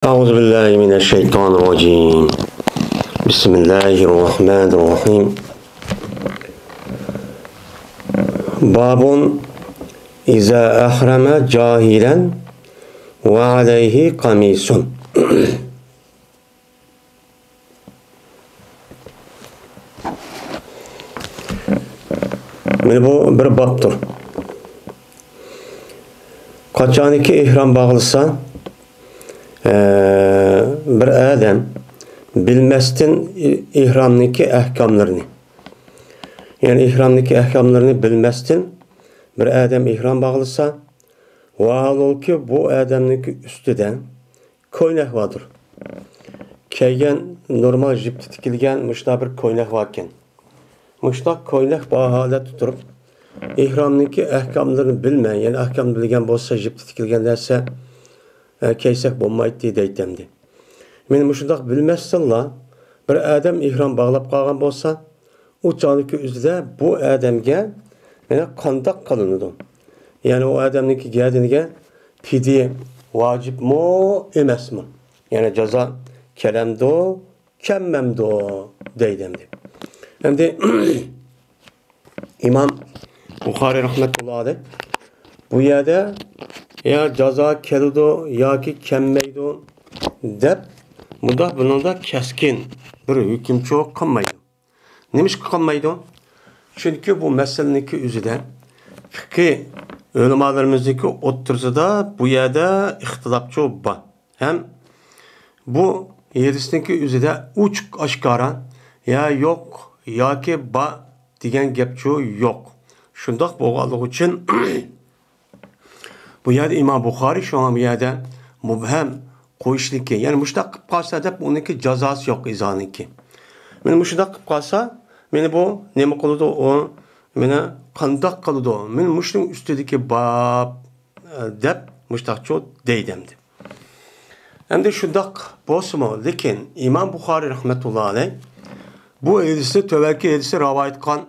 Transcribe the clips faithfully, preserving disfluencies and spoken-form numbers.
أعوذ بالله من الشيطان الرجيم. بسم الله الرحمن الرحيم. باب إذا أحرم جاهلا وعليه قميص. مانا بۇ بىر بابتۇر. قاچانكى ئېھرام باغلىسا، ئە، بىر ئادەم بىلمەستىن ئېھرامنىڭكى ئەھكاملىرىنى، يەنى ئېھرامنىڭكى ئەھكاملىرىنى بىلمەستىن بىر ئادەم ئېھرام باغلىسا، ۋاھالۇكى بۇ ئادەمنىڭكى ئۈستىدە كوينەك باردۇر. كىيگەن نورمال يىپتا تىكىلگەن مۇشۇنداق بىر كوينەك باركەن. مۇشۇنداق كوينەك بار ھالەتتە تۇرۇپ، ئېھرامنىڭكى ئەھكاملىرىنى بىلمەي، يەنى ئەھكامنى بىلگەن بولسا، يىپتا تىكىلگەن نەرسە، ئە، كىيسەك بولمايتتى دەيتتى. مانا مۇشۇنداق بىلمەستىنلا بىر ئادەم ئېھرام باغلاپ قالغان بولسا، ئۇ چاغدىكى ئۆزىدە بۇ ئادەمگە مانا قانداق قىلىنىدۇ؟ يەنى ئۇ ئادەمنىڭكى گەدىنىگە پىدىيە ۋاجىپمۇ، ئەمەسمۇ؟ يەنى جازا كېلەمدۇ، كەلمەمدۇ دەيدۇ ئەمدى. ئەمدى ئىمام بۇخارىي رەھمەتۇللا ئەلەيھ بۇ يەردە يا جازا كېلىدۇ ياكى كەلمەيدۇ دەپ، مۇنداق بۇنىڭدا كەسكىن بىر ھۆكۈم چىقىپ قالمايدۇ. نېمىشقا قالمايدۇ؟ چۈنكى بۇ مەسىلىنىڭكى ئۆزىدە پىقھىي ئۆلىمالىرىمىزنىڭكى ئوتتۇرىسىدا بۇ يەردە ئىختىلاپچۇ بار. ھەم بۇ ھەدىسنىڭكى ئۆزىدە ئوچۇق ئاشكارا يا يوق ياكى بار دېگەن گەپچۇ يوق. شۇنداق بولغانلىقى ئۈچۈن بۇ يەردە ئىمام بۇخارىي شۇڭا بۇ يەردە مۇبھەم قويۇشنىكى، يەنى مۇشۇنداق قىلىپ قالسا دەپ ئۇنىڭكى جازاسى يوق ئىزانىڭكى. مانا مۇشۇنداق قىلىپ قالسا، مانا بۇ نېمە قىلىدۇ ئۇ؟ مانا قانداق قىلىدۇ؟ مانا مۇشۇنىڭ ئۈستىدىكى باب، ئە، دەپ مۇشۇنداقچۇ دەيدۇ ئەمدى. ئەمدى شۇنداق بولسىمۇ، لېكىن ئىمام بۇخارىي رەھمەتۇللا ئەلەيھ بۇ ھەدىسنى تۆۋەنكى ھەدىسنى رىۋايەت قىلغان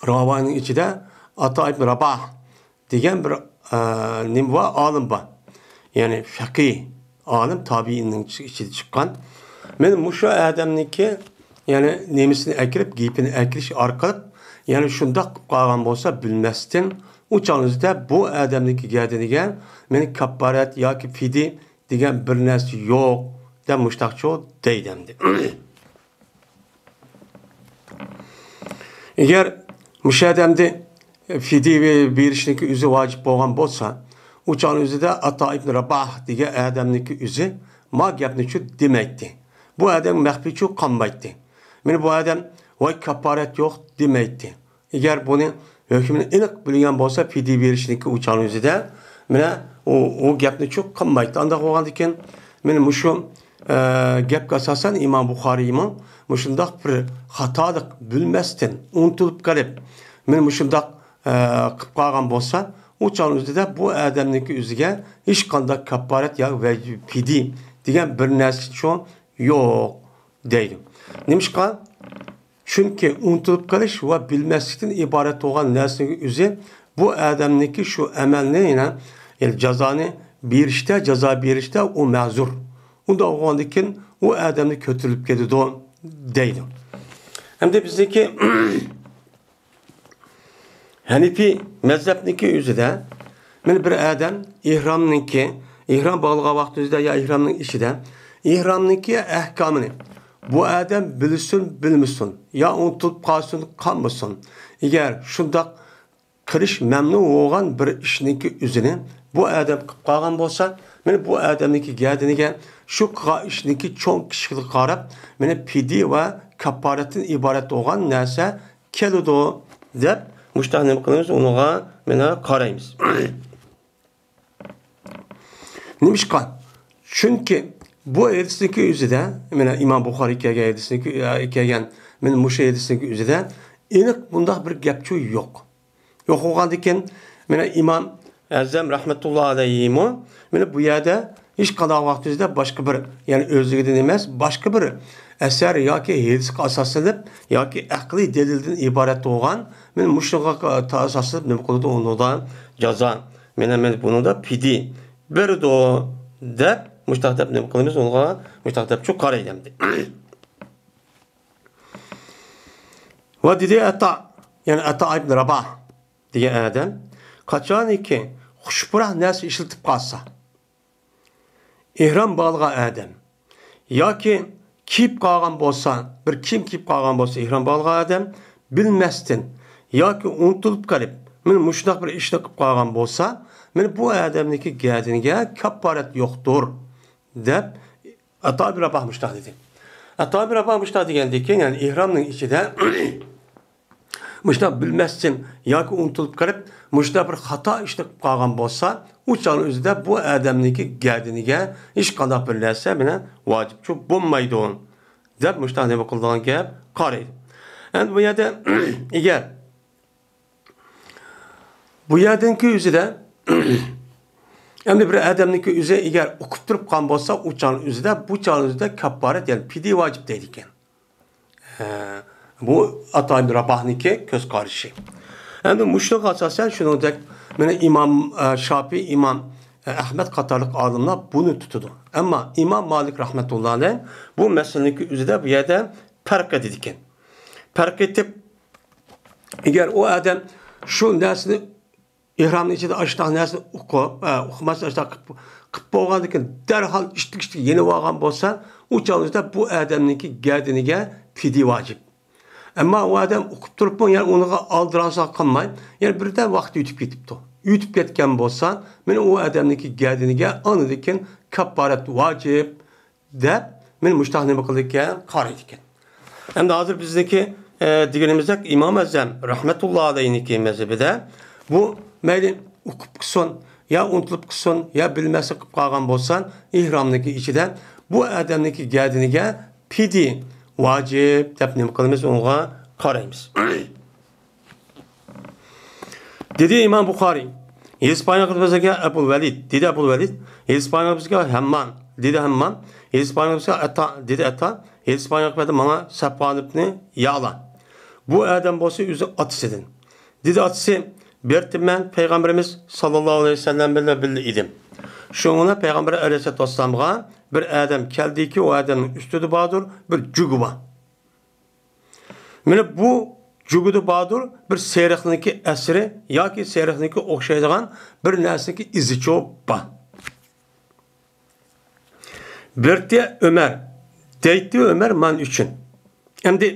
راۋىنىڭ ئىچىدە ئاتا ئىبن راباھ دېگەن بىر، ئە، نېمە بار؟ ئالىم بار. يەنى فەقىھ ئالىم، تابىئىننىڭ ئىچىدە چىققان. مانا مۇشۇ ئادەمنىڭكى، يەنى نېمىسىنى ئەكىرىپ، گېپىنى ئەكىرىش ئارقىلىق، يەنى شۇنداق قىلىپ قالغان بولسا بىلمەستىن، ئۇ چاغنىڭ ئۆزىدە بۇ ئادەمنىڭكى گەدىنىگە مانا كاپپارەت ياكى فىدىي دېگەن بىر نەرسە يوق دەپ مۇشتاقچۇ دەيدۇ ئەمدى. ئەگەر مۇشۇ ئادەمدە فىدىيە بېرىشنىڭكى ئۆزى ۋاجىپ بولغان بولسا، ئۇ چاغنىڭ ئۆزىدە ئاتا ئىبن راباھ دېگەن ئادەمنىڭكى ئۆزى ما گەپنىچۇ دېمەيتتى. بۇ ئادەم مەخپىيچۇ قالمايتتى. مانا بۇ ئادەم ۋاي كاپپارەت يوق دېمەيتتى. ئەگەر بۇنى ھۆكمىنى ئېنىق بىلگەن بولسا، پىدىيە بېرىشنىڭكى ئۇ چاغنىڭ ئۆزىدە، مانا، ئۇ، ئۇ گەپنىچۇ قىلمايتتى. ئانداق بولغاندىكىن، مانا مۇشۇ، ئە، گەپكە ئاساسەن ئىمام بۇخارىيمۇ مۇشۇنداق بىر خاتالىق بىلمەستىن، ئۇنتۇلۇپ قېلىپ، مانا مۇشۇنداق، ئە، قىلىپ قالغان بولسا، ئۇ چاغنىڭ ئۆزىدە بۇ ئادەمنىڭكى ئۆزىگە ھېچقانداق كاپپارەت يا ۋە پىدىيە دېگەن بىر نەرسىچۇ يوق دەيدۇ. نېمىشقا؟ چۈنكى ئۇنتۇلۇپ قېلىش ۋە بىلمەسلىكتىن ئىبارەت بولغان نەرسىنىڭ ئۆزى بۇ ئادەمنىڭكى شۇ ئەمەلنى، يەنى، يەنى جازانى بېرىشتە، جازا بېرىشتە ئۇ مەزۇر. ئۇنداق بولغاندىكىن ئۇ ئادەمنى كۆتۈرۈلۈپ كېتىدۇ دەيدۇ. ئەمدى بىزنىڭكى ھەنىپىي مەزھەپنىڭكى ئۆزىدە، مانا بىر ئادەم ئېھرامنىڭكى، ئېھرام باغلىغان ۋاقتىمىزدا يا ئېھرامنىڭ ئىچىدە ئېھرامنىڭكى ئەھكامىنى بۇ ئادەم بىلسۇن، بىلمىسۇن، يا ئۇنتۇلۇپ قالسۇن، قالمىسۇن، ئەگەر شۇنداق قىلىش مەمنۇ بولغان بىر ئىشنىڭكى ئۆزىنى بۇ ئادەم قىلىپ قالغان بولسا، مانا بۇ ئادەمنىڭكى گەدىنىگە شۇ قىلغان ئىشنىڭكى چوڭ كىچىكلىكىگە قاراپ، مانا پىدىيە ۋە كاپپارەتتىن ئىبارەت بولغان نەرسە كېلىدۇ دەپ مۇشۇنداق نېمە قىلىمىز، ئۇنىڭغا مانا قارايمىز. نېمىشقا؟ چۈنكى بۇ ھەدىسنىڭكى ئۆزىدە، مانا ئىمام بۇخارىي كەلگەن ھەدىسنىڭكى، كەلگەن، مانا مۇشۇ ھەدىسنىڭكى ئۆزىدە ئېنىق بۇنداق بىر گەپچۇ يوق. يوق بولغاندىكىن، مانا ئىمام ئەزەم رەھمەتۇللا ئەلەيھىمۇ، مانا بۇ يەردە ھېچقانداق ۋاقتىمىزدا باشقا بىر، يەنى ئۆزلۈكىدىن ئەمەس، باشقا بىر ئەسەر ياكى ھەدىسقا ئاساسلىنىپ ياكى ئەقلىي دەلىلدىن ئىبارەت بولغان، مانا مۇشۇنىڭغا ئاساسلىنىپ نېمە قىلىدۇ؟ ئۇنىڭدا جازا، مانا، مانا بۇنىڭدا پىدىيە بېرىدۇ دەپ مۇشتاق دەپ نېمە قىلىمىز؟ ئۇنىڭغا مۇشتاق دەپ شۇ قارايدۇ ئەمدى. ۋە دېدى ئەتا، يەنى ئەتا ئىبن راباھ دېگەن ئادەم، قاچانكى خۇش پۇراق نەرسە ئىشلىتىپ قالسا، ئېھرام باغلىغان ئادەم ياكى كىيىپ قالغان بولسا، بىر كىيىم كىيىپ قالغان بولسا، ئېھرام باغلىغان ئادەم بىلمەستىن ياكى ئۇنتۇلۇپ قېلىپ، مانا مۇشۇنداق بىر ئىشنى قىلىپ قالغان بولسا، مانا بۇ ئادەمنىڭكى گەدىنىگە كاپپارەت يوقتۇر، دەپ ئاتا ئىبن راباھ مۇشۇنداق دېدى. ئاتا ئىبن راباھ مۇشۇنداق دېگەندىن كېيىن، يەنى ئېھرامنىڭ ئىچىدە مۇشۇنداق بىلمەستىن ياكى ئۇنتۇلۇپ قېلىپ، مۇشۇنداق بىر خاتا ئىشنى قىلىپ قالغان بولسا، ئۇ چاغنىڭ ئۆزىدە بۇ ئادەمنىڭكى گەدىنىگە ھېچقانداق بىر نەرسە مانا ۋاجىپچۇ بولمايدۇ، دەپ مۇشۇنداق نېمە قىلىدىغان گەپ قارايدۇ. ئەمدى بۇ يەردە ئەگەر بۇ يەردىكى ئۆزىدە، ئەمدى بىر ئادەمنىڭكى ئۆزى ئەگەر ئۇقۇپ تۇرۇپ قالغان بولسا، ئۇ چاغنىڭ ئۆزىدە، بۇ چاغنىڭ ئۆزىدە كاپپارەت، يەنى پىدىيە ۋاجىپ دەيدىكەن. ھە، بۇ ئاتا ئىبن راباھنىڭكى كۆز قارىشى. ئەمدى مۇشۇنىڭغا ئاساسەن شۇنىڭدەك مانا ئىمام، ئە، شاپىي، ئىمام، ئە، ئەھمەد قاتارلىق ئالىملار بۇنى تۇتىدۇ. ئەمما ئىمام مالىك رەھمەتۇللا ئەلەيھ بۇ مەسىلىنىڭكى ئۆزىدە بۇ يەردە پەرق ئېتىدىكەن. پەرق ئېتىپ، ئەگەر ئۇ ئادەم شۇ نەرسىنى ئېھرامنىڭ ئىچىدە ئاشۇنداق نەرسىنى ئۇقۇپ، ئە، ئۇقماستىن ئاشۇنداق قىپ-، قىپ بولغاندىن كېيىن دەرھال ئىتتىك-ئىتتىك يېنىۋالغان بولسا، ئۇ چاغدا بۇ ئادەمنىڭكى گەدىنىگە پىدىيە ۋاجىپ. ئەمما ئۇ ئادەم ئۇقۇپ تۇرۇپمۇ، يەنى ئۇنىڭغا ئالدىراشسا قىلماي، يەنى بىردەم ۋاقىت ئۆتۈپ كېتىپتۇ. ئۆتۈپ كەتكەن بولسا، مانا ئۇ ئادەمنىڭكى گەدىنىگە ئاندىن كېيىن كاپپارەت ۋاجىپ. دەپ، مانا مۇشۇنداق نېمە قىلىدىكەن، قارايدىكەن. ئەمدى ھازىر بىزنىڭكى، ئە، دېگىنىمىزدەك ئىمام ئەزەم رەھمەتۇللا ئەلەيھنىڭكى مەزھىپىدە بۇ مەيلى ئۇقۇپ قىلسۇن، يا ئۇنتۇلۇپ قىلسۇن، يا بىلمەسلىك قىلىپ قالغان بولسا، ئېھرامنىڭكى ئىچىدە بۇ ئادەمنىڭكى گەدىنىگە پىدىيە ۋاجىپ دەپ نېمە قىلىمىز، ئۇنىڭغا قارايمىز. دېدى ئىمام بۇخارىي، ھېدىس بايان قىلىپ بىزگە ئەبۇل ۋەلىد، دېدى ئەبۇل ۋەلىد، ھېدىس بايان قىلىپ بىزگە ھەممام، دېدى ھەممام، ھېدىس بايان قىلىپ بىزگە ئەتا، دېدى ئەتا، ھېدىس بايان قىلىپ بەردى ماڭا سەفۋان ئىبنى يەئلا. بۇ ئادەم بولسا ئۆزى ئاتىسىدىن. دېدى ئاتىسى، بىر مەن پەيغەمبىرىمىز ساللاللاھۇ ئەلەيھى ۋەسەللەم بىلەن بىللە ئىدىم. شۇڭا پەيغەمبەر ئەلەيھىسسالاتۇ ۋەسسالامغا بىر ئادەم كەلدىكى، ئۇ ئادەمنىڭ ئۈستىدە باردۇر بىر جۈگى بار. مانا بۇ جۈگىدە باردۇر بىر سېرىقنىڭكى ئەسىرى ياكى سېرىقنىڭكى ئوخشايدىغان بىر نەرسىنىڭكى ئىزىچۇ بار. بىرتى ئۆمەر، دەيتتى ئۆمەر مەن ئۈچۈن. ئەمدى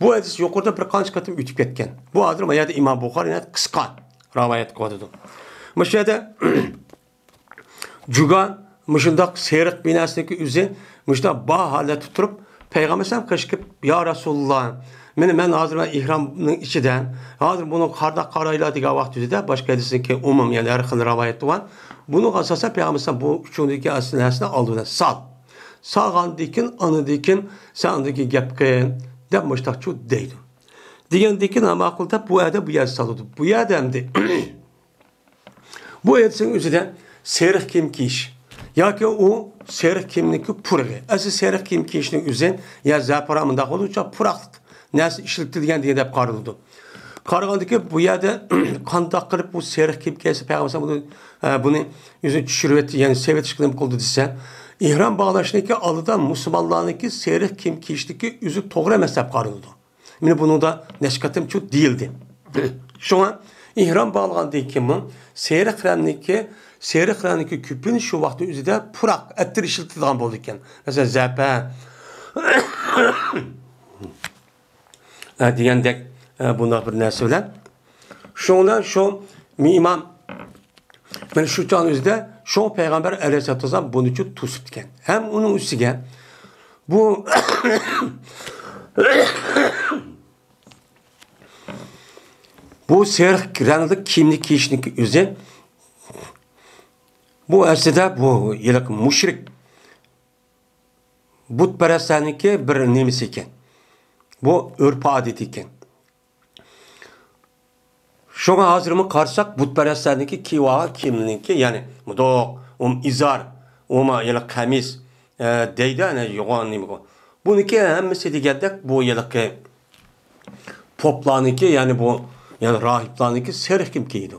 بۇ ھەدىس يۇقىرىدا بىر قانچە قېتىم ئۆتۈپ كەتكەن. بۇ ھازىر ما يەردە ئىمام بۇخارى ناھايىتى قىسقا رىۋايەت قىلىۋاتىدۇ. مۇشۇ يەردە جۇگا مۇشۇنداق سېرىق بىناسىدىكى ئۆزى مۇشۇنداق بار ھالەتتە تۇرۇپ، پەيغەمبەر ئەلەيھىسسالام قېشىپ، يا رەسۇلاللا، مېنى، مەن ھازىر مەن ئېھرامنىڭ ئىچىدە، ھازىر بۇنى قانداق قارايلا دېگەن ۋاقىت ئۆزىدە باشقا ھەدىسنىڭكى ئومۇم، يەنى ھەر خىل رىۋايەت بار. بۇنىڭغا ئاساسەن پەيغەمبەر ئەلەيھىسسالام بۇ ئۈچىنىڭدىكى ئەسلى نەرسىنى ئالدى بىلەن سال. سالغاندىن كېيىن، ئاندىن كېيىن سەن ئاندىن كېيىن گەپ قىل، دەپ مۇشۇنداقچۇ دەيدۇ. دېگەندىن كېيىن، ھە، ماقۇل دەپ بۇ يەردە بۇ يەردە سالىدۇ. بۇ يەردە ئەمدى بۇ ھەدىسنىڭ ئۆزىدە سېرىق كىيىم كىيىش ياكى ئۇ سېرىق كىيىمنىڭكى پۇرىقى. ئەسلى سېرىق كىيىم كىيىشنىڭ ئۆزى يا زەپىران مۇنداق بولىدۇ، پۇراقلىق نەرسە ئىشلىتىلگەن دېگەن دەپ قارىلىدۇ. قارىغاندىكى بۇ يەردە قانداق قىلىپ بۇ سېرىق كىيىم كىيسە پەيغەمبەر بۇنى، ئە، بۇنى ئۆزىنى چۈشۈرۈۋەتتى، يەنى سېۋىتىش نېمە قىلدى دېسە، ئېھرام باغلاشنىكى ئالدىدا مۇسۇلمانلارنىڭكى سېرىق كىيىم كىيىشلىكى ئۆزى توغرا ئەمەس دەپ قارىلىدۇ. مانا بۇنىڭدا نەچچە قېتىمچۇ دېيىلدى. شۇڭا ئېھرام باغلىغاندىن كېيىنمۇ سېرىق رەڭنىكى، سېرىق رەڭنىكى كۆپىنچە شۇ ۋاقىتنىڭ ئۆزىدە پۇراق، ئەتىر ئىشلىتىدىغان بولىدىكەن. مەسىلەن، زەپە، ئە، دېگەندەك، ئە، بۇنداق بىر نەرسە بىلەن. شۇڭا شۇ ئىمام مانا شۇ چاغنىڭ ئۆزىدە شۇڭا پەيغەمبەر ئەلەيھىسسالاتۇ ۋەسسالام بۇنىچۇ توسۇپتىكەن. ھەم ئۇنىڭ ئۈستىگە بۇ، بۇ سېرىق رەڭلىك كىيىمنى كىيىشنىڭ ئۆزى، بۇ ئەسلىدە بۇ ھېلىقى مۇشرىك بۇتپەرەسلەرنىڭكى بىر نېمىسى ئىكەن. بۇ ئۆرپ-ئادىتى ئىكەن. شۇڭا ھازىرمۇ قارىساق، بۇتپەرەسلەرنىڭكى كىيىۋالغان كىيىملىرىنىڭكى، يەنى مۇنداق، ئۇم ئىزار، ئۇما يەنى قەمىس، ئە، دەيدۇ، ئەنە يوغان نېمىگە. بۇنىڭكى ھەممىسى دېگەندەك، بۇ ھېلىقى پوپلارنىڭكى، يەنى بۇ، يەنى راھىبلارنىڭكى سېرىق كىيىم كىيىدۇ.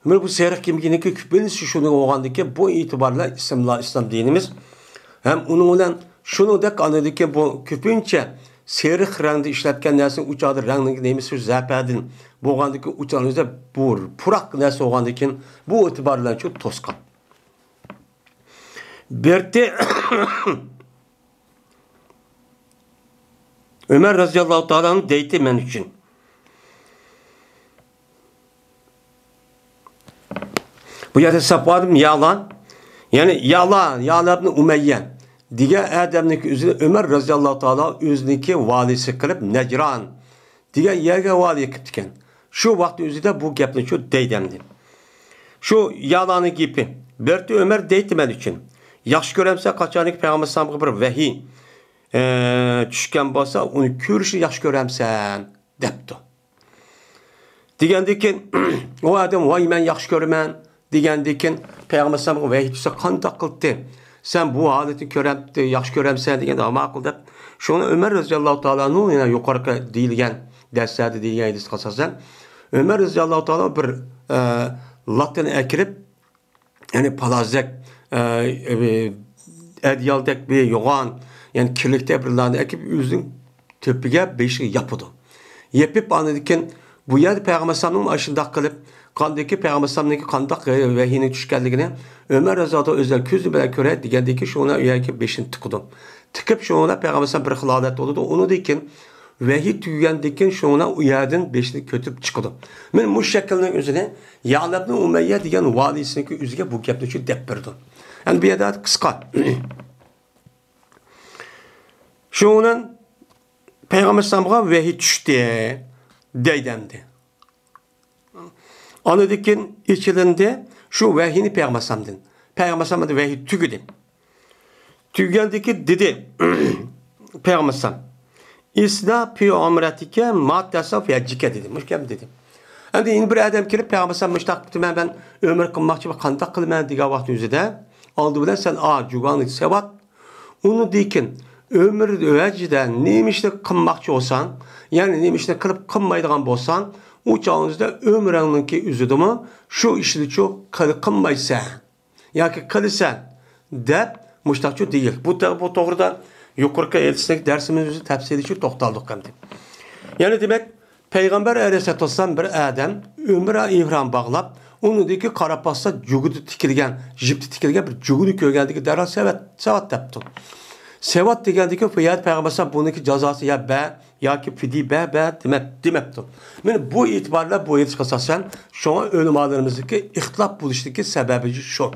مانا بۇ سېرىق كىيىمنىڭكى كۆپىنچىسى شۇنىڭ بولغاندىكىن، بۇ ئېتىبار بىلەن ئىسىملا ئىسلام دىنىمىز. ھەم ئۇنىڭ بىلەن شۇنىڭدەك ئاندىن كېيىن بۇ كۆپىنچە سېرىق رەڭدە ئىشلەتكەن نەرسىنىڭ ئۇ چاغدا رەڭنىڭ نېمىسى شۇ زەپەدىن بولغاندىكىن، ئۇ چاغدا بۇ پۇراق نەرسە بولغاندىكىن، بۇ ئېتىبار بىلەن شۇ توسقان. بىرتى ئۆمەر رەزىياللاھۇ تائالا ئەنھۇ دەيتتى مەن ئۈچۈن. بۇ يەردە سەپۋان ئىبن يەلا، يەنى يەلا، يەلا ئىبن ئۇمەييە دېگەن ئادەمنىڭكى ئۆزىنى ئۆمەر رەزىياللاھۇ تائالا ئۆزىنىڭكى ۋالىسى قىلىپ، نەجران دېگەن يەرگە ۋالىي قىپتىكەن. شۇ ۋاقىتنىڭ ئۆزىدە بۇ گەپنى شۇ دەيدەمدى. شۇ يەلانىڭ گېپى. بىرتى ئۆمەر دەيتتى مەن ئۈچۈن. ياخشى كۆرەمسەن، قاچانكى پەيغەمبەر ئەلەيھىسسالامغا بىر ۋەھىي، ئە، چۈشكەن بولسا، ئۇنى كۆرۈشنى ياخشى كۆرەمسەن؟ دەپتۇ. دېگەندىن كېيىن، ئۇ ئادەم، ۋاي، مەن ياخشى كۆرىمەن، دېگەندىن كېيىن، پەيغەمبەر ئەلەيھىسسالامغا ۋەھىي چۈشسە قانداق قىلاتتى؟ سەن بۇ ھالىتىنى كۆرەمتى، ياخشى كۆرەمسەن؟ دېگەندە، ماقۇل دەپ، شۇڭا ئۆمەر رەزىياللاھۇ تائالا ئەنھۇ يەنە يۇقىرىقى دېيىلگەن دەرسلەردە دېيىلگەن ھەدىسكە ئاساسەن، ئۆمەر رەزىياللاھۇ تائالا بىر، ئە، لاتىنى ئەكىرىپ، يەنى پالازەك، ئە، ئەدىيالدەك بىر يوغان، يەنى كىرلىكتەك بىرلارنى ئەكىپ ئۆزىنىڭ تۆپىگە، بېشىغا ياپىدۇ. يېپىپ، ئاندىن كېيىن بۇ يەردە پەيغەمبەر ئەلەيھىسسالامنىڭ ئاشۇنداق قىلىپ، قاندىكى پەيغەمبەر ئەلەيھىسسالامنىڭكى قانداق ۋەھىينىڭ چۈشكەنلىكىنى ئۆمەر رەزىياللاھۇ تائالا ئۆزى كۆزى بىلەن كۆرەي دېگەندىن كېيىن، شۇنىڭ ئۈستىگە بېشىنى تىقىدۇ. تىقىپ، شۇنىڭ بىلەن پەيغەمبەر ئەلەيھىسسالام بىر خىل ھالەتتە بولىدۇ. ئۇنىڭدىن كېيىن ۋەھىي تۈگىگەندىن كېيىن شۇنىڭ بىلەن ئۇ يەردىن بېشىنى كۆتۈرۈپ چىقىدۇ. مانا مۇشۇ شەكىلنىڭ ئۆزىنى يەلانىبنى ئۇمەييە دېگەن ۋالىيسىنىڭكى ئۆزىگە بۇ گەپنى شۇ دەپ بېرىدۇ. ئەمدى بۇ يەردە قىسقا. شۇنىڭ بىلەن پەيغەمبەر ئەلەيھىسسالامغا ۋەھىي چۈشتى دەيدۇ ئەمدى. ئاندىن كېيىن ئېچىلىندى شۇ ۋەھىينى پەيغەمبەر ئەلەيھىسسالامدىن. پەيغەمبەر ئەلەيھىسسالام ۋەھىي تۈگىدى. تۈگىگەندىن كېيىن دېدى پەيغەمبەر ئەلەيھىسسالام، ئىسنا پى ئۆمرەتىكە ما تەسنا فى ھەججىكە دېدى. مۇشۇ گەپنى دېدى. ئەمدى يەنە بىر ئادەم كېلىپ، پەيغەمبەر ئەلەيھىسسالام مۇشۇنداق قىپتىمەن، مەن ئۆمرە قىلماقچى، قانداق قىلىمەن دېگەن ۋاقىتنىڭ ئۆزىدە، ئالدى بىلەن سەن ئا جۇگاڭنى سېۋەت، ئۇنىڭدىن كېيىن ئۆمرە ھەجدە نېمە ئىشنى قىلماقچى بولساڭ، يەنى نېمە ئىشنى قىلىپ قىلمايدىغان بولساڭ، ئۇ چاغىڭىزدا ئۆمرەڭنىڭكى ئۆزىدىمۇ شۇ ئىشنىچۇ قىل-، قىلمايسەن ياكى قىلىسەن دەپ مۇشتاقچۇ دېگىلى. بۇ تە-، بۇ توغرىدا يۇقىرىقى ھەدىسلىك دەرسىمىزدە تەپسىلىيچە توختالدۇق ئەمدى. يەنى دېمەك، پەيغەمبەر ئەلەيھىسسالاتۇ ۋەسسالام بىر ئادەم ئۆمرە ئېھرام باغلاپ، ئۇنىڭدىكى قاراپ باقسا جۇگىدا تىكىلگەن، جىپتا تىكىلگەن بىر جۇگىنى كۆرگەندىكى دەرھال سەۋەت، سەۋەت دەپتۇ. سەۋەت دېگەندىكى بۇ يەردە پەيغەمبەر ئەلەيھىسسالام بۇنىڭكى جازاسى يا بە، ياكى فىدىيە بە، بە دېمەپ، دېمەپتۇ. مانا بۇ ئېتىبار بىلەن بۇ ھەدىسكە ئاساسەن، شۇڭا ئۆلىمالىرىمىزدىكى ئىختىلاپ بولۇشتىكى سەۋەبى شۇ.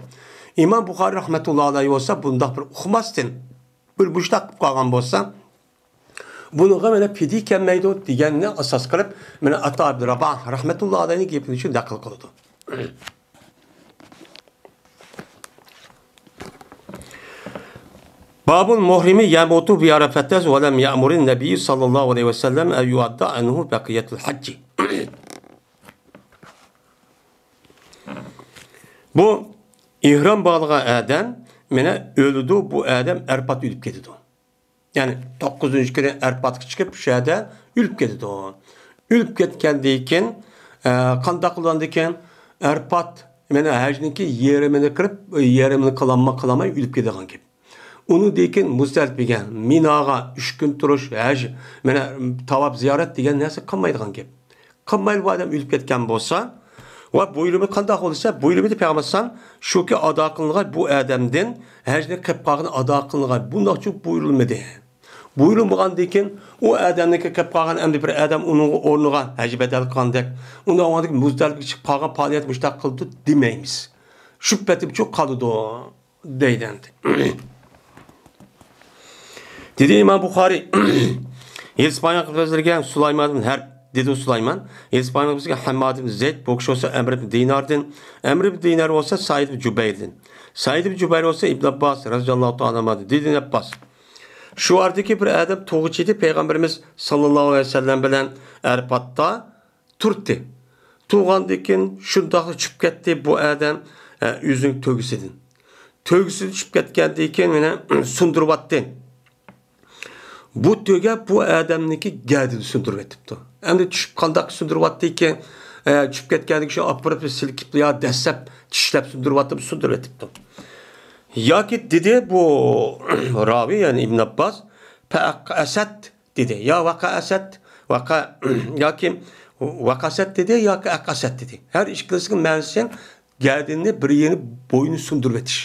ئىمام بۇخارىي رەھمەتۇللا ئەلەيھى بولسا بۇنداق بىر ئۇقماستىن، بىر مۇشتاق قىلىپ قالغان بولسا، بۇنىڭغا مانا پىدىيە كەلمەيدۇ دېگەننى ئاساس قىلىپ، مانا ئاتا ئىبن راباھ رەھمەتۇللا ئەلەيھنىڭ گېپىنى شۇ نەقىل قىلىدۇ. بابۇل مۇھرىمى يەمۇتۇ بىئەرەفەتە ۋەلەم يەمۇرىن نەبىييۇ ساللاللاھۇ ئەلەيھى ۋەسەللەم ئەن يۇئەددە ئەنھۇ بەقىيەتۇل ھەججى. بۇ ئېھرام باغلىغان ئادەم مانا ئۆلىدۇ، بۇ ئادەم ئەرپات ئۆلۈپ كېتىدۇ. يەنى توققۇزىنچى كۈنى ئەرپاتقا چىقىپ، شۇ يەردە ئۆلۈپ كېتىدۇ. ئۆلۈپ كەتكەندىن كېيىن، ئە، قانداق قىلغاندىكىن، ئەرپات، مانا ھەجنىڭكى يېرىمىنى قىلىپ، يېرىمىنى قىلالما-، قىلالماي ئۆلۈپ كېتىدىغان گەپ. ئۇنىڭدىن كېيىن مۇزدەلىپىگە، مىناغا ئۈچ كۈن تۇرۇش، ھەج، مانا تاۋاپ زىيارەت دېگەن نەرسە قىلمايدىغان گەپ. قىلمايلا بۇ ئادەم ئۆلۈپ كەتكەن بولسا، ۋە بۇيرۇمى قانداق بولسا، بۇيرۇمىدى پەيغەمبەر ئەلەيھىسسالام، شۇكى ئادا قىلىنغان بۇ ئادەمدىن ھەجنى قىلىپ قالغىنى ئادا قىلىنغان، بۇنداقچۇ بۇيرۇلمىدى. بۇيرۇلمىغاندىن كېيىن، ئۇ ئادەمنىڭكى قىلىپ قالغان ئەمدى بىر ئادەم ئۇنىڭغا ئورنىغا ھەج بەدەل قىلغاندەك، ئۇنىڭ ئورنىدىكى مۇزدەلىپىگە چىقىپ قالغان پائالىيەت مۇشۇنداق قىلدى دېمەيمىز. شۈبھىتىمچۇ قالىدۇ. دەيدۇ ئەمدى. دېدى ئىمام بۇخارىي، ھەدىس بايان قىلىپ سۆزلىگەن سۇلايمان ئىبن ھەرب، دېدى سۇلايمان، ھەدىس بايان قىلىپ سۆزلىگەن ھەمماد ئىبن زەيد، بۇ كىشى بولسا ئەمر ئىبن دىناردىن، ئەمر ئىبن دىنار بولسا سەئىد ئىبن جۇبەيردىن، سەئىد ئىبن جۇبەير بولسا ئىبن ئابباس رەزىياللاھۇ تائالا ئەنھۇدىن، دېدى ئىبن ئابباس. شۇ ئارىدىكى بىر ئادەم تۇغۇچى ئىدى، پەيغەمبىرىمىز ساللاللاھۇ ئەلەيھى ۋەسەللەم بىلەن ئەرپاتتا تۇرتتى. تۇرغاندىن كېيىن شۇنداقلا چۈشۈپ كەتتى بۇ ئادەم، ئە، ئۆزىنىڭ تۆگىسىدىن. تۆگىسىدىن چۈشۈپ كەتكەندىن كېيىن مانا سۇندۇرۇۋەتتى. بۇ تۆگە بۇ ئادەمنىڭكى گەدىنى سۇندۇرۇۋېتىپتۇ. ئەمدى چۈشۈپ قانداق سۇندۇرۇۋەتتىكىن، ئە، چۈشۈپ كەتكەندىكى شۇ ئاپىرىپ سىلكىپ يا دەسسەپ چىشلەپ سۇندۇرۇۋاتىدۇ، سۇندۇرۇۋېتىپتۇ. ياكى دېدى بۇ راۋى، يەنى ئىبن ئابباس، پەقەسەت دېدى. يا ۋەقەسەت، ۋەقە، ياكى ۋەقەسەت دېدى، ياكى ئەقەسەت دېدى. ھەر ئىككىلىسىنىڭ مەنىسى گەدىنىنى بىر يېرىنى بوينى سۇندۇرۇۋېتىش.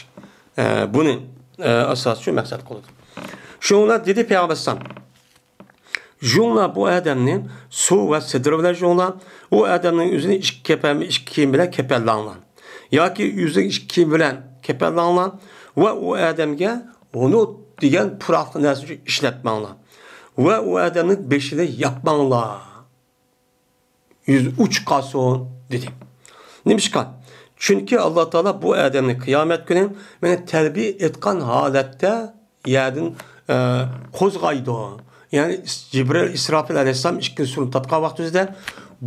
ئە، بۇنى، ئە، ئاساس شۇ مەقسەت قىلىدۇ. شۇڭا دېدى پەيغەمبەر ئەلەيھىسسالام، يۇڭلار بۇ ئادەمنى سۇ ۋە سىدرا بىلەن يۇڭلار، ئۇ ئادەمنىڭ ئۆزىنى ئىككى كەپەن، ئىككى كىيىم بىلەن كەپەنلەڭلار. ياكى ئۆزىنى ئىككى كىيىم بىلەن كەپەنلەڭلار ۋە ئۇ ئادەمگە ھۇنۇت دېگەن پۇراقلىق نەرسىنى ئىشلەتمەڭلار. ۋە ئۇ ئادەمنىڭ بېشىنى ياپماڭلار. يۈزى ئوچۇق قالسۇن، دېدى. نېمىشقا؟ چۈنكى ئاللا تائالا بۇ ئادەمنى قىيامەت كۈنى مېنى تەلبىيە ئېيتقان ھالەتتە يەردىن، ئە، قوزغايدۇ. يەنى ئىس-، جىبرىل، ئىسراپىل ئەلەيھىسسالام ئىككىنچى سۇرنى تارتقان ۋاقتىمىزدا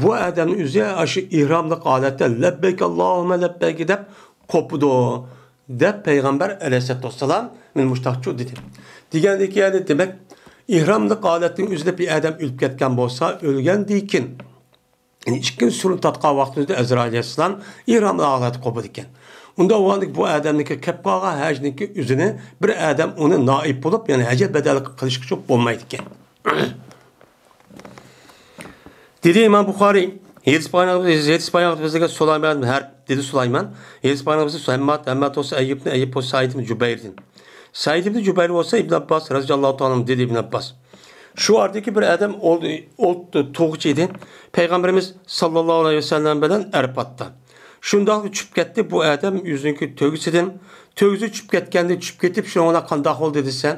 بۇ ئادەمنىڭ ئۆزى ئاشۇ ئېھراملىق ھالەتتە لەببەيك ئاللاھۇممە لەببەيك دەپ قوپىدۇ، دەپ پەيغەمبەر ئەلەيھىسسالاتۇ ۋەسسالام مېنى مۇشتاقچۇ دېدى. دېگەندىكى، يەنى دېمەك، ئېھراملىق ھالەتنىڭ ئۆزىدە بىر ئادەم ئۆلۈپ كەتكەن بولسا، ئۆلگەندىن كېيىن، يەنى ئىككىنچى سۇرنى تارتقان ۋاقتىمىزدا ئەزرائىل ئەلەيھىسسالام ئېھراملىق ھالەتتە قوپىدىكەن. ئۇنداق بولغاندىكىن بۇ ئادەمنىڭكى كەپ قالغان ھەجنىڭكى ئۆزىنى بىر ئادەم ئۇنى نائىب بولۇپ، يەنى ھەجە بەدەل قىلىشقا بولمايدىكەن. دېدى ئىمام بۇخارىي، ھەدىس بايانىمىزدىكى سۇلايمان ھەرب، دېدى سۇلايمان. ھەدىس بايانىمىزدىكى ھەممات، ھەممات بولسا ئەييۇبنى، ئەييۇب بولسا سەئىد ئىبن جۇبەيردىن. سەئىد ئىبن جۇبەير بولسا ئىبن ئابباس رەزىياللاھۇ تائالا ئەنھۇ دېدى ئىبن ئابباس. شۇ ئارىدىكى بىر ئادەم ئولتۇ-، ئولتۇ-، تۇغۇچى ئىدى. پەيغەمبىرىمىز ساللاللاھۇ ئەلەيھى ۋەسەللەم بىلەن ئەرپاتتا. شۇنداقلا چۈشۈپ كەتتى بۇ ئادەم ئۆزىنىڭكى تۆگىسىدىن. تۆگىسى چۈشۈپ كەتكەندە چۈشۈپ كېتىپ، شۇنىڭ بىلەن قانداق بولدى دېسە،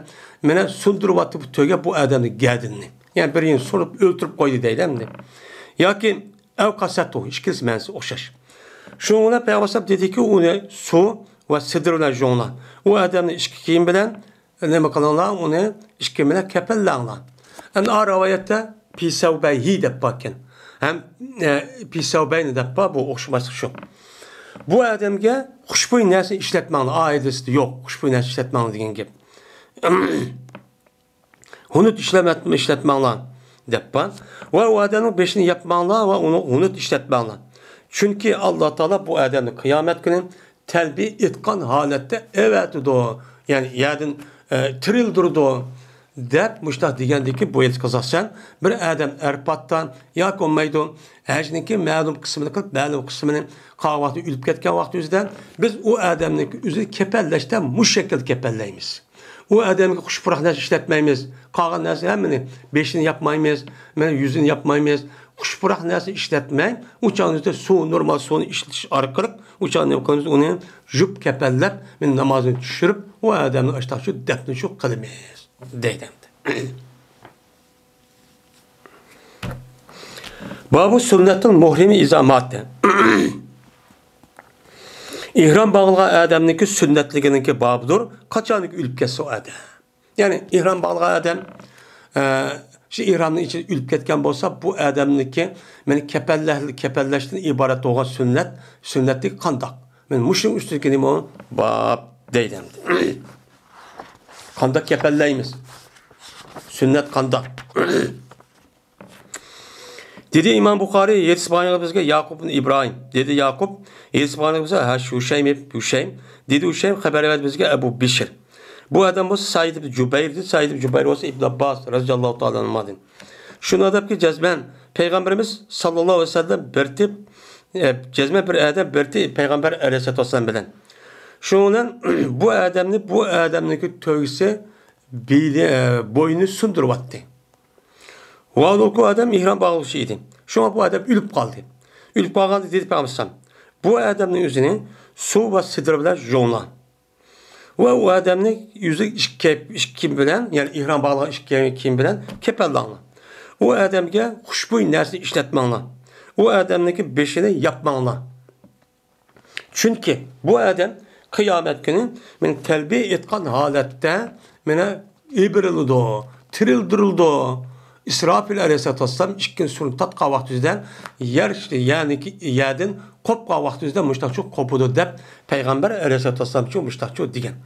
مانا سۇندۇرۇۋاتتى بۇ تۆگە بۇ ئادەمنىڭ گەدىنىنى. يەنى بىرىنى سۇنۇپ ئۆلتۈرۈپ قويدى دەيلى ئەمدى. ياكى ئەۋ قەسەتتۇ، ئىككىلىسى مەنىسى ئوخشاش. شۇنىڭ بىلەن پەيغەمبەر ئەلەيھىسسالام دېدىكى، ئۇنى سۇ ۋە سىدىر بىلەن يۇڭلار. ئۇ ئادەمنى ئىككى كىيىم بىلەن نېمە قىلىڭلار، ئۇنى ئىككى كىيىم بىلەن كەپەنلەڭلار. ئەمدى ئا رىۋايەتتە پىسەۋبەيھى دەپ باركەن. ھەم، ئە، پىسەۋبەينى دەپ بار، بۇ ئوخشىماسلىق شۇ. بۇ ئادەمگە خۇشبۇي نەرسە ئىشلەتمەڭلار. ئا ھەدىستە يوق، خۇشبۇي نەرسە ئىشلەتمەڭلار دېگەن گەپ. ھۇنۇت ئىشلەتمە-، ئىشلەتمەڭلار دەپ بار. ۋە ئۇ ئادەمنىڭ بېشىنى ياپماڭلار ۋە ئۇنى ھۇنۇت ئىشلەتمەڭلار. چۈنكى ئاللا تائالا بۇ ئادەمنى قىيامەت كۈنى تەلبىيە ئېيتقان ھالەتتە ئەۋەتىدۇ. يەنى يەردىن، ئە، تىرىلدۈرىدۇ. دەپ مۇشۇنداق دېگەندىكى بۇ ھېلىقى قىزاقسەن، بىر ئادەم ئەرپاتتا ياكى بولمايدۇ، ھەجنىڭكى مەلۇم قىسمىنى قىلىپ، مەلۇم قىسمىنى قالغان ۋاقتى ئۆلۈپ كەتكەن ۋاقتى ئۆزىدە بىز ئۇ ئادەمنىڭكى ئۆزىنى كەپەنلەشتە مۇشۇ شەكىلدە كەپەنلەيمىز. ئۇ ئادەمگە خۇش پۇراق نەرسە ئىشلەتمەيمىز. قالغان نەرسە ھەممىنى، بېشىنى ياپمايمىز، مانا يۈزىنى ياپمايمىز. خۇش پۇراق نەرسە ئىشلەتمەي، ئۇ چاغنىڭ ئۆزىدە سۇ، نورمال سۇنى ئىشلىتىش ئارقىلىق ئۇ چاغنى نېمە قىلىمىز؟ ئۇنى يۇيۇپ كەپەنلەپ، مانا نامازىنى چۈشۈرۈپ، ئۇ ئادەمنى ئاشتاق شۇ دەپنە شۇ قىلىمىز، دەيدۇ ئەمدى. بابۇ سۈننەتۇل مۇھرىمى ئىزا ماتە. ئېھرام باغلىغان ئادەمنىڭكى سۈننەتلىكىنىڭكى بابىدۇر، قاچانكى ئۆلۈپ كەتسە ئۇ ئادەم. يەنى ئېھرام باغلىغان ئادەم، ئە، شۇ ئېھرامنىڭ ئىچىدە ئۆلۈپ كەتكەن بولسا، بۇ ئادەمنىڭكى مانا كەپەنلە-، كەپەنلەشتىن ئىبارەت بولغان سۈننەت، سۈننەتلىك قانداق؟ مانا مۇشۇنىڭ ئۈستىدىكى نېمە ئۇ؟ باب دەيدۇ ئەمدى. قانداق كەپەنلەيمىز؟ سۈننەت قانداق؟ دېدى ئىمام بۇخارىي، ھەدىس بايانى بىزگە ياقۇب ئىبن ئىبراھىم. دېدى ياقۇب، ھەدىس بايانى بىزگە، ھە، ھۇشەيم ئىبن ھۇشەيم. دېدى ھۇشەيم، خەۋەر بەردى بىزگە ئەبۇ بىشىر. بۇ ئادەم بولسا سەئىد ئىبن جۇبەير، دېدى. سەئىد ئىبن جۇبەير بولسا ئىبن ئابباس رەزىياللاھۇ تائالا ئەنھۇمادىن. شۇنىڭ دەپكى جەزمەن پەيغەمبىرىمىز ساللاللاھۇ ئەلەيھى ۋەسەللەم بىرتى، ئە، جەزمەن بىر ئادەم بىرتى پەيغەمبەر ئەلەيھىسسالاتۇ ۋەسسالام بىلەن. شۇنىڭ بىلەن بۇ ئادەمنى، بۇ ئادەمنىڭكى تۆگىسى بېلى، ئە، بوينى سۇندۇرۇۋاتتى. ۋاھالۇكى ئادەم ئېھرام باغلىغۇچى ئىدى. شۇڭا بۇ ئادەم ئۆلۈپ قالدى. ئۆلۈپ قالغاندا دېدى پەيغەمبەر ئەلەيھىسسالام، بۇ ئادەمنىڭ ئۆزىنى سۇ ۋە سىدرا بىلەن يۇيۇڭلار. ۋە ئۇ ئادەمنى ئۆزى ئىككى، ئىككى كىيىم بىلەن، يەنى ئېھرام باغلىغان ئىككى كىيىم بىلەن كەپەنلەڭلار. ئۇ ئادەمگە خۇشبۇي نەرسىنى ئىشلەتمەڭلار. ئۇ ئادەمنىڭكى بېشىنى ياپماڭلار. چۈنكى بۇ ئادەم قىيامەت كۈنى مانا تەلبىيە ئېيتقان ھالەتتە مانا ئېبىرىلىدۇ، تىرىلدۈرۈلىدۇ. ئىسراپىل ئەلەيھىسسالاتۇ ۋەسسالام ئىككىنچى سۇرنى تارتقان ۋاقتى ئۆزىدە يەر، يەرنىڭكى، يەردىن قوپقان ۋاقتى ئۆزىدە مۇشتاقچۇ قوپىدۇ دەپ پەيغەمبەر ئەلەيھىسسالاتۇ ۋەسسالامچۇ مۇشتاقچۇ دېگەن.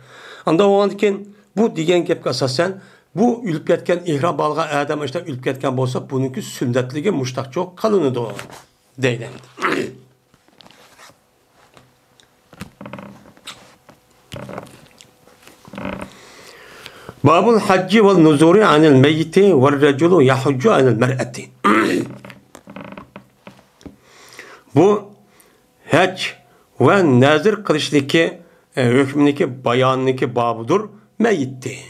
ئانداق بولغاندىكىن بۇ دېگەن گەپكە ئاساسەن، بۇ ئۆلۈپ كەتكەن، ئېھرام باغلىغان ئادەم ئاشۇنداق ئۆلۈپ كەتكەن بولسا، بۇنىڭكى سۈننەتلىكى مۇشتاقچۇ قىلىنىدۇ. دەيدۇ. بابۇل ھەججى ۋەل نۇزۇرى ئەنىل مەييىتى ۋەر رەجۇلۇ يەھۇججۇ ئەنىل مەرئەتى. بۇ ھەج ۋە نەزىر قىلىشنىكى، ئە، ھۆكمىنىكى بايانىنىكى بابىدۇر مەييىتتىن.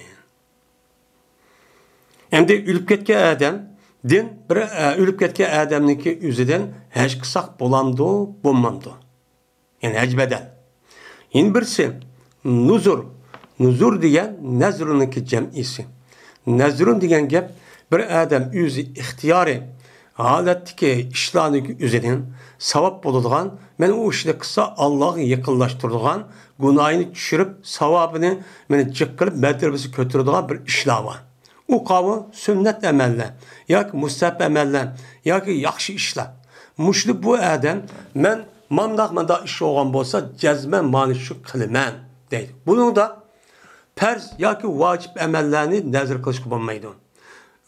ئەمدى ئۆلۈپ كەتكەن ئادەمدىن بىر، ئە، ئۆلۈپ كەتكەن ئادەمنىڭكى ئۆزىدىن ھەج قىلساق بولامدۇ، بولمامدۇ؟ يەنى ھەج بەدەل. يەنە بىرسى نۇزۇر. نۇزۇر دېگەن نەزرۇنىڭكى جەمئىسى. نەزرۇن دېگەن گەپ بىر ئادەم ئۆزى ئىختىيارىي ھالەتتىكى ئىشلارنىڭكى ئۆزىدىن ساۋاب بولىدىغان، مەن ئۇ ئىشنى قىلسا ئاللاغا يېقىنلاشتۇرىدىغان، گۇناھىنى چۈشۈرۈپ، ساۋابىنى مەن جىق قىلىپ مەرتىۋىسى كۆتۈرىدىغان بىر ئىشلار بار. ئۇ قاۋۇ سۈننەت ئەمەللەر ياكى مۇستەھەب ئەمەللەر ياكى ياخشى ئىشلار. مۇشۇنى بۇ ئادەم مەن مانداق مانداق ئىش بولغان بولسا جەزمەن مانا شۇ قىلىمەن دەيدۇ. بۇنىڭدا پەرز ياكى ۋاجىپ ئەمەللەرنى نەزىر قىلىشقا بولمايدۇ.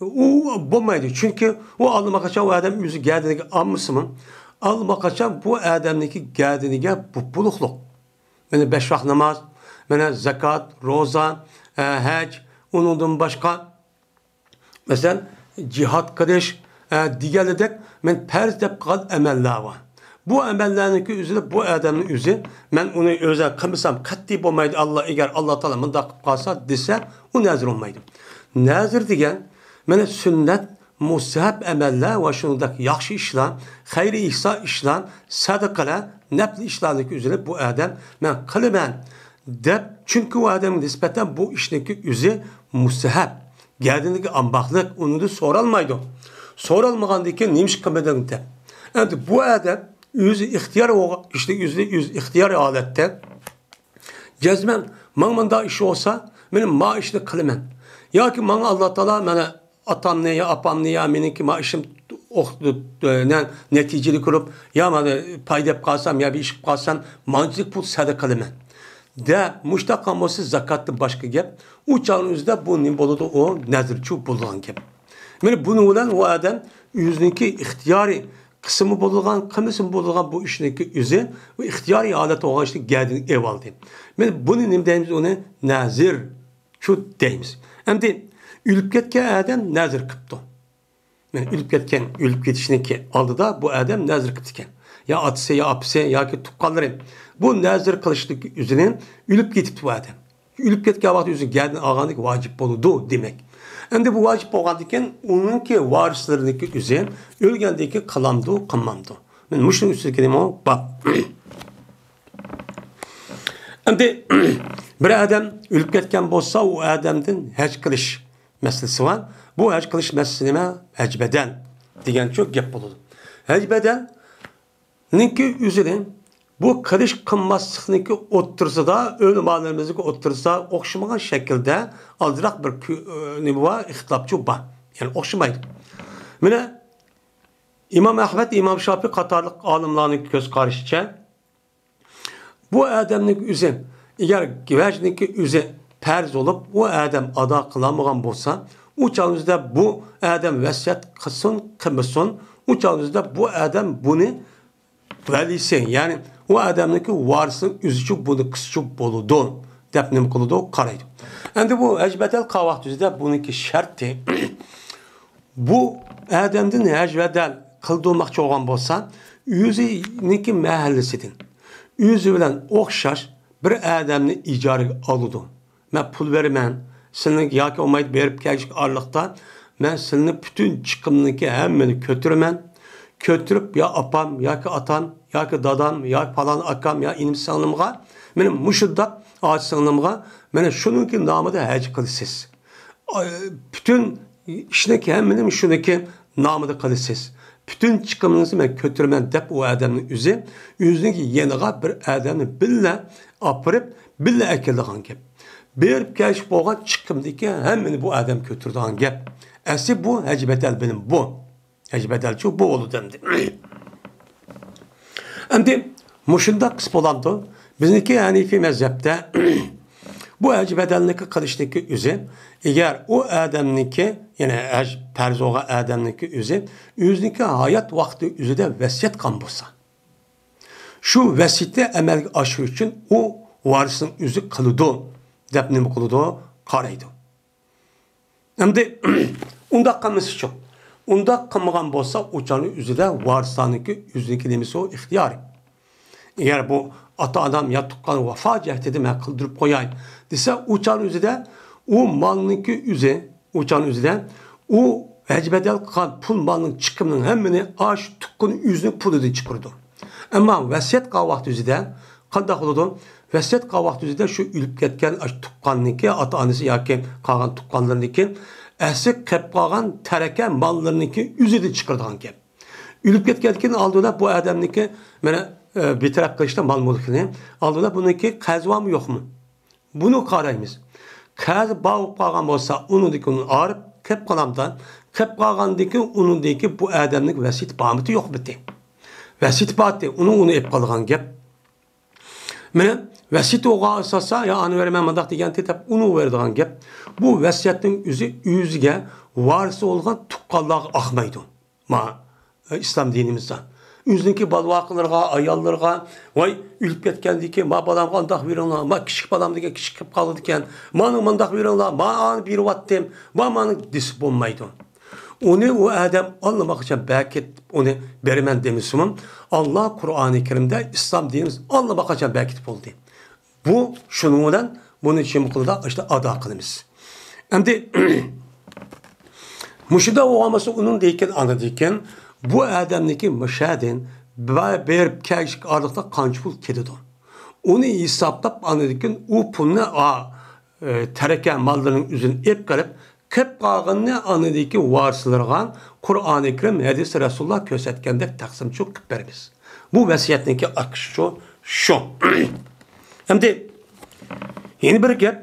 ئۇ بولمايدۇ. چۈنكى ئۇ ئاللىماقاچان ئۇ ئادەم ئۆزى گەدىنىگە ئالمىسىمۇ، ئاللىماقاچان بۇ ئادەمنىڭكى گەدىنىگە بۇ بولۇقلۇق. مانا بەش ۋاق ناماز، مانا زاكات، روزا، ئە، ھەج، ئۇنىڭدىن باشقا، مەسىلەن، جىھاد قىلىش، ئە، دېگەنلىدەك، مەن پەرز دەپ قىلغان ئەمەللەر بار. بۇ ئەمەللەرنىڭكى ئۆزىدە بۇ ئادەمنىڭ ئۆزى، مەن ئۇنى ئۆزۈم قىلمىسام قەتئىي بولمايدۇ، ئاللا، ئەگەر ئاللا تائالا مۇنداق قىلىپ قالسا دېسە، ئۇ نەزىر بولمايدۇ. نەزىر دېگەن، مانا سۈننەت، مۇستەھەب ئەمەللەر ۋە شۇنىڭدەك ياخشى ئىشلار، خەير ئېھسان ئىشلار، سەدىقىلەر، نەپلى ئىشلارنىڭكى ئۆزىنى بۇ ئادەم مەن قىلىمەن دەپ، چۈنكى ئۇ ئادەمگە نىسبەتەن بۇ ئىشنىڭكى ئۆزى مۇستەھەب، گەدىنىگە ئالماقلىق، ئۇنىڭدىن سورالمايدۇ. سورالمىغاندىن كېيىن نېمىشقا قىلمىدىڭ دەپ. ئەمدى بۇ ئادەم ئۆزى ئىختىيار بولغان ئىشنى ئۆزى، ئۆزى ئىختىيارىي ھالەتتە جەزمەن، ماڭا مۇنداق ئىش بولسا، مەن ما ئىشنى قىلىمەن. ياكى ماڭا ئاللا تائالا مانا ئاتامنى يا ئاپامنى يا مېنىڭكى ما ئىشىم ئوق-، نە-، نەتىجىلىك بولۇپ، يا مانا پايدا ئېلىپ قالسام، يا بىر ئىش قىلىپ قالسام، مانچىلىك پۇل سەدىقە قىلىمەن دەپ، مۇشۇنداق قىلغان بولسا زاكاتتىن باشقا گەپ. ئۇ چاغنىڭ ئۆزىدە بۇ نېمە بولىدۇ؟ ئۇ نەزىرچۇ بولىدىغان گەپ. مانا بۇنىڭ بىلەن ئۇ ئادەم ئۆزىنىڭكى ئىختىيارىي قىلسىمۇ بولىدىغان، قىلمىسىمۇ بولىدىغان بۇ ئىشنىڭكى ئۆزى، بۇ ئىختىيارىي ھالەت بولغان ئىشنى گەدىنىگە ئېلىۋالدى. مانا بۇنى نېمە دەيمىز؟ ئۇنى نەزىرچۇ دەيمىز. ئەمدى ئۆلۈپ كەتكەن ئادەم نەزىر قىپتۇ. مانا ئۆلۈپ كەتكەن، ئۆلۈپ كېتىشنىڭكى ئالدىدا بۇ ئادەم نەزىر قىپتىكەن. يا ئاتىسى، يا ئاپىسى ياكى تۇغقانلىرى بۇ نەزىر قىلىشنىڭكى ئۆزىنى ئۆلۈپ كېتىپتۇ بۇ ئادەم. ئۆلۈپ كەتكەن ۋاقىتتا ئۆزى گەدىنى ئالغاندىكى ۋاجىپ بولىدۇ دېمەك. ئەمدى بۇ ۋاجىپ بولغاندىكىن ئۇنىڭكى ۋارىسلىرىنىڭكى ئۆزى ئۆلگەندىكى قىلامدۇ، قىلمامدۇ؟ مانا مۇشۇنىڭ ئۈستىدىكى نېمە باب. ئەمدى بىر ئادەم ئۆلۈپ كەتكەن بولسا، ئۇ ئادەمدىن ھەج قىلىش مەسىلىسى بار. بۇ ھەج قىلىش مەسىلىسى نېمە؟ ھەج بەدەل دېگەنچۇ گەپ بولىدۇ. ھەج بەدەلنىڭكى ئۆزىنى بۇ قىلىش قىلماسلىقنىڭكى ئوتتۇرىسىدا، ئۆلىمالىرىمىزنىڭكى ئوتتۇرىسىدا ئوخشىمىغان شەكىلدە ئازراق بىر كۆ-، نېمە بار، ئىختىلاپچۇ بار. يەنى ئوخشىمايدۇ. مانا ئىمام ئەھمەد، ئىمام شاپىي قاتارلىق ئالىملارنىڭ كۆز قارىشىچە، بۇ ئادەمنىڭ ئۆزى، ئەگەر ھەجنىڭكى ئۆزى پەرز بولۇپ، ئۇ ئادەم ئادا قىلالمىغان بولسا، ئۇ چاغنىڭ ئۆزىدە بۇ ئادەم ۋەسىيەت قىلسۇن، قىلمىسۇن، ئۇ چاغنىڭ ئۆزىدە بۇ ئادەم بۇنى ۋەلىسى، يەنى ئۇ ئادەمنىڭكى ۋارىسى ئۆزىچۇ بۇنى قىلسىچۇ بولىدۇ دەپ نېمە قىلىدۇ؟ قارايدۇ. ئەمدى بۇ ھەج بەدەل قىلغان ۋاقتىدا بۇنىڭكى شەرتى، بۇ ئادەمدىن ھەج بەدەل قىلدۇرماقچى بولغان بولسا، ئۆزىنىڭكى مەھەللىسىدىن، ئۆزى بىلەن ئوخشاش بىر ئادەمنى ئىجارىگە ئالىدۇ. مەن پۇل بېرىمەن، سىلىنىڭ ياكى بولمايدۇ بېرىپ كەلگۈچى ئارىلىقتا مەن سىلىنىڭ پۈتۈن چىقىمنىڭكى ھەممىنى كۆتۈرىمەن. كۆتۈرۈپ يا ئاپام، ياكى ئاتام، ياكى دادام، ياكى پالان ئاكام، يا ئىنىم سىڭلىمغا، مېنىڭ مۇشۇنداق ئاچا سىڭلىمغا، مانا شۇنىڭكى نامىدا ھەج قىلىسىز. ئاي، پۈتۈن ئىشنىڭكى ھەممىنى شۇنىڭكى نامىدا قىلىسىز. پۈتۈن چىقىمىڭىزنى مەن كۆتۈرىمەن دەپ ئۇ ئادەمنىڭ ئۆزى، ئۆزىنىڭ يېنىغا بىر ئادەمنى بىللە ئاپىرىپ، بىللە ئەكېلىدىغان گەپ. بېرىپ كەلىش بولغان چىقىمدىكى ھەممىنى بۇ ئادەم كۆتۈرىدىغان گەپ. ئەسلى بۇ ھەج بەدەل بىلىم بۇ. ھەج بەدەلچۇ بۇ بولىدۇ ئەمدى. ئەمدى مۇشۇنداق قىلسا بولامدۇ؟ بىزنىڭكى ھەنىفىي مەزھەپتە بۇ ھەج بەدەلنىكى قىلىشنىكى ئۆزى، ئەگەر ئۇ ئادەمنىكى، يەنى ھەج پەرز بولغان ئادەمنىكى ئۆزى، ئۆزىنىڭكى ھايات ۋاقتى ئۆزىدە ۋەسىيەت قىلغان بولسا، شۇ ۋەسىيىتى ئەمەلگە ئاشۇرۇش ئۈچۈن ئۇ ۋارىسنىڭ ئۆزى قىلىدۇ، دەپ نېمە قىلىدۇ؟ قارايدۇ. ئەمدى ئۇنداق قىلمىسىچۇ؟ ئۇنداق قىلمىغان بولسا، ئۇ چاغنىڭ ئۆزىدە ۋارىسلارنىڭكى ئۆزىنىڭكى نېمىسى ئۇ ئىختىيارى. ئەگەر بۇ ئاتا-ئانام يا تۇغقان ۋاپا جەھىتىدە مەن قىلدۇرۇپ قوياي دېسە، ئۇ چاغنىڭ ئۆزىدە ئۇ مالنىڭكى ئۆزى، ئۇ چاغنىڭ ئۆزىدە ئۇ ھەج بەدەل قىلغان پۇل مالنىڭ چىقىمىنىڭ ھەممىنى ئاشۇ تۇغقىنى ئۆزىنىڭ پۇلىدىن چىقىرىدۇ. ئەمما ۋەسىيەت قىلغان ۋاقتى ئۆزىدە قانداق بولىدۇ؟ ۋەسىيەت قىلغان ۋاقتى ئۆزىدە شۇ ئۆلۈپ كەتكەن ئاشۇ تۇغقاننىڭكى، ئاتا-ئانىسى ياكى قالغان تۇغقانلىرىنىڭكى ئەسلى قېلىپ قالغان تەركە ماللىرىنىڭكى ئۆزىدىن چىقىرىدىغان گەپ. ئۆلۈپ كەتكەندىن كېيىن ئالدىدا بۇ ئادەمنىڭكى، مانا، ئە، بىتەرەپ قىلىشتا مال مۈلكىنى ئالدىدا بۇنىڭكى قەرزى بارمۇ يوقمۇ؟ بۇنى قارايمىز. قەرزى بار بولۇپ قالغان بولسا، ئۇنىڭدىكى ئۇنى ئايرىپ قېلىپ قالامدا، قېلىپ قالغاندىكى ئۇنىڭدىكى بۇ ئادەمنىڭ ۋەسىيىتى بارمىتى يوقمىتى؟ ۋەسىيىتى بارتى، ئۇنىڭ ئۇنى ئېلىپ قالىدىغان گەپ. مانا، ۋەسىيىتى بولغان ئاساستا، يا ئانا بېرىمەن مۇنداق دېگەنتى دەپ ئۇنى بېرىدىغان گەپ. بۇ ۋەسىيەتنىڭ ئۆزى ئۆزىگە ۋارىسى بولغان تۇغقانلارغا ئاقمايدۇ. ما، ئىسلام دىنىمىزدا. ئۆزىنىڭكى بالا-ۋاقىلىرىغا، ئاياللىرىغا، ۋاي، ئۆلۈپ كەتكەندىن كېيىن، ما بالامغا ئانداق بېرىڭلار، ما كىچىك بالام دېگەن كىچىك قېلىپ قالىدىكەن، مانا مۇنداق بېرىڭلار، ما ئانى بېرىۋاتتىم، ما مانا دېسە بولمايدۇ. ئۇنى ئۇ ئادەم ئاللىماقاچان بەكىت ئۇنى بېرىمەن دېمىسىمۇ، ئاللا قۇرئانى كەرىمدە ئىسلام دىنىمىز ئاللىماقاچان بەكىت بولدى. بۇ، شۇنىڭ بىلەن بۇنى چىم قىلدا ئىشتە ئادا قىلىمىز. ئەمدى مۇشۇنداق بولغان بولسا، ئۇنىڭدىن كېيىن، ئاندىن كېيىن بۇ ئادەمنىڭكى مۇشەدىن بېرىپ كەلگۈچى ئارىلىقتا قانچە پۇل كېتىدۇ؟ ئۇنى ھېسابلاپ، ئاندىن كېيىن ئۇ پۇلنى، ئا، ئە، تەركە ماللىرىنىڭ ئۆزىنى ئېلىپ قېلىپ، قېلىپ قالغىنىنى ئانىدىكى ۋارىسلىرىغا قۇرئانى كەرىم، ھەدىسى رەسۇلۇللا كۆرسەتكەندەك تەقسىمچۇ قىلىپ بېرىمىز. بۇ ۋەسىيەتنىڭكى ئاقىشىچۇ شۇ. ئەمدى يەنە بىر گەپ،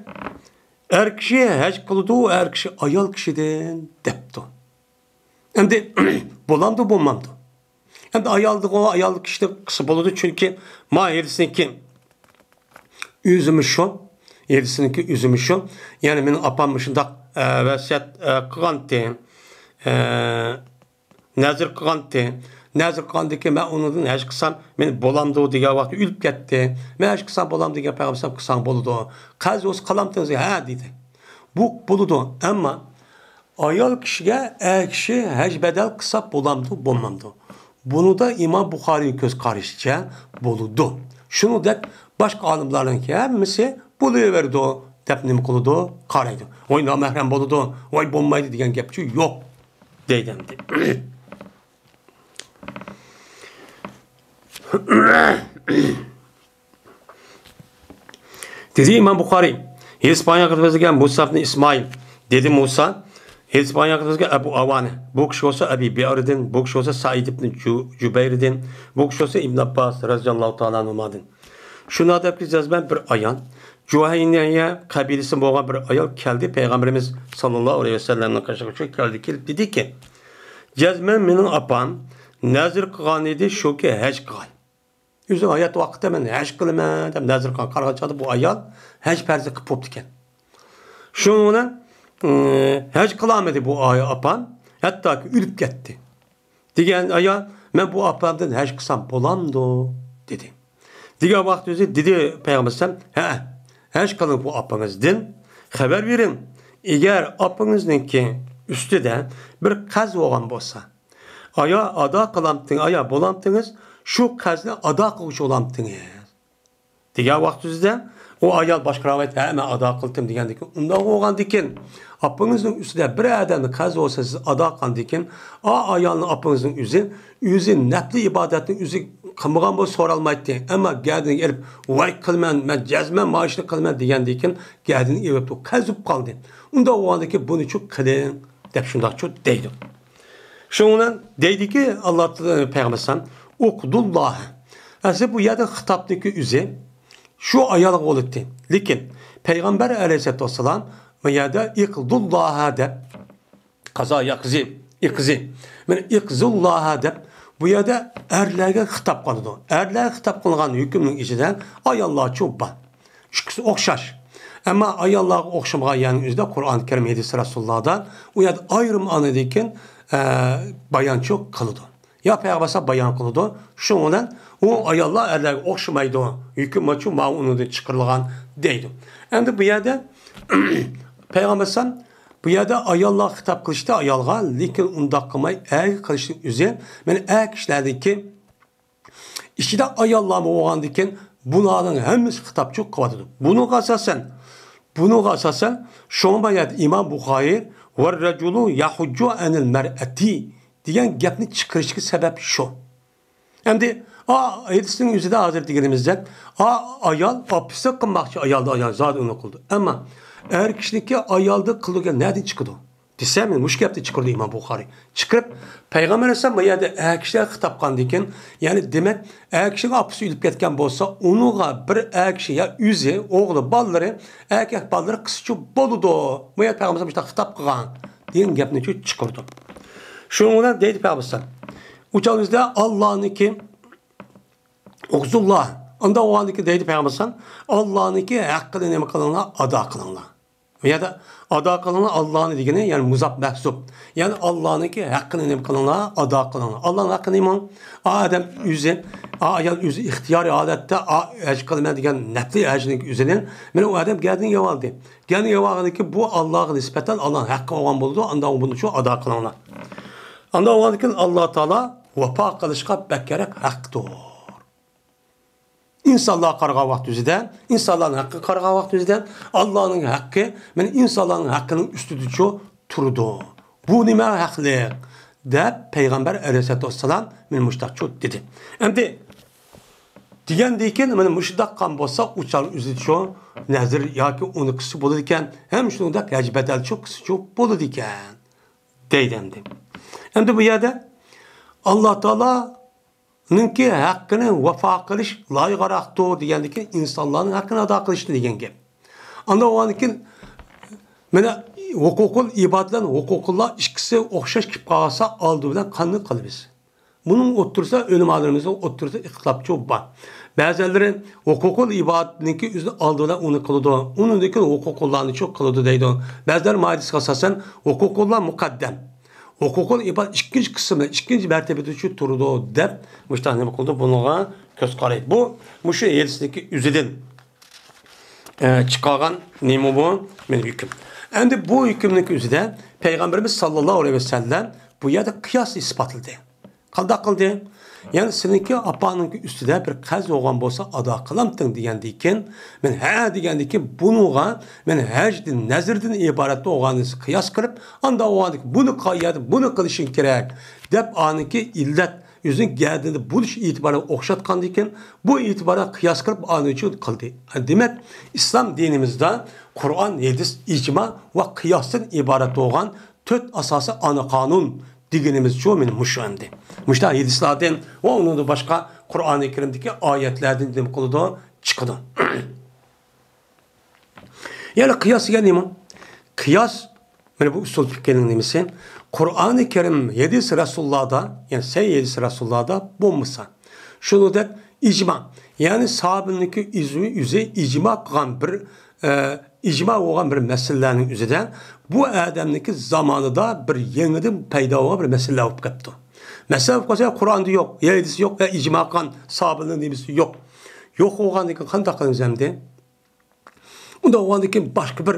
ئەر كىشى ھەج قىلىدۇ، ئەر كىشى ئايال كىشىدىن دەپتۇ. ئەمدى بولامدۇ، بولمامدۇ؟ ئەمدى ئايالدىغۇ، ئايال كىشىدىن قىلسا بولىدۇ، چۈنكى ما ھېلىسىنىڭكى ئۆزىمۇ شۇ، ھېلىسىنىڭكى ئۆزىمۇ شۇ. يەنى مېنىڭ ئاپام مۇشۇنداق، ئە، ۋەسىيەت، ئە، قىلغانتى، ئە، نەزىر قىلغانتى. نەزىر قىلغاندىكىن مەن ئۇنىڭدىن ھەج قىلسام، مېنى بولامدۇ دېگەن ۋاقىتتا ئۆلۈپ كەتتى. مەن ھەج قىلسام بولامدۇ دېگەن پەيغەمبەر قىلساڭ بولىدۇ. قەرز بولسا قىلامتىڭىز؟ ھە، دېدى. بۇ بولىدۇ، ئەمما ئايال كىشىگە ئەر كىشى ھەج بەدەل قىلسا بولامدۇ، بولمامدۇ؟ بۇنىڭدا ئىمام بۇخارىي كۆز قارىشىچە بولىدۇ. شۇنىڭدەك باشقا ئالىملارنىڭكى ھەممىسى بولۇۋېرىدۇ دەپ نېمە قىلىدۇ؟ قارايدۇ. ۋاي نامەھرەم بولىدۇ، ۋاي بولمايدۇ دېگەن گەپچۇ يوق دەيدۇ ئەمدى. دېدى ئىمام بۇخارىي، ھېدىس بايان قىلىپ بەرگەن مۇسئەب ئىبنى ئىسمائىل. دېدى مۇسا، ھېدىس بايان قىلىپ بەرگەن ئەبۇ ئاۋانە. بۇ كىشى بولسا ئەبى بەئردىن، بۇ كىشى بولسا سەئىد ئىبنى جۇ-، جۇبەيردىن، بۇ كىشى بولسا ئىبن ئابباس رەزىياللاھۇ تائالا ئەنھۇمادىن. شۇ نادەپكە جەزمەن بىر ئايال جۇھەينىيە قەبىلىسى بولغان بىر ئايال كەلدى پەيغەمبىرىمىز ساللاللاھۇ ئەلەيھى ۋەسەللەمنىڭ قېشىغا شۇ كەلدى، كېلىپ دېدىكى، جەزمەن مېنىڭ ئاپام نەزىر قىلغان ئىدى شۇكى ھەج قىلاي. ئۆزى ھايات ۋاقتىدا مەن ھەج قىلىمەن دەپ نەزىر قىلغان، قارىغان چاغدا بۇ ئايال ھەج پەرزى قىلىپ بوپتىكەن. شۇنىڭ بىلەن، ئى، ھەج قىلالمىدى بۇ ئاي-، ئاپام. ھەتتاكى ئۆلۈپ كەتتى. دېگەن ئايال، مەن بۇ ئاپامدىن ھەج قىلسام بولامدۇ؟ دېدى. دېگەن ۋاقىت ئۆزى دېدى پەيغەمبەر ئەلەيھىسسالام، ھە، ھەج قىلىڭ بۇ ئاپىڭىزدىن، خەۋەر بېرىڭ. ئەگەر ئاپىڭىزنىڭكى ئۈستىدە بىر قەرز بولغان بولسا، ئايا ئادا قىلامتىڭ-، ئايا بولامتىڭىز، شۇ قەرزنى ئادا قىلغۇچى بولامتىڭىز؟ دېگەن ۋاقتىمىزدا ئۇ ئايال باشقا رىۋايەت، ھە، مەن ئادا قىلدىم دېگەندىكىن، ئۇنداق بولغاندىكىن، ئاپىڭىزنىڭ ئۈستىدە بىر ئادەمنىڭ قەرزى بولسا، سىز ئادا قىلغاندىكىن، ئا ئايالنىڭ، ئاپىڭىزنىڭ ئۆزى، ئۆزى نەپلى ئىبادەتنى ئۆزى قىلمىغان بولسا سورالمايتتى. ئەمما گەدىنىگە ئېلىپ، ۋاي قىلىمەن، مەن جەزمەن مانا شۇنى قىلىمەن دېگەندىكىن، گەدىنىگە ئېلىپتۇ، قەرز بولۇپ قالدى. ئۇنداق بولغاندىكىن، بۇنىچۇ قىلىڭ دەپ شۇنداقچۇ دەيدۇ. شۇنىڭ بىلەن دەيدىكى، ئاللا پەيغەمبەر ئەلەيھىسسالام، ئۇقدۇللاھە. ئەسلى بۇ يەردە خىتابنىڭكى ئۆزى شۇ ئايالغا بولاتتى. لېكىن پەيغەمبەر ئەلەيھىسسالاتۇ ۋەسسالام بۇ يەردە ئىقدۇللاھە دەپ، قازا ياقزى، ئىقزى. مانا ئىقزۇللاھە دەپ بۇ يەردە ئەرلەرگە خىتاب قىلىدۇ. ئەرلەرگە خىتاب قىلغان ھۆكۈمنىڭ ئىچىدە ئاياللارچۇ بار. ئىككىسى ئوخشاش. ئەمما ئاياللارغا ئوخشىمىغان يەرنىڭ ئۆزىدە قۇرئان كەرىم، ھەدىس رەسۇلۇللادا ئۇ يەردە ئايرىم ئاندىن كېيىن، ئە، بايانچۇ قىلىدۇ. يا پەيغەمبەر ئەلەيھىسسالام بايان قىلىدۇ. شۇنىڭ بىلەن ئۇ ئاياللار ئەرلەرگە ئوخشىمايدۇ. ھۆكۈم بويىچە ماۋۇ ئۇنىڭدىن چىقىرىلغان دەيدۇ. ئەمدى بۇ يەردە پەيغەمبەر ئەلەيھىسسالام بۇ يەردە ئاياللارغا خىتاب قىلىشتا ئايالغا، لېكىن ئۇنداق قىلماي ئەرگە قىلىشنىڭ ئۆزى، مانا ئەر كىشىلەردىكى ئىچىدە ئاياللارمۇ بولغاندىكىن، بۇلارنىڭ ھەممىسى خىتابچۇ قىلىۋاتىدۇ. بۇنىڭغا ئاساسەن، بۇنىڭغا ئاساسەن، شۇڭا بۇ يەردە ئىمام بۇخارىي «ۋەررەجۇلۇ يەھۇججۇ ئەنىل مەرئەتى» دېگەن گەپنى چىقىرىشىغا سەۋەب شۇ. ئەمدى، ئا، ھەدىسنىڭ ئۆزىدە ھازىر دېگىنىمىزدەك، ئا، ئايال ئاپىسى قىلماقچى، ئايالدا ئايال زادى ئۇنى قىلىدۇ. ئەمما ئەر كىشىنىڭكى ئايالدا قىلىدىغان نەدىن چىقىدۇ؟ دېسە، مانا مۇشۇ گەپنى چىقىرىدۇ ئىمام بۇخارىي. چىقىرىپ، پەيغەمبەر ئەلەيھىسسالام بۇ يەردە ئەر كىشىلەرگە خىتاب قىلغاندىكىن، يەنى دېمەك، ئەر كىشىنىڭ ئاپىسى ئۆلۈپ كەتكەن بولسا، ئۇنىڭغا بىر ئەر كىشى يا ئۆزى، ئوغلى، بالىلىرى، ئەركەك بالىلىرى قىلسىچۇ بولىدۇ. بۇ يەردە پەيغەمبەر مۇشۇنداق خىتاب قىلغان دېگەن گەپنى چىقىرىدۇ. شۇنىڭ بىلەن دەيدۇ پەيغەمبەر ئەلەيھىسسالام. ئۇ چاغدا بىزدە ئاللانىڭكى، ئۇقزۇللا، ئۇنداق بولغاندىكىن دەيدۇ پەيغەمبەر ئەلەيھىسسالام، ئاللانىڭكى ھەققىنى نېمە قىلىڭلار؟ ئادا قىلىڭلار. بۇ يەردە ئادا قىلىڭلار، ئاللانى دېگىنى، يەنى مۇزاپ مەھزۇپ. يەنى ئاللانىڭكى ھەققىنى نېمە قىلىڭلار؟ ئادا قىلىڭلار. ئاللانىڭ ھەققى نېمە؟ ئا ئادەم ئۆزى، ئا ئايال ئۆزى ئىختىيارىي ھالەتتە، ئا ھەج قىلىمەن دېگەن نەپلى ھەجنىڭ ئۆزىنى، مانا ئۇ ئادەم گەردىنىگە ئالدى. گەردىنىگە ئالغاندىكىن بۇ ئاللاغا نىسبەتەن ئاللانىڭ ھەققى بولغان بولىدۇ. ئانداق بۇنى شۇ ئادا قىلىڭلار. ئانداق بولغاندىكىن ئاللا تائالا ۋاپا قىلىشقا بەكرەك ھەقتۇر. ئىنسانلارغا قارىغان ۋاقتىمىزدا، ئىنسانلارنىڭ ھەققىگە قارىغان ۋاقتىمىزدا، ئاللانىڭ ھەققى، مانا ئىنسانلارنىڭ ھەققىنىڭ ئۈستىدىچۇ تۇرىدۇ. بۇ نېمە ھەقلىق؟ دەپ پەيغەمبەر ئەلەيھىسسالاتۇ ۋەسسالام مانا مۇشۇنداقچۇ دېدى. ئەمدى دېگەندىن كېيىن، مانا مۇشۇنداق قىلغان بولسا، ئۇ چاغ ئۆزىچۇ نەزىر ياكى ئۇنى قىلسا بولىدىكەن، ھەم شۇنىڭدەك ھەج بەدەلچۇ قىلسىچۇ بولىدىكەن، دەيدۇ ئەمدى. ئەمدى بۇ يەردە ئاللا تائالا نىڭكى ھەققىنى ۋاپا قىلىش لايىقراقتۇر دېگەندىكىن، ئىنسانلارنىڭ ھەققىنى ئادا قىلىشتۇر دېگەن گەپ. ئاندىن ئۇنىڭدىن كېيىن، مانا، ھوقۇقۇل ئىباد بىلەن ھوقۇقۇللا ئىككىسى ئوخشاش كېلىپ قالسا، ئالدى بىلەن قانداق قىلىمىز؟ بۇنىڭ ئوتتۇرىسىدا ئۆلىمالىرىمىزنىڭ ئوتتۇرىسىدا ئىختىلاپچۇ بار. بەزىلىرى ھوقۇقۇل ئىبادنىڭكى ئۆزىنى ئالدى بىلەن ئۇنى قىلىدۇ، ئۇنىڭدىن كېيىن ھوقۇقۇللارنىچۇ قىلىدۇ دەيدۇ. بەزىلەر ماھىيەتكە ئاساسەن ھوقۇقۇللار مۇقەددەم، ھوقۇقۇل ئىباد ئىككىنچى قىسىمدا، ئىككىنچى مەرتىبىدىچۇ تۇرىدۇ دەپ مۇشۇنداق نېمە قىلىدۇ، بۇنىڭغا كۆز قارايدۇ. بۇ مۇشۇ ھەدىسنىڭكى ئۆزىدىن، ئە، چىقارغان نېمە بۇ؟ مانا ھۆكۈم. ئەمدى بۇ ھۆكۈمنىڭكى ئۆزىدە پەيغەمبىرىمىز ساللاللاھۇ ئەلەيھى ۋەسەللەم بۇ يەردە قىياسنى ئىسپاتلىدى. قانداق قىلدى؟ يەنى سېنىڭكى ئاپاڭنىڭكى ئۈستىدە بىر قەرز بولغان بولسا ئادا قىلامتىڭ دېگەندىكىن، مەن ھە دېگەندىكىن بۇنىڭغا مەن ھەجدىن، نەزىردىن ئىبارەت بولغاننى قىياس قىلىپ، ئاندا بولغاندىكىن بۇنى قايەردە، بۇنى قىلىشىڭ كېرەك دەپ ئانىڭكى ئىللەت ئۆزىنىڭ گەدىنىدە بولۇش ئېتىبارىغا ئوخشاتقاندىكىن، بۇ ئېتىبارغا قىياس قىلىپ ئانى ئۈچۈن قىلدى. دېمەك، ئىسلام دىنىمىزدا قۇرئان، ھەدىس، ئىجما ۋە قىياستىن ئىبارەت بولغان تۆت ئاساسىي ئانا قانۇن دېگىنىمىزچۇ، مانا مۇشۇ ئەمدى. مۇشۇنداق ھەدىسلاردىن ۋە ئۇنىڭدىن باشقا قۇرئانى كەرىمدىكى ئايەتلەردىن نېمە قىلىدۇ؟ چىقىدۇ. يەنى قىياس دېگەن نېمە؟ قىياس، مانا بۇ ئۇسۇل پىقھىنىڭ نېمىسى؟ قۇرئانى كەرىم، ھەدىس رەسۇللاردا، يەنى سەھىھ ھەدىس رەسۇللاردا بولمىسا، شۇنىڭدەك ئىجما، يەنى ساھابىنىڭكى ئۆزى، ئۆزى ئىجما قىلغان بىر، ئە، ئىجما بولغان بىر مەسىلىلەرنىڭ ئۆزىدە بۇ ئادەمنىڭكى زامانىدا بىر يېڭىدىن پەيدا بولغان بىر مەسىلىلەر بولۇپ قاپتۇ. مەسىلە بولۇپ قالسا، يا قۇرئاندا يوق، يا ھەدىستە يوق، يا ئىجما قىلغان ساھابىنىڭ نېمىسى يوق. يوق بولغاندىن كېيىن قانداق قىلىمىز ئەمدى؟ ئۇنداق بولغاندىن كېيىن باشقا بىر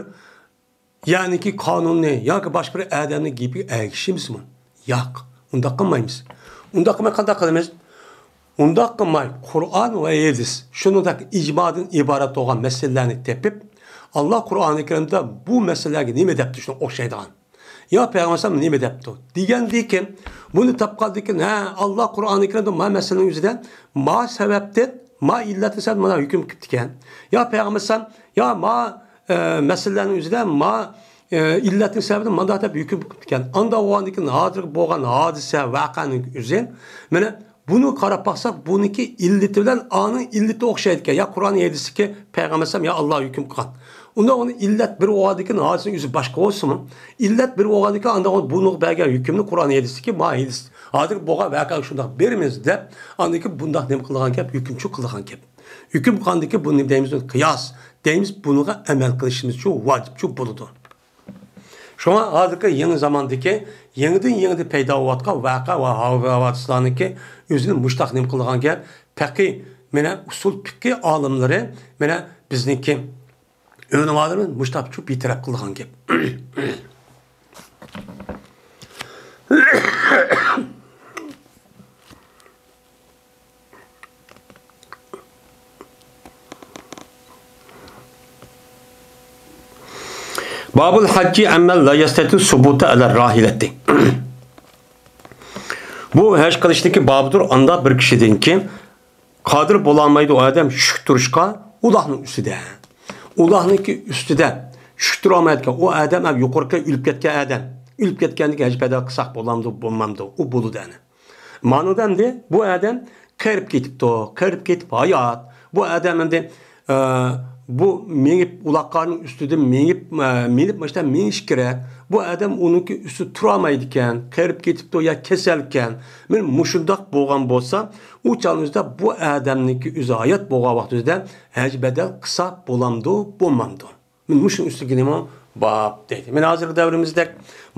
يەنىكى قانۇننى ياكى باشقا بىر ئادەمنىڭ گېپىگە ئەگىشىمىزمۇ؟ ياق، ئۇنداق قىلمايمىز. ئۇنداق قىلماي قانداق قىلىمىز؟ ئۇنداق قىلماي، قۇرئان ۋە ھەدىس، شۇنىڭدەك ئىجمادىن ئىبارەت بولغان مەسىلىلەرنى تېپىپ، ئاللا قۇرئانى كەرىمدە بۇ مەسىلىلەرگە نېمە دەپتۇ شۇنىڭغا ئوخشايدىغان؟ يا پەيغەمبەر ئەلەيھىسسالام نېمە دەپتۇ؟ دېگەندىكىن، بۇنى تاپقاندىكىن، ھە، ئاللا قۇرئانى كەرىمدە ما مەسىلىنىڭ ئۆزىدە ما سەۋەبتىن، ما ئىللەتنىڭ سەۋەبىدىن مانا ھۆكۈم قىپتىكەن. يا پەيغەمبەر ئەلەيھىسسالام، يا ما، ئە، مەسىلىلەرنىڭ ئۆزىدە ما، ئە، ئىللەتنىڭ سەۋەبىدىن مانداق دەپ ھۆكۈم قىپتىكەن. ئاندا بولغاندىكىن ھازىرقى بولغان ھادىسە، ۋەقەنىڭ ئۆزى، مانا بۇنى قاراپ باقساق، بۇنىڭكى ئىللىتى بىلەن ئانىڭ ئىللىتى ئوخشايدىكەن. يا قۇرئان ھەدىستىكى پەيغەمبەر ئەلەيھىسسالام، يا ئاللا ھۆكۈم قىلغان. ئۇنداق ئۇنى ئىللەت بىر بولغاندىكىن ھادىسىنىڭ ئۆزى باشقا بولسىمۇ، ئىللەت بىر بولغاندىكىن ئاندا بۇنىڭغا بەرگەن ھۆكۈمنى قۇرئان ھەدىستىكى ما ھەدىس، ھازىر بولغان ۋەقەگە شۇنداق بېرىمىز دەپ، ئاندىن كېيىن بۇنداق نېمە قىلغان گەپ، ھۆكۈمچى قىلغان گەپ. ھۆكۈم قىلغاندىكىن بۇنى نېمە دەيمىز؟ قىياس. دەيمىز، بۇنىڭغا ئەمەل قىلىشىمىزچۇ ۋاجىپچۇ بولىدۇ. شۇڭا ھازىرقى يېڭى زاماندىكى يېڭىدىن يېڭىدىن پەيدا بولۇۋاتقان ۋەقە ۋە ھاۋا-، ھاۋادىسلارنىڭكى ئۆزىنى مۇشتاق نېمە قىلىدىغان گەپ؟ پەقىي مانا ئۇسۇل پىققى ئالىملىرى مانا بىزنىڭكى ئۆلۈم ئالىمى مۇشتاق شۇ بىتەرەپ قىلىدىغان گەپ. بابۇل ھەججى ئەممەن لا يەستەتىئۇ سۇبۇتە ئەلەر راھىلەتى. بۇ ھەج قىلىشتىكى بابىدۇر، ئانداق بىر كىشىدىنكى قادىر بولالمايدۇ ئۇ ئادەم چۈشۈك تۇرۇشقا ئۇلاغنىڭ ئۈستىدە. ئۇلاغنىڭكى ئۈستىدە چۈشۈك تۇرالمايدىكەن ئۇ ئادەم، ھەم يۇقىرىقى ئۆلۈپ كەتكەن ئادەم. ئۆلۈپ كەتكەندىكى ھەج بەدەل قىلساق بولامدۇ، بولمامدۇ؟ ئۇ بولىدۇ ئەنە. مانىدا ئەمدى بۇ ئادەم قېرىپ كېتىپتۇ، قېرىپ كېتىپ ھايات. بۇ ئادەم ئەمدى، ئە، بۇ مېڭىپ، ئۇلاغنىڭ ئۈستىدە مېڭىپ، ئە، مېڭىپ، مۇشۇنداق مېڭىش كېرەك. بۇ ئادەم ئۇنىڭكى ئۈستىدە تۇرالمايدىكەن، قېرىپ كېتىپتۇ يا كېسەلكەن. مانا مۇشۇنداق بولغان بولسا، ئۇ چاغنىڭ ئۆزىدە بۇ ئادەمنىڭكى ئۆزى ھايات بولغان ۋاقتى ئۆزىدە ھەج بەدەل قىلسا بولامدۇ، بولمامدۇ؟ مانا مۇشۇنىڭ ئۈستىگە نېمە باب دەيدۇ. مانا ھازىرقى دەۋرىمىزدەك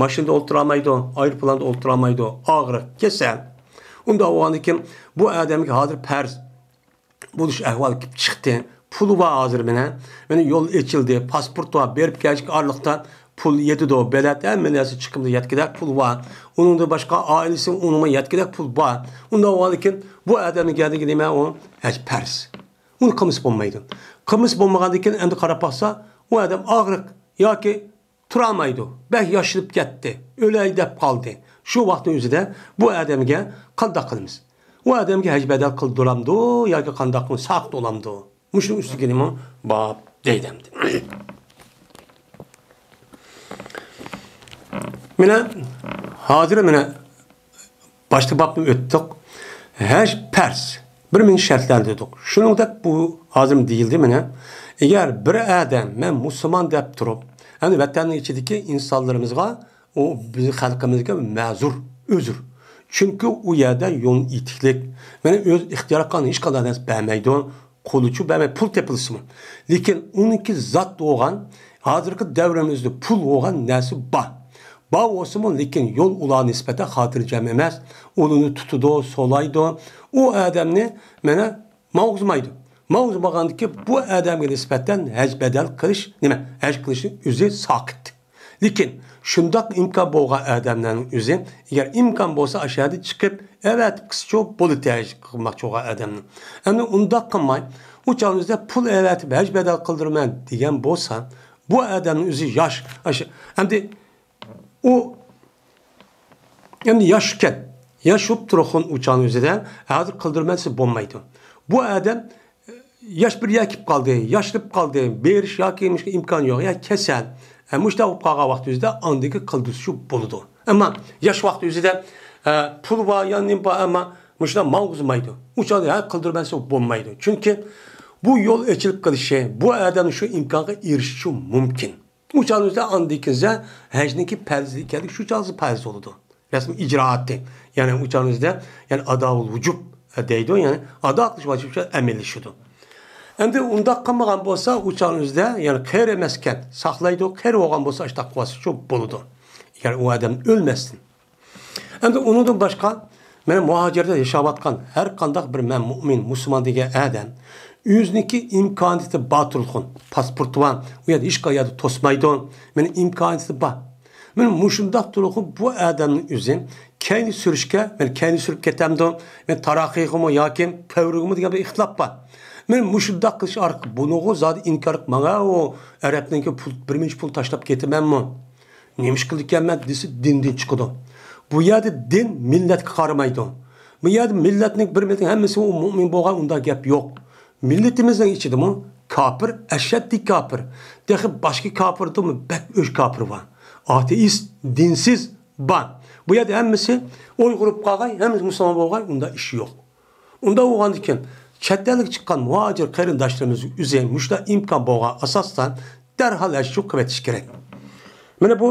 ماشىنىدا ئولتۇرالمايدۇ، ئايروپىلاندا ئولتۇرالمايدۇ، ئاغرىق، كېسەل. ئۇنداق بولغاندىكىن بۇ ئادەمگە ھازىر پەرز بولۇش ئەھۋالى كېلىپ چىقتى. پۇلى بار ھازىر مانا. مانا يول ئېچىلدى، پاسپورت بار، بېرىپ كەلىشكە ئارىلىقتا پۇل يېتىدۇ، بېلەت، ھەممە نەرسە چىقىمدا يەتكۈدەك پۇل بار. ئۇنىڭدىن باشقا ئائىلىسى ئۇنىڭغا يەتكۈدەك پۇل بار. ئۇنداق بولغاندىكىن بۇ ئادەمنىڭ گەدىگە نېمە ئۇ؟ ھەج پەرز. ئۇنى قىلمىسا بولمايدۇ. قىلمىسا بولمىغاندىكىن ئەمدى قاراپ باقسا، ئۇ ئادەم ئاغرىق ياكى تۇرالمايدۇ، بەك ياشىنىپ كەتتى، ئۆلەي دەپ قالدى. شۇ ۋاقىتنىڭ ئۆزىدە بۇ ئادەمگە قانداق قىلىمىز؟ ئۇ ئادەمگە ھەج بەدەل قىلدۇرامدۇ ياكى قانداق قىلىمىز؟ ساقىت بولامدۇ؟ مۇشۇنىڭ ئۈستىگە نېمە باب دەيدۇ ئەمدى. مانا ھازىر مانا باشتا بابنى ئۆتتۇق. ھەج پەرز. بىر مىڭ شەرتلەر دېدۇق. شۇنىڭدەك بۇ ھازىر دېيىلدى مانا. ئەگەر بىر ئادەم مەن مۇسۇلمان دەپ تۇرۇپ، يەنى ۋەتەننىڭ ئىچىدىكى ئىنسانلىرىمىزغا ئۇ بىزنىڭ خەلقىمىزگە مەزۇر، ئۆزۈر. چۈنكى ئۇ يەردە يول ئېتىكلىك. مانا ئۆز ئىختىيارى قىلغان ھېچقانداق نەرسە بەرمەيدۇ. قولىچۇ بەرمەي پۇل تېپىلسىمۇ. لېكىن ئۇنىڭكى زات بولغان، ھازىرقى دەۋرىمىزدە پۇل بولغان نەرسە بار. بار بولسىمۇ، لېكىن يول ئۇلارغا نىسبەتەن خاتىرجەم ئەمەس. ئۇلارنى تۇتىدۇ، سولايدۇ. ئۇ ئادەمنى مانا ماڭغۇزمايدۇ. ماڭغۇزمىغاندىكى بۇ ئادەمگە نىسبەتەن ھەج بەدەل قىلىش، نېمە، ھەج قىلىشنىڭ ئۆزى ساقىت. لېكىن شۇنداق ئىمكان بولغان ئادەملەرنىڭ ئۆزى، ئەگەر ئىمكان بولسا، ئاشۇ يەردىن چىقىپ ئەۋەتىپ قىلسىچۇ بولىدۇ، ھەج قىلماقچى بولغان ئادەمنىڭ. ئەمدى ئۇنداق قىلماي، ئۇ چاغنىڭ ئۆزىدە پۇل ئەۋەتىپ ھەج بەدەل قىلدۇرىمەن دېگەن بولسا، بۇ ئادەمنىڭ ئۆزى ياش. ئاشۇ، ئەمدى ئۇ ئەمدى ياش ئىكەن. ياش بولۇپ تۇرغان ئۇ چاغنىڭ ئۆزىدە ھازىر قىلدۇرمەن دېسە بولمايدۇ. بۇ ئادەم ياش بىر يەرگە كېلىپ قالدى، ياشىنىپ قالدى، بېرىش ياكى مۇشۇ ئىمكانى يوق، يا كېسەل. ھە، مۇشۇنداق بولۇپ قالغان ۋاقتىمىزدا ئاندىكى قىلدۇرسا بولىدۇ. ئەمما ياش ۋاقتى ئۆزىدە، ھە، پۇل بار، يا نېمە بار، ئەمما مۇشۇنداق ماڭغۇزمايدۇ. ئۇ چاغدا ھە قىلدۇرمەن دېسە بولمايدۇ. چۈنكى بۇ يول ئېچىلىپ قېلىشى، بۇ ئادەمنىڭ شۇ ئىمكانغا ئېرىشىشى مۇمكىن. ئۇ چاغنىڭ ئۆزىدە ئاندىن كېيىن ھەجنىڭكى پەرزلىكى كەلدى، شۇ چاغدا پەرز بولىدۇ. رەسمىي ئىجرائاتى، يەنى ئۇ چاغنىڭ ئۆزىدە، يەنى ئاداۋۇل ۋۇجۇب دەيدۇ، يەنى ئادا قىلىش ۋاجىپ ئەمەلىيلىشىدۇ. ئەمدى ئۇنداق قىلمىغان بولسا، ئۇ چاغنىڭ ئۆزىدە، يەنى قېرى ئەمەسكەن، ساقلايدۇ، قېرى بولغان بولسا، ئاشۇنداق قىلىۋالسىچۇ بولىدۇ. يەنى ئۇ ئادەم ئۆلمەستىن. ئەمدى ئۇنىڭدىن باشقا، مانا مۇھاجىرەتتە ياشاۋاتقان ھەر قانداق بىر مەن مۇئمىن، مۇسۇلمان دېگەن ئادەم ئۆزىنىڭكى ئىمكانىيىتى بار تۇرغۇن، پاسپورتى بار، ئۇ يەردە ھېچقانداق يەردە توسمايدۇ، مانا ئىمكانىيىتى بار. مانا مۇشۇنداق تۇرغۇن بۇ ئادەمنىڭ ئۆزى كەينى سۈرۈشكە، مانا كەينى سۈرۈپ كېتەمدۇ، مانا تاراقىغىمۇ ياكى كەۋرىگىمۇ دېگەن بىر ئىختىلاپ بار. مانا مۇشۇنداق قىلىش ئارقىلىق بۇنىڭغۇ زادى ئىنكار قىلىپ، ماڭا ئۇ ئەرەبنىڭكى پۇل، بىر مۇنچە پۇل تاشلاپ كېتىمەنمۇ؟ نېمە ئىش قىلىدىكەنمەن دېسە، دىندىن چىقىدۇ. بۇ يەردە دىن مىللەتكە قارىمايدۇ. بۇ يەردە مىللەتنىڭ بىر مىللەتنىڭ ھەممىسى ئۇ مۇئمىن بولغان، ئۇنداق گەپ يوق. مىللىتىمىزنىڭ ئىچىدىمۇ كاپىر، ئەشەددىي كاپىر، تېخى باشقا كاپىردىنمۇ بەك ئۆچ كاپىر بار. ئاتېئىست، دىنسىز بار. بۇ يەردە ھەممىسى ئۇيغۇر بولۇپ قالغاي، ھەممىسى مۇسۇلمان بولغاي، ئۇنداق ئىش يوق. ئۇنداق بولغاندىكىن، چەت ئەلگە چىققان مۇھاجىر قېرىنداشلىرىمىز ئۆزى مۇشۇنداق ئىمكان بولغان ئاساستا دەرھال ھەج قىلىۋېتىش كېرەك. مانا بۇ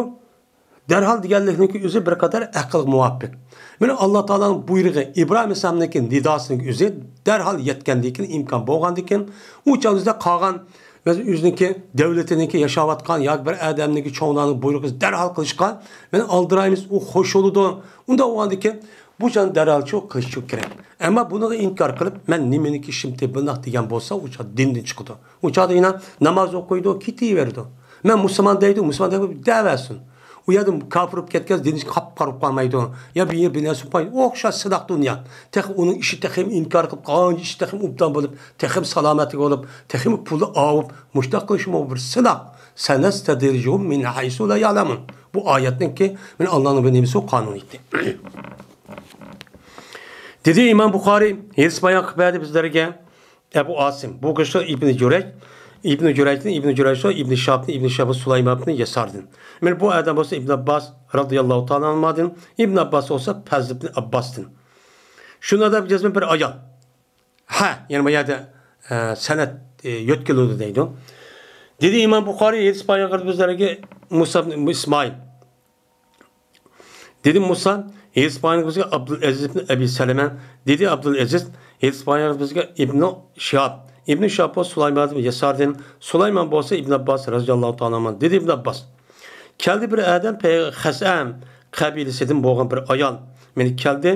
دەرھال دېگەنلىكنىڭكى ئۆزى بىر قەدەر ئەقىلگە مۇۋاپىق. مانا ئاللا تائالانىڭ بۇيرۇقى، ئىبراھىم ئەلەيھىسسالامنىڭكى نىداسىنىڭ ئۆزى دەرھال يەتكەندىن كېيىن، ئىمكان بولغاندىن كېيىن، ئۇ چاغدا قالغان مەسىلەن، ئۆزىنىڭكى دۆلىتىنىڭكى ياشاۋاتقان ياكى بىر ئادەمنىڭكى چوڭلارنىڭ بۇيرۇقىنى دەرھال قىلىشقا مەن ئالدىرايمىز، ئۇ خوش بولىدۇ. ئۇنداق بولغاندىكىن بۇ جان دەرھالچۇ قىلىشچۇ كېرەك. ئەمما بۇنىڭغا ئىنكار قىلىپ، مەن نېمىنىڭكى ئىشىمتى بۇنداق دېگەن بولسا، ئۇ چاغ دىندىن چىقىدۇ. ئۇ چاغدا يەنە ناماز ئوقۇيدۇ، كېتىۋېرىدۇ. مەن مۇسۇلمان دەيدۇ، مۇسۇلمان دەپ دەۋەرسۇن. ئۇ يەردە كاپىر بولۇپ كەتكەن دىنى قاپقارا بولۇپ قالمايدۇ. يا بىر يەر بىر نەرسە بولۇپ قالمايدۇ. ئوخشاش سىناق دۇنيا. تېخى ئۇنىڭ ئىشى تېخىمۇ ئىنكار قىلىپ، قالغان ئىشى تېخىمۇ ئوبدان بولۇپ، تېخىمۇ سالامەتلىك بولۇپ، تېخىمۇ پۇلى ئاۋۇپ، مۇشۇنداق قىلىشىمۇ بىر سىناق. سەنەستەدرىجۇھۇم مىن ھەيسۇ لا يەلەمۇن. بۇ ئايەتنىڭكى، مەن ئاللانىڭ بىر نېمىسى، قانۇنىيىتى. دېدى ئىمام بۇخارىي، ھەدىس بايان قىلىپ بەردى بىزلەرگە. ئەبۇ ئاسىم، بۇ كىشى ئىبنى جۇرەيج، ئىبنى جۇرەيجدىن، ئىبنى جۇرەيج، ئىبنى شىھابتىن، ئىبنى شىھاب سۇلايمان ئىبنى يەساردىن. مانا بۇ ئادەم بولسا ئىبن ئابباس رازىياللاھۇ تائالا ئەنھۇمادىن، ئىبن ئابباس بولسا پەزل ئىبن ئابباستىن. شۇنىڭدا بىر جەزمەن بىر ئايال. ھە، يەنى بۇ يەردە، ئە، سەنەد، ئە، يۆتكىلىدۇ دەيدۇ. دېدى ئىمام بۇخارىي، ھەدىس بايان قىلىپ بىزلەرگە مۇسا ئىبن ئىسمائىل. دېدى مۇسا، ھەدىس بايان قىلىپ بىزگە ئابدۇلئەزىز ئىبن ئەبى سەلەمە. دېدى ئابدۇلئەزىز، ھەدىس بايان قىلىپ بىزگە ئىبنۇ شىھاب. ئىبنۇ شىھاب بولسا سۇلايمان ئىبن يەساردىن، سۇلايمان بولسا ئىبن ئابباس رازىياللاھۇ تائالا ئەنھۇ. دېدى ئىبن ئابباس، كەلدى بىر ئادەم پەي-، خەسئەم قەبىلىسىدىن بولغان بىر ئايال. مانا كەلدى،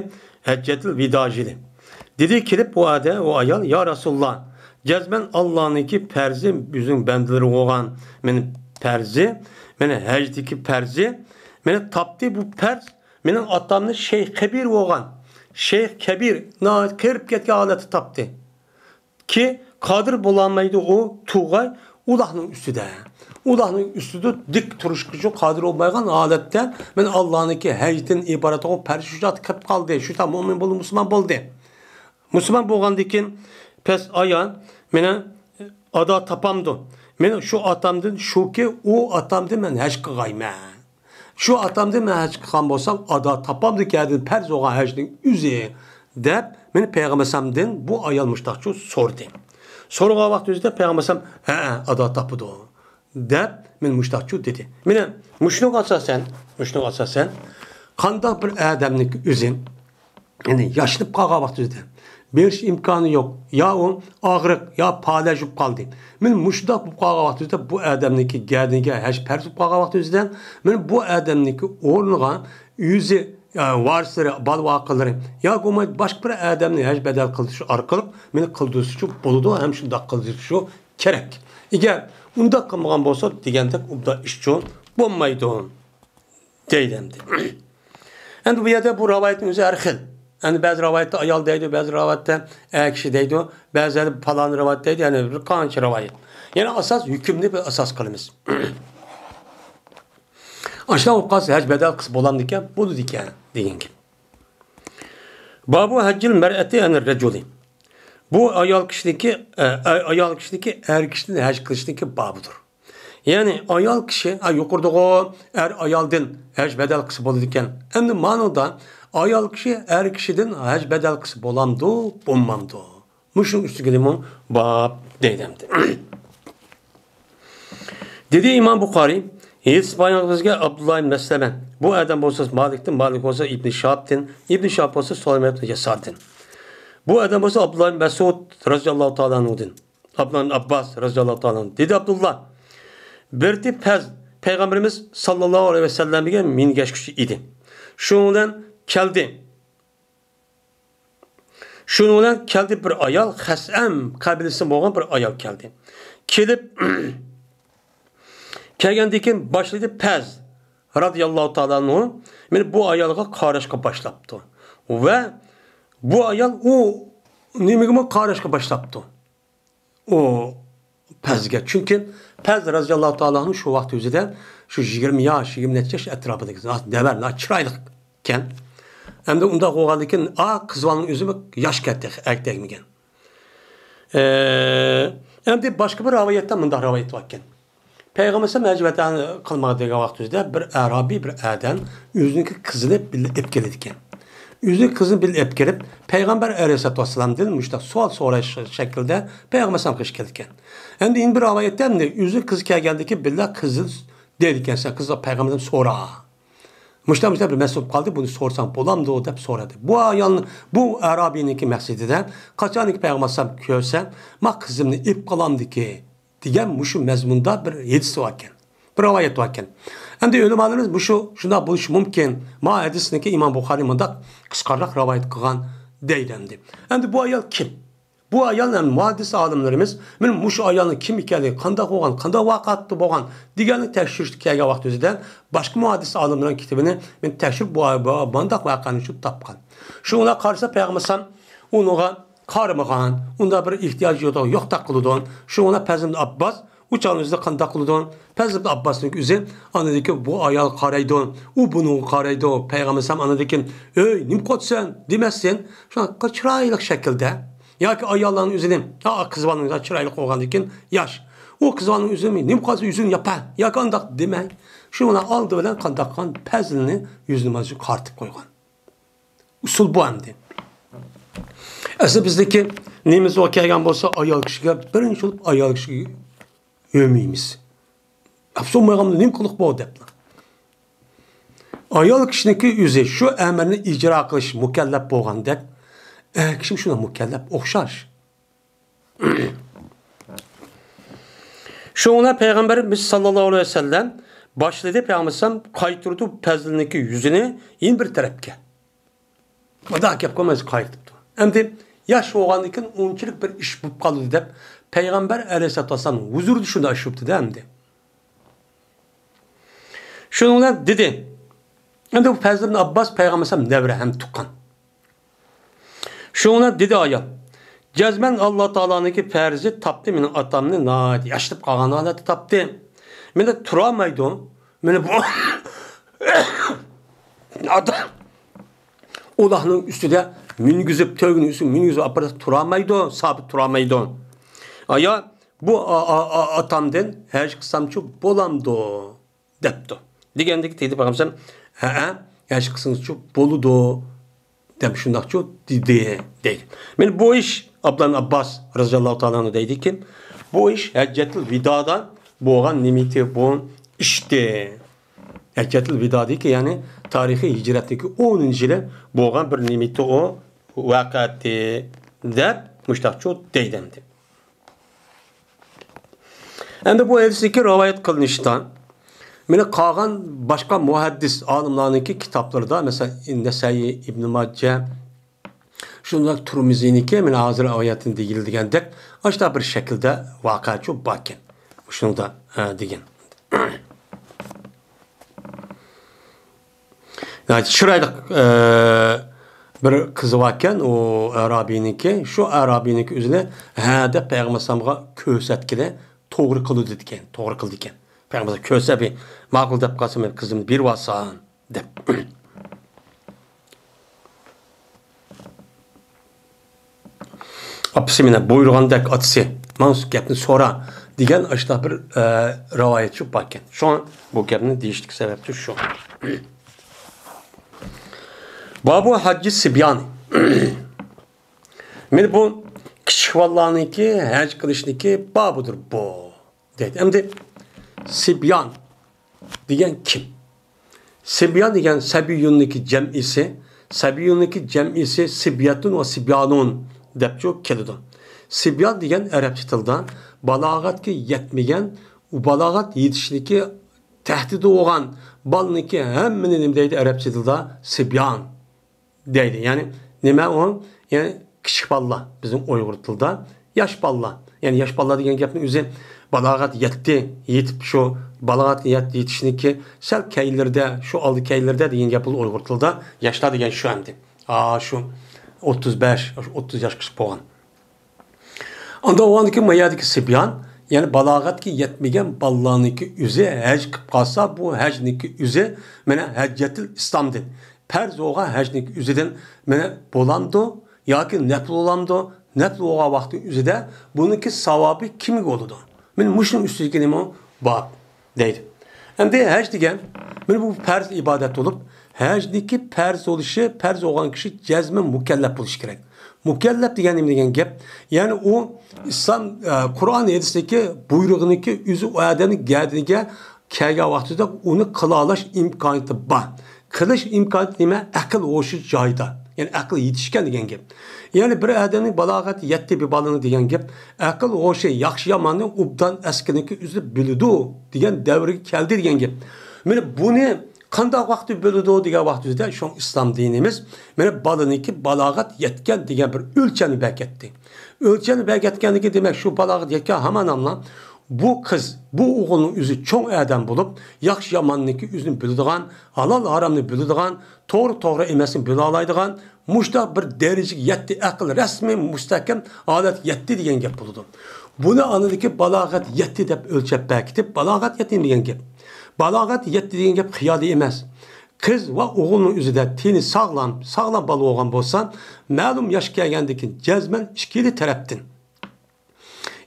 ھەججەتىل ۋىدا يىلى. دېدى كېلىپ بۇ ئادەم، ئۇ ئايال، يا رەسۇلاللا، جەزمەن ئاللانىڭكى پەرزى ئۆزىنىڭ بەندىلىرى بولغان، مانا پەرزى، مانا ھەجدىكى پەرزى، مانا تاپتى بۇ پەرز، مېنىڭ ئاتامنى شەيخ كەبىر بولغان، شەيخ كەبىر، ناھايىتى قېرىپ كەتكەن ھالەتتە تاپتى. كى قادىر بولالمايدۇ ئۇ تۇغاي ئۇلاغنىڭ ئۈستىدە. ئۇلاغنىڭ ئۈستىدە دىك تۇرۇشقىچۇ قادىر بولمايدىغان ھالەتتە، مانا ئاللانىڭكى ھەجدىن ئىبارەت بولغان پەرز شۇ چاغدا كېلىپ قالدى. شۇ چاغدا مۆمىن بولدى، مۇسۇلمان بولدى. مۇسۇلمان بولغاندىن كېيىن، پەس ئايا، مانا ئادا تاپامدۇ؟ مانا شۇ ئاتامدىن، شۇكى ئۇ ئاتامدىن مەن ھەج قىلغايمەن. شۇ ئاتامدىن مەن ھەج قىلغان بولسام، ئادا تاپامدىكەن پەرز بولغان ھەجنىڭ ئۆزى، دەپ، مانا پەيغەمبەر ئەلەيھىسسالامدىن بۇ ئايال مۇشتاقچۇ سورىدى. سورىغان ۋاقتى ئۆزىدە پەيغەمبەر ئەلەيھىسسالام، ھەئە، ئادا تاپىدۇ، دەپ، مانا مۇشتاقچۇ دېدى. مانا مۇشۇنىڭغا ئاساسەن، مۇشۇنىڭغا ئاساسەن، قانداق بىر ئادەمنىڭكى ئۆزى، يەنى ياشىنىپ قالغان ۋاقتىمىزدا بېرىش ئىمكانى يوق، يا ئۇ ئاغرىق، يا پالەچ بولۇپ قالدى. مانا مۇشۇنداق بولۇپ قالغان ۋاقتىمىزدا بۇ ئادەمنىڭكى گەدىنىگە ھەج پەرز بولۇپ قالغان ۋاقتىمىزدا، مانا بۇ ئادەمنىڭكى ئورنىغا ئۆزى، يا ۋارىسلىرى، بالا-ۋاقىلىرى ياكى بولمىسا باشقا بىر ئادەمنى ھەج بەدەل قىلدۇرۇش ئارقىلىق مانا قىلدۇرسىچۇ بولىدۇ ھەم شۇنداق قىلدۇرۇشى كېرەك. ئەگەر ئۇنداق قىلمىغان بولسا، دېگەندەك ئۇنداق ئىشچۇ بولمايدۇ. دەيدۇ ئەمدى. ئەمدى بۇ يەردە بۇ رىۋايەتنىڭ ئۆزى ھەر خىل. ئەمدى بەزى رىۋايەتتە ئايال دەيدۇ، بەزى رىۋايەتتە ئەر كىشى دەيدۇ، بەزىلەردە پالان رىۋايەت دەيدۇ، يەنى بىر قانچە رىۋايەت. يەنى ئاساس ھۆكۈمنى بىر ئاساس قىلىمىز. ئاشۇنداق بولۇپ قالسا ھەج بەدەل قىلسا بولامدىكەن؟ بولىدىكەن دېگەن گەپ. بابۇ ھەججىل مەرئەتى ئەنىر رەجۇلى. بۇ ئايال كىشىنىڭكى، ئە، ئايال كىشىنىڭكى ئەر كىشىدىن ھەج قىلىشنىڭكى بابىدۇر. يەنى ئايال كىشى، ھە، يۇقىرىدىغۇ ئەر ئايالدىن ھەج بەدەل قىلسا بولىدىكەن. ئەمدى مانىدا ئايال كىشى ئەر كىشىدىن ھەج بەدەل قىلسا بولامدۇ، بولمامدۇ؟ مۇشۇنىڭ ئۈستىگىمۇ باب دەيدۇ ئەمدى. دېدى ئىمام بۇخارىي، ھەدىس بايان بىزگە ئابدۇللا ئىبن مەسلەمە. بۇ ئادەم بولسا مالىكتىن، مالىك بولسا ئىبنى شىھابتىن، ئىبنى شىھاب بولسا سۇلايمان ئىبنى يەساردىن. بۇ ئادەم بولسا ئابدۇللا ئىبن مەسئۇد رازىياللاھۇ تائالا ئەنھۇدىن. ئابدۇللا ئىبن ئابباس رازىياللاھۇ تائالا ئەنھۇ. دېدى ئابدۇللا، بىرتى پەز پەيغەمبىرىمىز ساللاللاھۇ ئەلەيھى ۋەسەللەمگە مىنگەشكۈچى ئىدى. شۇنىڭ بىلەن كەلدى. شۇنىڭ بىلەن كەلدى بىر ئايال، خەسئەم قەبىلىسىدىن بولغان بىر ئايال كەلدى. كېلىپ، كەلگەندىن كېيىن باشلىدى پەز رازىياللاھۇ تائالا ئەنھۇ مانا بۇ ئايالغا قاراشقا باشلاپتۇ. ۋە بۇ ئايال ئۇ نېمىگىمۇ قاراشقا باشلاپتۇ. ئۇ پەزگە. چۈنكى پەز رازىياللاھۇ تائالا ئەنھۇ شۇ ۋاقىت ئۆزىدە شۇ يىگىرمە ياش، يىگىرمە نەچچە ياش ئەتراپىدا، دەۋر، چىرايلىق ئىكەن. ئەمدى ئۇنداق بولغاندىكىن، ئا، قىز بالىنىڭ ئۆزىمۇ ياش كەتتى، ئەگىپ تەگمىگەن. ئە، ئەمدى باشقا بىر رىۋايەتتە مۇنداق رىۋايەت باركەن. پەيغەمبەر ئەلەيھىسسالام ھەج ۋەتەن قىلماققا دېگەن ۋاقتىمىزدا بىر ئەرابىي بىر ئادەم ئۆزىنىڭكى قىزىنى بىللە ئېلىپ كېلىدىكەن. ئۆزىنىڭ قىزىنى بىللە ئېلىپ كېلىپ، پەيغەمبەر ئەلەيھىسسالاتۇ ۋەسسالامدىن مۇشۇنداق سوئال سوراش شەكلىدە پەيغەمبەر ئەلەيھىسسالامغا كېلىدىكەن. ئەمدى يەنە بىر رىۋايەتتە ئەمدى ئۆزى قىز كەلگەندىكى بىللە قىزى دەيدىكەن، سەن قىزغا پەيغەمبەردىن سورا. مۇشۇنداق، مۇشۇنداق بىر مەسىلە بولۇپ قالدى، بۇنى سورىساڭ بولامدۇ دەپ سورىدى. بۇ ئايال، بۇ ئەرابىينىڭكى مەقسىتىدە، قاچانكى پەيغەمبەر ئەلەيھىسسالام كۆرسە، ما قىزىمنى ئېلىپ قالامدىكى، دېگەن مۇشۇ مەزمۇندا بىر ھەدىس باركەن. بىر رىۋايەت باركەن. ئەمدى ئۆلىمالىرىمىز مۇشۇ شۇنداق بولۇشى مۇمكىن. ما ھەدىسنىكى ئىمام بۇخارىي مۇنداق قىسقىراق رىۋايەت قىلغان دەيدۇ ئەمدى. ئەمدى بۇ ئايال كىم؟ بۇ ئايال ھەم مۇھەددىس ئالىملىرىمىز، مانا مۇشۇ ئايالنىڭ كىم ئىكەنلىكى، قانداق بولغان، قانداق ۋەقەدە بولغان دېگەننى تەكشۈرۈشكە كەلگەن ۋاقتىمىزدا، باشقا مۇھەددىس ئالىملارنىڭ كىتابىنى مانا تەكشۈرۈپ، بۇ، بۇ، مۇنداق ۋەقەنى شۇ تاپقان. شۇنىڭغا قارىسا، پەيغەمبەر ئۇنىڭغا قارىمىغان، ئۇندا بىر ئېھتىياجى يوق، يوقتەك قىلىدۇ. شۇنىڭغا پەزىلىم ئابباس ئۇ چاغنىڭ ئۆزىدە قانداق قىلىدۇ؟ پەزىلىم ئابباسنىڭ ئۆزى ئاندىكى بۇ ئايالغا قارايدۇ، ئۇ بۇنىڭغا قارايدۇ. پەيغەمبەر ئەلەيھىسسالام ئاندىكى، «ئۆي، نېمە قىلىۋاتىسەن؟» دېمەستىن، شۇنداق چىرايلىق شەكىلدە ياكى ئاياللارنىڭ ئۆزىنى، يا قىز بالىنىڭ چىرايلىق بولغاندىن كېيىن ياش، ئۇ قىز بالىنىڭ ئۆزىنى، «نېمە قىلىسەن، يۈزۈڭنى ياپا» ياكى ئانداق دېمەي، شۇ بىلەن ئالدى بىلەن قانداق قىلغان پەزىلنى يۈز نامازغا قارىتىپ قويغان. ئۇسۇل بۇ ئەمدى. ئەسلى بىزدىكى نېمىز ئوقۇپ كەلگەن بولسا، ئايال كىشىگە بىرىنچى بولۇپ ئايال كىشىگە ھۆرمەيمىز. ئەپسۇ بولمايدىغاندا نېمە قىلدۇق بۇ دەپلا. ئايال كىشىنىڭكى ئۆزى شۇ ئەمرنى ئىجرا قىلىش مۇكەللەپ بولغاندەك، ئەر كىشىمۇ شۇنداق مۇكەللەپ ئوخشاش. شۇڭا پەيغەمبىرىمىز ساللاللاھۇ ئەلەيھى ۋەسەللەم باشلىدى، پەيغەمبەر ئەلەيھىسسالام قايتۇردى پەزىلنىڭكى يۈزىنى يەنە بىر تەرەپكە. مۇنداق گەپ قىلماي قايتىپتۇ. ئەمدى ياش بولغاندىن كېيىن ئۇنچىلىك بىر ئىش بولۇپ قالدى دەپ پەيغەمبەر ئەلەيھىسسالاتۇ ۋەسسالام ھۇزۇرىدا شۇنداق ئىش بوپتۇ-دە ئەمدى. شۇنىڭ بىلەن دېدى. ئەمدى بۇ پەزىل ئىبن ئابباس پەيغەمبەر ئەلەيھىسسالام نەۋرە ھەم تۇغقان. شۇنىڭ بىلەن دېدى ئايال، جەزمەن ئاللا تائالانىڭكى پەرزى تاپتى، مېنىڭ ئاتامنى ناھايىتى ياشىنىپ قالغان ھالەتتە تاپتى. مېنى تۇرالمايدۇ. مېنى بۇ ئاتا ئۇلاغنىڭ ئۈستىدە مىنگۈزۈپ، تۆگىنىڭ ئۈستىگە مىنگۈزۈپ ئاپىرىپ تۇرالمايدۇ، سابىت تۇرالمايدۇ. ئايا، بۇ ئا-، ئا-، ئا-، ئاتامدىن ھەج قىلسامچۇ بولامدۇ؟ دەپتۇ. دېگەندىكى تېگىدە پەيغەمبەر، ھەئە، ھەج قىلسىڭىزچۇ بولىدۇ، دەپ شۇنداقچۇ دېدى، دەيدۇ. مانا بۇ ئىش، ئابدۇللا ئىبن ئابباس رەزىياللاھۇ تائالا ئەنھۇ دەيدىكى، بۇ ئىش ھەججەتۇل ۋىدادا بولغان نېمىتى بۇ ئىشتى. ھەججەتۇل ۋىدادىكى، يەنى تارىخىي ھىجرەتتىكى ئونىنچى يىلى بولغان بىر نېمىتى ئۇ ۋەقەتى، دەپ مۇشتاقچۇ دەيدۇ ئەمدى. ئەمدى بۇ ھەدىستىكى رىۋايەت قىلىنىشتا، مانا قالغان باشقا مۇھەددىس ئالىملارنىڭكى كىتابلىرىدا، مەسىلەن، نەسەئىي، ئىبن ماجە، شۇنداق تۇرمۇزىنىڭكى، مانا ھازىر ئايەتتىن دېگىلى دېگەندەك، ئاشۇنداق بىر شەكىلدە ۋەقەچۇ باركەن. شۇنىڭدا، ھە، دېگەن. ناھايىتى چىرايلىق، ئە، بىر قىزى باركەن، ئۇ ئەرابىينىڭكى. شۇ ئەرابىينىڭكى ئۆزىنى ھە دەپ پەيغەمبەر ئەلەيھىسسالامغا كۆرسەتكىلى توغرا قىلىدىكەن، توغرا قىلىدىكەن. پەيغەمبەر كۆرسە بىر ماقۇل دەپ قالسا، مەن قىزىمنى بېرىۋالسام دەپ. ئاپىسى مېنى بۇيرۇغاندەك، ئاتىسى، ماڭا گەپنى سورا دېگەن ئاشۇنداق بىر، ئە، رىۋايەت شۇ باركەن. شۇڭا بۇ گەپنى دېيىشلىك سەۋەبتۇ شۇ. بابۇ ھەججى سىبيانى. مانا بۇ كىچىك بالىلارنىڭكى ھەج قىلىشنىكى بابىدۇر بۇ. دەيدۇ. ئەمدى سىبيان دېگەن كىم؟ سىبيان دېگەن سەبىيۇننىڭكى جەمئىسى، سەبىيۇننىڭكى جەمئىسى سىبيەتۇن ۋە سىبيانۇن دەپچۇ كېلىدۇ. سىبيان دېگەن ئەرەبچە تىلدا بالاغەتكە يەتمىگەن، بالاغەت يېتىشنىكى تەھدىتى بولغان بالىنىڭكى ھەممىنى نېمە دەيدۇ ئەرەبچە تىلدا؟ سىبيان دەيدۇ. يەنى نېمە ئۇ؟ يەنى كىچىك بالىلار، بىزنىڭ ئۇيغۇر تىلىدا ياش بالىلار. يەنى ياش بالىلار دېگەن گەپنىڭ ئۆزى بالاغەت يەتتى، يېتىپ شۇ بالاغەت يەت-، يېتىشنىكى سەل كەينىلىرىدە، شۇ ئالدى كەينىلىرىدە دېگەن گەپ بولىدۇ ئۇيغۇر تىلىدا. ياشلار دېگەن شۇ ئەمدى. ئا، شۇ ئوتتۇز بەش، ئوتتۇز ياشقىچە بولغان. ئاندىن ئۇنىڭدىكى ما يەردىكى سىبيان، يەنى بالاغەتكە يەتمىگەن بالىلارنىڭكى ئۆزى ھەج قىلىپ قالسا، بۇ ھەجنىڭكى ئۆزى مانا ھەججەتىل ئىسلامدىن، پەرز بولغان ھەجنىڭكى ئۆزىدىن مانا بولامدۇ ياكى نەپل بولامدۇ؟ نەپل بولغان ۋاقىتنىڭ ئۆزىدە بۇنىڭكى ساۋابى كىمگە بولىدۇ؟ مانا مۇشۇنىڭ ئۈستىدىكى نېمە بار؟ دەيدۇ. ئەمدى ھەج دېگەن، مانا بۇ پەرز ئىبادەت بولۇپ، ھەجنىڭكى پەرز بولۇشى، پەرز بولغان كىشى جەزمەن مۇكەللەپ بولۇشى كېرەك. مۇكەللەپ دېگەن نېمە دېگەن گەپ؟ يەنى ئۇ ئىسلام، ئە، قۇرئان ھەدىستىكى بۇيرۇغىنىڭكى ئۆزى ئۇ ئادەمنىڭ گەدىنىگە كەلگەن ۋاقتىدا ئۇنى قىلالاش ئىمكانىيىتى بار. قىلىش ئىمكانىيىتى نېمە؟ ئەقىل ھوشى جايىدا. يەنى ئەقلى يېتىشكەن دېگەن گەپ. يەنى بىر ئادەمنىڭ بالاغەت يەتتى بىر بالىنىڭ دېگەن گەپ، ئەقىل ھوشى ياخشى ياماننى ئوبدان ئەسكىنىكى ئۆزى بىلىدۇ دېگەن دەۋرگە كەلدى دېگەن گەپ. مانا بۇنى قانداق ۋاقىتتا بىلىدۇ دېگەن ۋاقتىمىزدا شۇڭا ئىسلام دىنىمىز مانا بالىنىڭكى بالاغەت يەتكەن دېگەن بىر ئۆلچەمنى بەرگەتتى. ئۆلچەمنى بەرگەتكەندىكى دېمەك شۇ بالاغەت يەتكەن ھامان ئاملا بۇ قىز، بۇ ئوغۇلنىڭ ئۆزى چوڭ ئادەم بولۇپ، ياخشى ياماننىڭكى ئۆزىنى بىلىدىغان، ھالال ھارامنى بىلىدىغان، توغرا توغرا ئەمەسنى بىلالايدىغان، مۇشۇنداق بىر دەرىجىگە يەتتى، ئەقىل رەسمىي مۇستەھكەم ھالەتكە يەتتى دېگەن گەپ بولىدۇ. بۇنى ئاندىكى بالاغەت يەتتى دەپ ئۆلچەپ بەركىتىپ، بالاغەت يەتتى دېگەن گەپ. بالاغەت يەتتى دېگەن گەپ خىيالىي ئەمەس. قىز ۋە ئوغۇلنىڭ ئۆزىدە تېنى ساغلام، ساغلام بالا بولغان بولسا، مەلۇم ياشقا كەلگەندىن كېيىن جەزمەن ئىككىلا تەرەپتىن،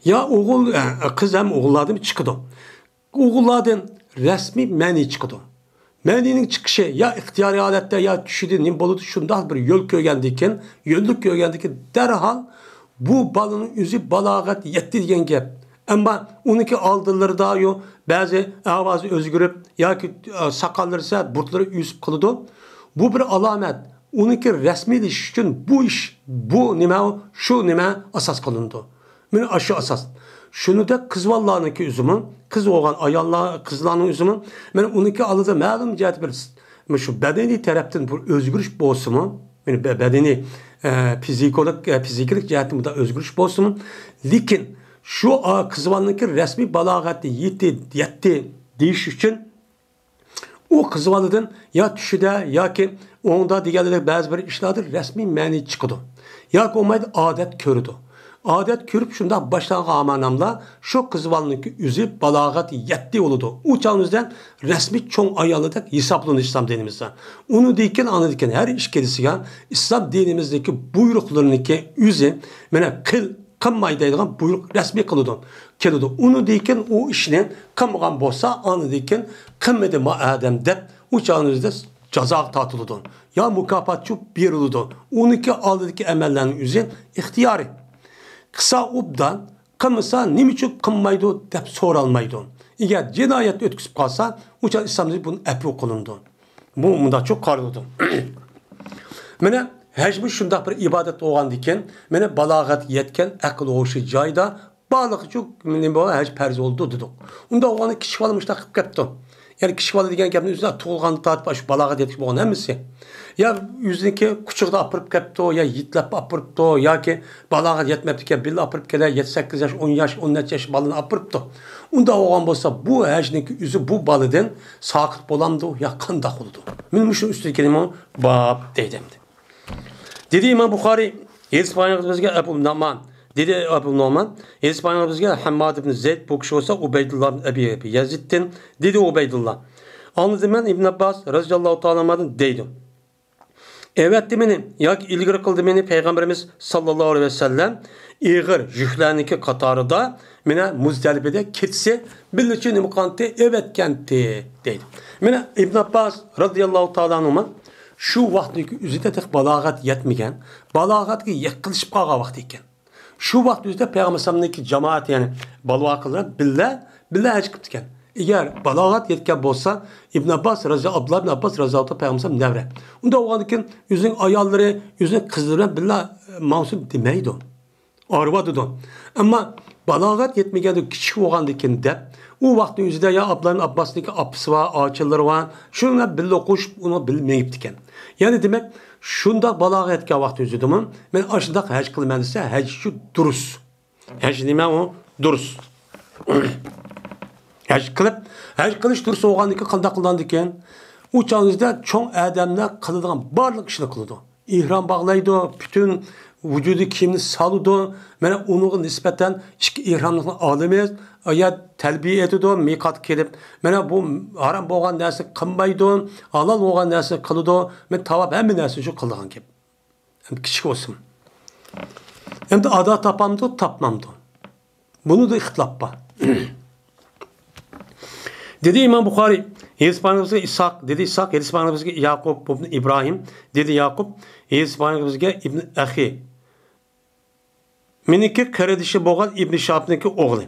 يا ئوغۇل، ئە، قىز ھەم ئوغۇللاردىن چىقىدۇ. ئوغۇللاردىن رەسمىي مەنى چىقىدۇ. مەنىنىڭ چىقىشى يا ئىختىيارىي ھالەتتە، يا چۈشىدە نېمە بولىدۇ، شۇنداق بىر يول كۆرگەندىن كېيىن، يۆنىلىك كۆرگەندىن كېيىن دەرھال بۇ بالىنىڭ ئۆزى بالاغەت يەتتى دېگەن گەپ. ئەمما ئۇنىڭكى ئالدىلىرىدا يو، بەزى ئاۋازى ئۆزگىرىپ ياكى، ئە، ساقاللىرى سەل بۇرۇتلىرى ئۆسۈپ قالىدۇ. بۇ بىر ئالامەت. ئۇنىڭكى رەسمىيلىشىش ئۈچۈن بۇ ئىش، بۇ نېمە، شۇ نېمە ئاساس قىلىنىدۇ. مانا ئاشۇ ئاساس. شۇنىڭدەك قىز بالىلارنىڭكى ئۆزىمۇ، قىز بولغان ئاياللار، قىزلارنىڭ ئۆزىمۇ، مانا ئۇنىڭكى ئالدىدا مەلۇم جەھەتتە بىر، مۇشۇ بەدەنىي تەرەپتىن بىر ئۆزگىرىش بولسىمۇ، مانا بە-، بەدىنىي، ئە، فىزىكولوگ، ئە، فىزىكىلىق جەھەتتىن بۇنداق ئۆزگىرىش بولسىمۇ، لېكىن شۇ، ئا، قىز بالىنىڭكى رەسمىي بالاغەتتە يېتى، يەتتى دېيىش ئۈچۈن ئۇ قىز بالىدىن يا چۈشىدە ياكى ئوڭدا دېگەندەك بەزى بىر ئىشلاردا رەسمىي مەنى چىقىدۇ. ياكى بولمايدۇ ئادەت كۆرىدۇ. ئادەت كۆرۈپ شۇنداق باشلانغان ئامانەملا شۇ قىز بالىنىڭكى ئۆزى بالاغەت يەتتى بولىدۇ. ئۇ چاغنىڭ ئۆزىدە رەسمىي چوڭ ئايالدەك ھېسابلىنىدۇ ئىسلام دىنىمىزدا. ئۇنىڭدىن كېيىن، ئاندىن كېيىن ھەر ئىككىلىسىگە ئىسلام دىنىمىزدىكى بۇيرۇقلىرىنىڭكى ئۆزى، مانا، قىل، قىلماي دەيدىغان بۇيرۇق رەسمىي قىلىدۇ، كېلىدۇ. ئۇنىڭدىن كېيىن ئۇ ئىشنى قىلمىغان بولسا، ئاندىن كېيىن قىلمىدى ما ئادەم دەپ، ئۇ چاغنىڭ ئۆزىدە جازاغا تارتىلىدۇ. يا مۇكاپات چۈشۈپ بېرىلىدۇ. ئۇنىڭكى ئالدىدىكى ئەمەللەرنىڭ ئۆزى ئىختىيارىي. قىلسا ئوبدان، قىلمىسا نېمە ئۈچۈن قىلمايدۇ دەپ سورالمايدۇ. ئەگەر جىنايەت ئۆتكۈزۈپ قالسا، ئۇ چاغ ئىسلام دىنى بۇنى ئەپۇ قىلىنىدۇ. بۇ مۇنداقچۇ قارىلىدۇ. مانا ھەجمۇ شۇنداق بىر ئىبادەت بولغاندىكىن، مانا بالاغەت يەتكەن، ئەقىل ھوشى جايىدا، بارلىقىچۇ نېمە بولغان ھەج پەرز بولىدۇ دېدۇق. ئۇنداق بولغاندا كىچىك بالا مۇشۇنداق قىلىپ كەپتۇ. يەنى كىچىك بالا دېگەن گەپنى ئۆزىدە تۇغۇلغاندىن تارتىپ ئاشۇ بالاغەت يەتكۈچە بولغان ھەممىسى. يا ئۆزىنىڭكى قۇچىقىدا ئاپىرىپ كەپتۇ، يا يېتىلەپ ئاپىرىپتۇ، ياكى بالاغەت يەتمەپتىكەن، بىللە ئاپىرىپ كېلە، يەتتە سەككىز ياش، ئون ياش، ئون نەچچە ياش بالىنى ئاپىرىپتۇ. ئۇنداق بولغان بولسا، بۇ ھەجنىڭكى ئۆزى بۇ بالىدىن ساقىت بولامدۇ يا قانداق بولىدۇ؟ مانا مۇشۇنىڭ ئۈستىدىكى نېمە باب دەيدۇ ئەمدى. دېدى ئىمام بۇخارىي، ھەدىس بايان قىلغان بىزگە ئەبۇ نۇئمان. دېدى ئەبۇ نۇئمان، ھەدىس بايان قىلغان بىزگە ھەمماد ئىبن زەيد، بۇ كىشى بولسا ئۇبەيدۇللا ئىبن ئەبى يەزىدتىن. دېدى ئۇبەيدۇللا، ئاڭلىدىم مەن ئىبن ئابباس رەزىياللاھۇ تائالا ئەنھۇدىن دەيدۇ. ئەۋەتتى مېنى ياكى ئىلگىرى قىلدى مېنى پەيغەمبىرىمىز ساللاللاھۇ ئەلەيھى ۋەسەللەم ئېغىر يۈكلەرنىڭكى قاتارىدا مانا مۇزدەلىپىدە كېچىسى بىللىچۇ نېمە قىلغانتى، ئەۋەتكەنتى دەيدۇ. مانا ئىبن ئابباس رەزىياللاھۇ تائالا ئەنھۇما شۇ ۋاقىتنىڭكى ئۆزىدە تېخى بالاغەت يەتمىگەن، بالاغەتكە يېقىنلىشىپ قالغان ۋاقتى ئىكەن. شۇ ۋاقىت ئۆزىدە پەيغەمبەر ئەلەيھىسسالامنىڭكى جامائىتى، يەنى بالىۋاقىلار بىللە، بىللە ھەج قىپتىكەن. ئەگەر بالاغەت يەتكەن بولسا، ئىبن ئابباس رەزىياللاھۇ، ئابدۇللا ئىبن ئابباس رەزىياللاھۇ تائالا پەيغەمبەر ئەلەيھىسسالام نەۋرە. ئۇنداق بولغاندىن كېيىن ئۆزىنىڭ ئاياللىرى، ئۆزىنىڭ قىزلىرى بىلەن بىللە ماڭسۇن دېمەيدۇ. ئارىۋاتىدۇ. ئەمما بالاغەت يەتمىگەندە كىچىك بولغاندىكىن دەپ، ئۇ ۋاقىتنىڭ ئۆزىدە يا ئابدۇللا ئىبن ئابباسنىڭكى ئاپىسى بار، ئاچىلىرى بار، شۇنىڭ بىلەن بىللە قوشۇپ ئۇنىڭ بىللە مېڭىپتىكەن. يەنى دېمەك، شۇنداق بالاغەت يەتكەن ۋاقىت ئۆزىدىمۇ، مەن ئاشۇنداق ھەج قىلىمەن دېسە، ھەج شۇ دۇرۇس. ھەج نېمە ئۇ؟ دۇرۇس. ھەج قىلىپ، ھەج قىلىش دۇرۇس بولغاندىكىن قانداق قىلىدىكەن؟ ئۇ چاغنىڭىزدا چوڭ ئادەملەر قىلىدىغان بارلىق ئىشنى قىلىدۇ. ئېھرام باغلايدۇ، پۈتۈن ۋۇجۇدى كىيىمنى سالىدۇ. مانا ئۇنىڭغا نىسبەتەن ئىككى ئېھراملىقنى ئالىمىز، يا تەلبىيە ئېيتىدۇ، مىقاتقا كېلىپ، مانا بۇ ھارام بولغان نەرسىنى قىلمايدۇ، ھالال بولغان نەرسىنى قىلىدۇ. مانا تاۋاپ ھەممە نەرسىنى شۇ قىلىدىغان گەپ. ھەم كىچىك بولسۇن. ئەمدى ئادا تاپامدۇ، تاپمامدۇ؟ بۇنىدا ئىختىلاپ بار. دېدى ئىمام بۇخارىي، ھەدىس بايان قىلغان بىزگە ئىسھاق، دېدى ئىسھاق، ھەدىس بايان قىلغان بىزگە ياقۇب ئىبن ئىبراھىم، دېدى ياقۇب، ھەدىس بايان قىلغان بىزگە ئىبن ئەخى. مېنىڭكى قېرىندىشى بولغان ئىبن شىھابنىڭكى ئوغلى.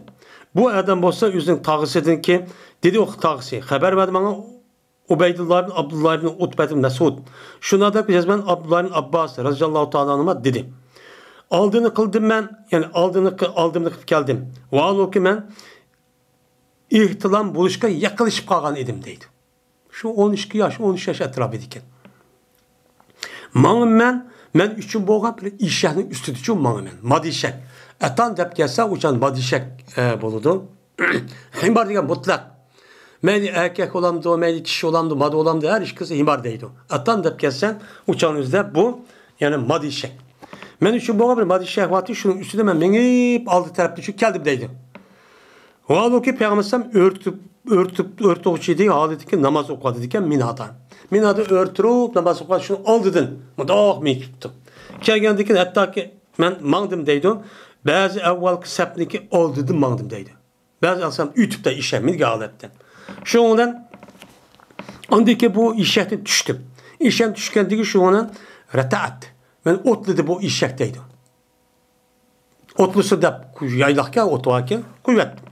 بۇ ئادەم بولسا ئۆزىنىڭ تاغىسىدىنكى، دېدى ئۇ تاغىسى، خەۋەر بەردى ماڭا، ئۇبەيدۇللا ئىبن ئابدۇللا ئىبن ئۇتبە ئىبن مەسئۇد، شۇنىڭدەك يەزمەن ئابدۇللا ئىبن ئابباس رەزىياللاھۇ تائالا ئانھۇما دېدى: ئالدىنى قىلدىم مەن، يەنى ئالدىنى قى-، ئالدىمنى قىلىپ كەلدىم. ۋاھالۇكى، مەن ئېھتىلام بولۇشقا يېقىنلىشىپ قالغان ئىدىم، دەيدۇ. شۇ ئون ئىككى ياش، ئون ئۈچ ياش ئەتراپىدا ئىكەن. ماڭىمەن، مەن ئۈچۈن بولغان بىر ئېشەكنىڭ ئۈستىدىچۇ ماڭىمەن. مادى ئېشەك. ئەتان دەپ كەلسە، ئۇچان مادى ئېشەك، ئە، بولىدۇ. خىمار دېگەن مۇتلەق. مەيلى ئەركەك بولامدۇ، مەيلى كىشى بولامدۇ، مادا بولامدۇ، ھەر ئىككىسى خىمار دەيدۇ. ئەتان دەپ كەلسە، ئۇچان ئۆزىدە بۇ، يەنى مادى ئېشەك. مەن ئۈچۈن بولغان بىر مادى ئېشەك ۋاقتى، شۇنىڭ ئۈستىدە مەن مېڭىپ ئالدى تەرەپتە شۇ كەلدىم دەيدۇ. ۋاھالۇكى پەيغەمبەر ئەلەيھىسسالام ئۆرتۈپ، ئۆرتۈپ، ئۆرتە ئوغچى ئىدى، ھالىتىكى ناماز ئوقۇۋاتىدىكەن مىنادا. مىنادا ئۆرتۈرۈپ ناماز ئوقۇۋاتقان شۇنىڭ ئالدىدىن مۇنداق مېڭىپ كېتىپتۇ. كەلگەندىن كېيىن ھەتتاكى مەن ماڭدىم دەيدۇ. بەزى ئەۋۋالقى سەپنىڭكى ئالدىدىن ماڭدىم دەيدۇ. بەزى ئەلسام ئۆتۈپتە ئىشەنمىگەن ھالەتتە. شۇنىڭ بىلەن ئاندىكى بۇ ئېشەكتىن چۈشتۈم. ئېشەكتىن چۈشكەندىكى شۇنىڭ بىلەن رەتەئەت. مەن ئوتلىدى بۇ ئېشەك دەيدۇ. ئوتلىسۇن دەپ يايلاقكەن، ئوتى باركەن، قويۇۋەتتىم.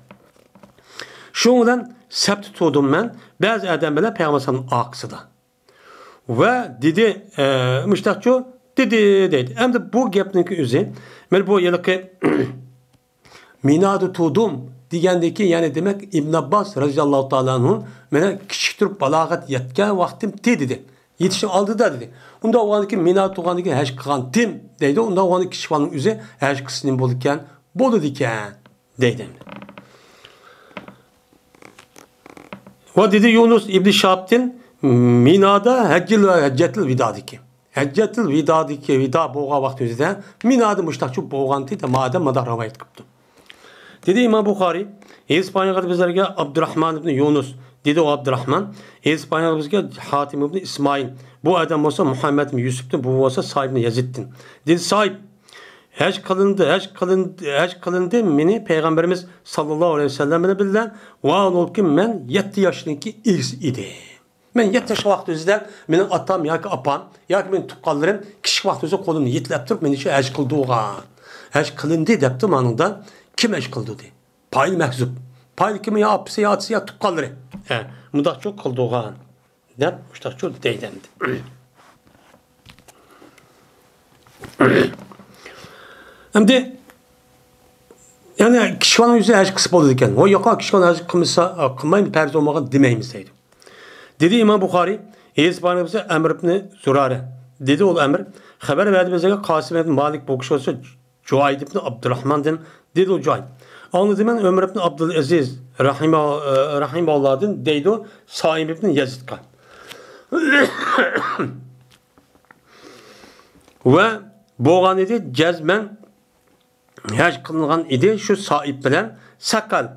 شۇنىڭ بىلەن سەپتە تۇردۇم مەن، بەزى ئادەم بىلەن پەيغەمبەر ئەلەيھىسسالامنىڭ ئارقىسىدا. ۋە دېدى، ئە، مۇشتاقچۇ، دېدى، دەيدۇ. ئەمدى بۇ گەپنىڭكى ئۆزى، مانا بۇ ھېلىقى مىنادا تۇردۇم دېگەندىكى، يەنى دېمەك، ئىبن ئابباس رەزىياللاھۇ تائالا ئەنھۇ مانا كىچىك تۇرۇپ بالاغەت يەتكەن ۋاقتىمتى دېدى. يېتىشنىڭ ئالدىدا دېدى. ئۇنداق بولغاندىكىن مىنادا تۇرغاندىكىن ھەج قىلغانتىم دەيدۇ. ئۇنداق بولغاندا كىچىك بالىنىڭ ئۆزى ھەج قىلسا نېمە بولىدىكەن؟ بولىدىكەن دەيدۇ. ۋە دېدى يۇنۇس ئىبنى شىھابتىن، مىنادا ھەججىل ۋە ھەججەتىل ۋىدادىكى. ھەججەتىل ۋىدادىكى، ۋىدا بولغان ۋاقتى ئۆزىدە مىنادا مۇشتاقچۇ بولغانتى دە مادەم مۇنداق رىۋايەت قىپتۇ. دېدى ئىمام بۇخارىي، ھېدىس پايغىمبىر بىزلەرگە ئابدۇراھمان ئىبنى يۇنۇس، دېدى ئۇ ئابدۇراھمان، ھېدىس پايغىمبىر بىزگە ھاتىم ئىبنى ئىسمائىل، بۇ ئادەم بولسا مۇھەممەد ئىبنى يۈسۈپتىن، بۇ بولسا سائىب ئىبنى يەزىدتىن. دېدى سائىب، ھەج قىلىندى، ھەج قىلىندى، ھەج قىلىندى، مېنى پەيغەمبىرىمىز ساللاللاھۇ ئەلەيھى ۋەسەللەم بىلەن، ۋە ھالبۇكى مەن يەتتە ياشنىڭكى ئىگىسى ئىدى. مەن يەتتە ياشلىق ۋاقىت ئۆزىدە مېنىڭ ئاتام ياكى ئاپام ياكى مېنىڭ تۇغقانلىرىم كىچىك ۋاقىت ئۆزىدە قولۇمنى يېتىلەپ تۇرۇپ، مېنى شۇ ھەج قىلدۇرغان. ھەج قىلىندى دەپتۇ مانىڭدا. كىم ھەج قىلدۇردى؟ پايىل مەھزۇپ. پايىل كىم؟ يا ئاپىسى، يا ئاتىسى، يا تۇغقانلىرى. ھە، مۇنداقچۇ قىلدۇرغان. دەپ مۇشتاقچۇ دەيدۇ ئەمدى. ئەمدى، يەنى كىشىۋالنىڭ يۈزى ھەج قىلسا بولىدىكەن. ھو، ياق، كىشىۋالنىڭ ھەج قىلمىسا، قىلمايمىز، پەرز بولمىغان دېمەيمىز دەيدۇ. دېدى ئىمام بۇخارىي، ھېدىس بارىمىزدا ئەمر ئىبنى زۇرارە. دېدى ئۇ ئەمر، خەۋەر بەردى بىزگە قاسىم ئىبنى مالىك، بۇ كىشى بولسا جۇئايد ئىبنى ئابدۇراھماندىن، دېدى ئۇ جۇئايد. ئاڭلىدىم مەن ئۆمەر ئىبنى ئابدۇلئەزىز رەھىمە-، رەھىمەھۇللاھدىن، دەيدۇ سائىب ئىبنى يەزىدقا. ۋە بولغان ئىدى، جەزمەن ھەج قىلىنغان ئىدى شۇ سائىب بىلەن سەقەل.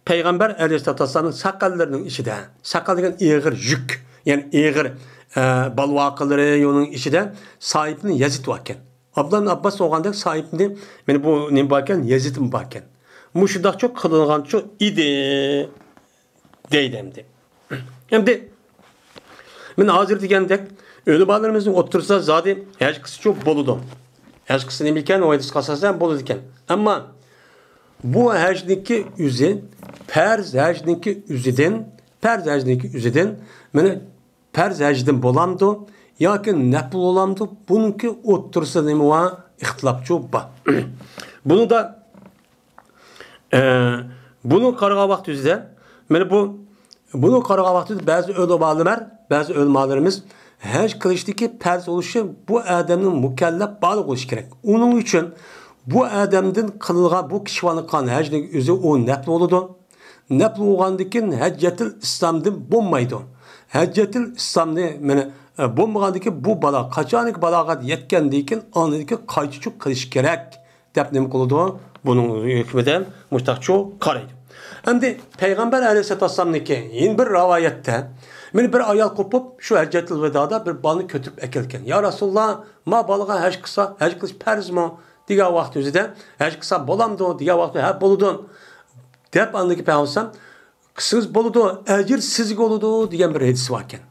پەيغەمبەر ئەلەيھىسسالاتۇ ۋەسسالامنىڭ سەقەللىرىنىڭ ئىچىدە، سەقەل دېگەن ئېغىر يۈك، يەنى ئېغىر، ئە، بالۋاقىلىرى، يۇنىڭ ئىچىدە سائىب ئىبنى يەزىد باركەن. ئابدۇللا ئىبن ئابباس بولغاندەك سائىبنى، مانا بۇ نېمە باركەن؟ يەزىدمۇ باركەن. مۇشۇنداقچۇ قىلىنغانچۇ ئىدى، دەيدۇ ئەمدى. ئەمدى مەن ھازىر دېگەندەك، ئۆلىمالىرىمىزنىڭ ئوتتۇرىسىدا زادى ھەج قىلسىچۇ بولىدۇ. ھەج قىلسا نېمە ئىكەن؟ ئۇ ھەدىسكە ئاساسەن بولىدىكەن. ئەمما بۇ ھەجنىڭكى ئۆزى، پەرز ھەجنىڭكى ئۆزىدىن، پەرز ھەجنىڭكى ئۆزىدىن، مانا پەرز ھەجدىن بولامدۇ ياكى نەپلى بولامدۇ؟ بۇنىڭكى ئوتتۇرىسىدا نېمە بار؟ ئىختىلاپچۇ بار. بۇنىڭدا، ئە، بۇنىڭ قارىغان ۋاقتى ئۆزىدە، مانا بۇ، بۇنىڭ قارىغان ۋاقتىدا بەزى ئۆلىمالار، بەزى ئۆلىمالىرىمىز ھەج قىلىشتىكى پەرز بولۇشى بۇ ئادەمنىڭ مۇكەللەپ بالىغ بولۇشى كېرەك. ئۇنىڭ ئۈچۈن بۇ ئادەمدىن قىلىنغان، بۇ كىشىۋالغان ھەجنىڭ ئۆزى ئۇ نەپلى بولىدۇ. نەپلى بولغاندىن كېيىن ھەججەتىل ئىسلامدىن بولمايدۇ. ھەججەتىل ئىسلامنى، مانا، ئە، بولمىغاندىن كېيىن بۇ بالا قاچانكى بالاغەت يەتكەندىن كېيىن ئاندىن كېيىن قايتىچۇ قىلىش كېرەك دەپ نېمە قىلىدۇ؟ بۇنىڭ ھۆكمىدە مۇشتاقچۇ قارايدۇ. ئەمدى پەيغەمبەر ئەلەيھىسسالاتۇ ۋەسسالامنىڭكى يەنە بىر رىۋايەتتە، مانا بىر ئايال قوپۇپ، شۇ ھەججەتىل ۋىدادا بىر بالىنى كۆتۈرۈپ ئەكەلگەن. يا رەسۇلاللا، ما بالىغا ھەج قىلسا، ھەج قىلىش پەرزمۇ؟ دېگەن ۋاقتى ئۆزىدە، ھەج قىلسا بولامدۇ؟ دېگەن ۋاقتى، ھە، بولىدۇ. دەپ ئاندىن كېيىن پەيغەمبەر ئەلەيھىسسالام، قىلسىڭىز بولىدۇ، ئەجىر سىزگە بولىدۇ دېگەن بىر ھەدىس باركەن.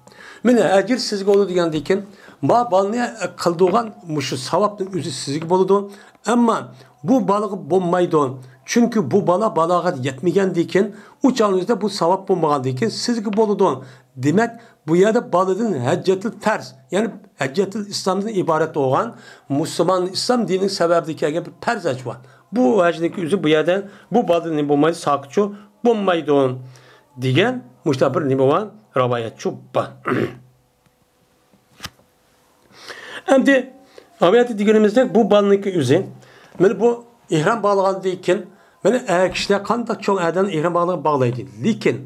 مانا ئەجىر سىزگە بولىدۇ دېگەندىن كېيىن، ما بالىنى قىلدۇرغان مۇشۇ ساۋابنىڭ ئۆزى سىزگە بولىدۇ. ئەمما بۇ بالىغا بولمايدۇ. چۈنكى بۇ بالا بالاغەت يەتمىگەندىن كېيىن، ئۇ چاغنىڭ ئۆزىدە بۇ ساۋاب بولمىغاندىن كېيىن سىزگە بولىدۇ. دېمەك، بۇ يەردە بالىدىن ھەججەتۇل پەرز، يەنى ھەججەتۇل ئىسلامدىن ئىبارەت بولغان مۇسۇلمان ئىسلام دىنىنىڭ سەۋەبىدىن كەلگەن بىر پەرز ھەج بار. بۇ ھەجنىڭكى ئۆزى بۇ يەردە بۇ بالىدىن نېمە بولمايدۇ، ساقىتچۇ بولمايدۇ دېگەن مۇشۇنداق بىر نېمە بار، رىۋايەتچۇ بار. ئەمدى ئاۋۇ يەردە دېگىنىمىزدەك بۇ بالىنىڭكى ئۆزى، مانا بۇ ئېھرام باغلىغاندىن كېيىن، مانا ئەر كىشىلەر قانداق چوڭ ئەردان ئېھرام باغلىغان باغلايدۇ. لېكىن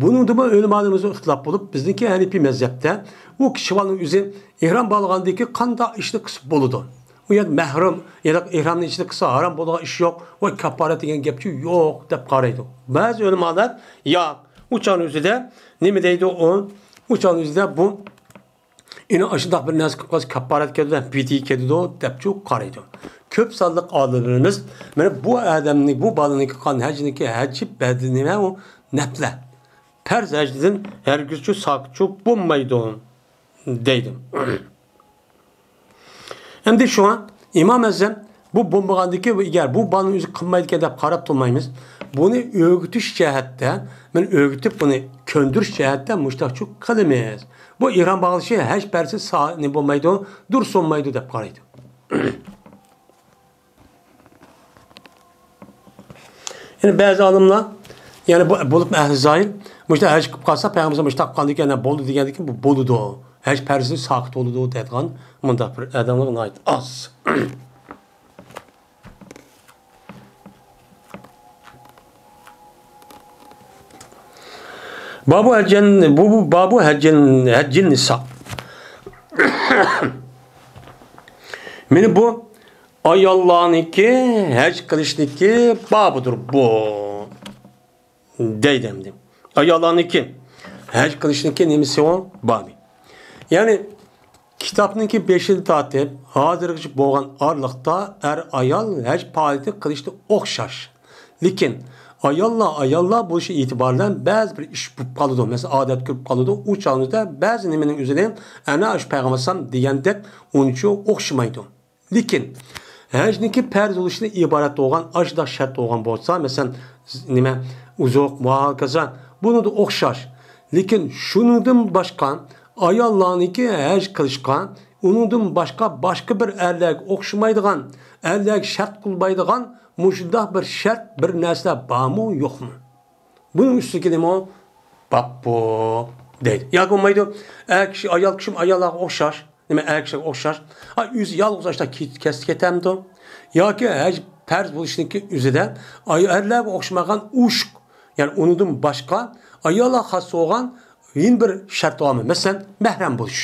بۇنىڭدىمۇ ئۆلىمالىرىمىزدا ئىختىلاپ بولۇپ، بىزنىڭكى ھەنىپىي مەزھەپتە ئۇ كىشى بالىنىڭ ئۆزى ئېھرام باغلىغاندىن كېيىن قانداق ئىشنى قىلسا بولىدۇ؟ ئۇ يەردە مەھرەم، يادا ئېھرامنى ئىچىدە قىلسا ھارام بولىدىغان ئىش يوق، ۋە كاپپارەت دېگەن گەپچۇ يوق دەپ قارايدۇ. بەزى ئۆلىمالار ياق، ئۇ چاغنىڭ ئۆزىدە نېمە دەيدۇ ئۇ؟ ئۇ چاغنىڭ ئۆزىدە بۇ ئېنى ئاشۇنداق بىر نەرسە قىلىپ قالسا، كاپپارەت كېلىدۇ، پىدىيە كېلىدۇ دەپچۇ قارايدۇ. كۆپ سانلىق ئالىملىرىمىز مانا بۇ ئادەمنى، بۇ بالىنىڭكى قىلغان ھەجنىڭكى ھەجى بەدىلى نېمە ئۇ؟ نەپلە. پەرز ھەجدىن ھەرگىزچۇ ساقىتچۇ بولمايدۇ دەيدۇ. ئەمدى شۇڭا ئىمام ئەزەم بۇ بولمىغاندىكى، ئەگەر بۇ بالىنىڭ ئۆزى قىلمايدىكەن دەپ قاراپ تۇرمايمىز. بۇنى ئۆگىتىش جەھەتتە، مانا ئۆگىتىپ بۇنى كۆندۈرۈش جەھەتتە مۇشتاقچۇ قىلىمىز. بۇ ئېھرام باغلىشى ھەج پەرزى سا-، نېمە بولمايدۇ، دۇرۇس بولمايدۇ دەپ قارايدۇ. يەنى بەزى ئالىملار، يەنى بۇ، بولۇپمۇ ئەھلى زاھىر، مۇشۇنداق ھەج قىلىپ قالسا، پەيغەمبەر مۇشۇنداق قىلغاندىكىن، يەنە بولدى دېگەندىكىن، بۇ بولىدۇ. ھەج پەرزى ساقىت بولىدۇ دەيدىغان مۇنداق بىر ئادەملەر ناھايىتى ئاز. بابۇ ھەججەن، بۇ، بۇ، بابۇ ھەججەن، ھەججىن نىسا. مانا بۇ ئاياللارنىڭكى ھەج قىلىشنىڭكى بابىدۇر بۇ. دەيدۇ ئەمدى. ئاياللارنىڭكى ھەج قىلىشنىڭكى نېمىسى ئۇ؟ بابى. يەنى كىتابنىڭكى بېشىدىن تارتىپ ھازىرغىچە بولغان ئارىلىقتا ئەر-ئايال ھەج پائالىيىتى قىلىشتا ئوخشاش. لېكىن ئاياللار ئاياللار بولۇشى ئېتىبارى بىلەن بەزى بىر ئىش بولۇپ قالىدۇ. مەسىلەن، ئادەت كىرىپ قالىدۇ. ئۇ چاغنىڭدا بەزى نېمىنىڭ ئۆزىنى ئەنە ئاشۇ پەيغەمبەر ئەلەيھىسسالام دېگەندەك ئۇنچە ئوخشىمايدۇ. لېكىن ھەجنىڭكى پەرز بولۇشىدىن ئىبارەت بولغان ئاشۇنداق شەرت بولغان بولسا، مەسىلەن، نېمە، ئوزۇق، ۋە ھاكازا، بۇنىڭدا ئوخشاش. لېكىن شۇنىڭدىن باشقا ئاياللارنىڭكى ھەج قىلىشقا ئۇنىڭدىن باشقا، باشقا بىر ئەرلەرگە ئوخشىمايدىغان، ئەرلەرگە شەرت قىلمايدىغان مۇشۇنداق بىر شەرت، بىر نەرسىلەر بارمۇ، يوقمۇ؟ بۇنىڭ ئۈستىگە نېمە؟ باببۇ دەيدۇ. ياكى بولمايدۇ، ئەر كىشى، ئايال كىشىمۇ ئاياللارغا ئوخشاش. نېمە، ئەر كىشىگە ئوخشاش. ئا، ئۆزى يالغۇز ئاشتا كەستە كېتەمدۇ؟ ياكى ھەج پەرز بولۇشنىڭكى ئۆزىدە ئاي-، ئەرلەرگە ئوخشىمىغان ئوشۇق، يەنى ئۇنىڭدىن باشقا ئاياللارغا خاس بولغان يەنە بىر شەرت بارمۇ؟ مەسىلەن، مەھرەم بولۇش.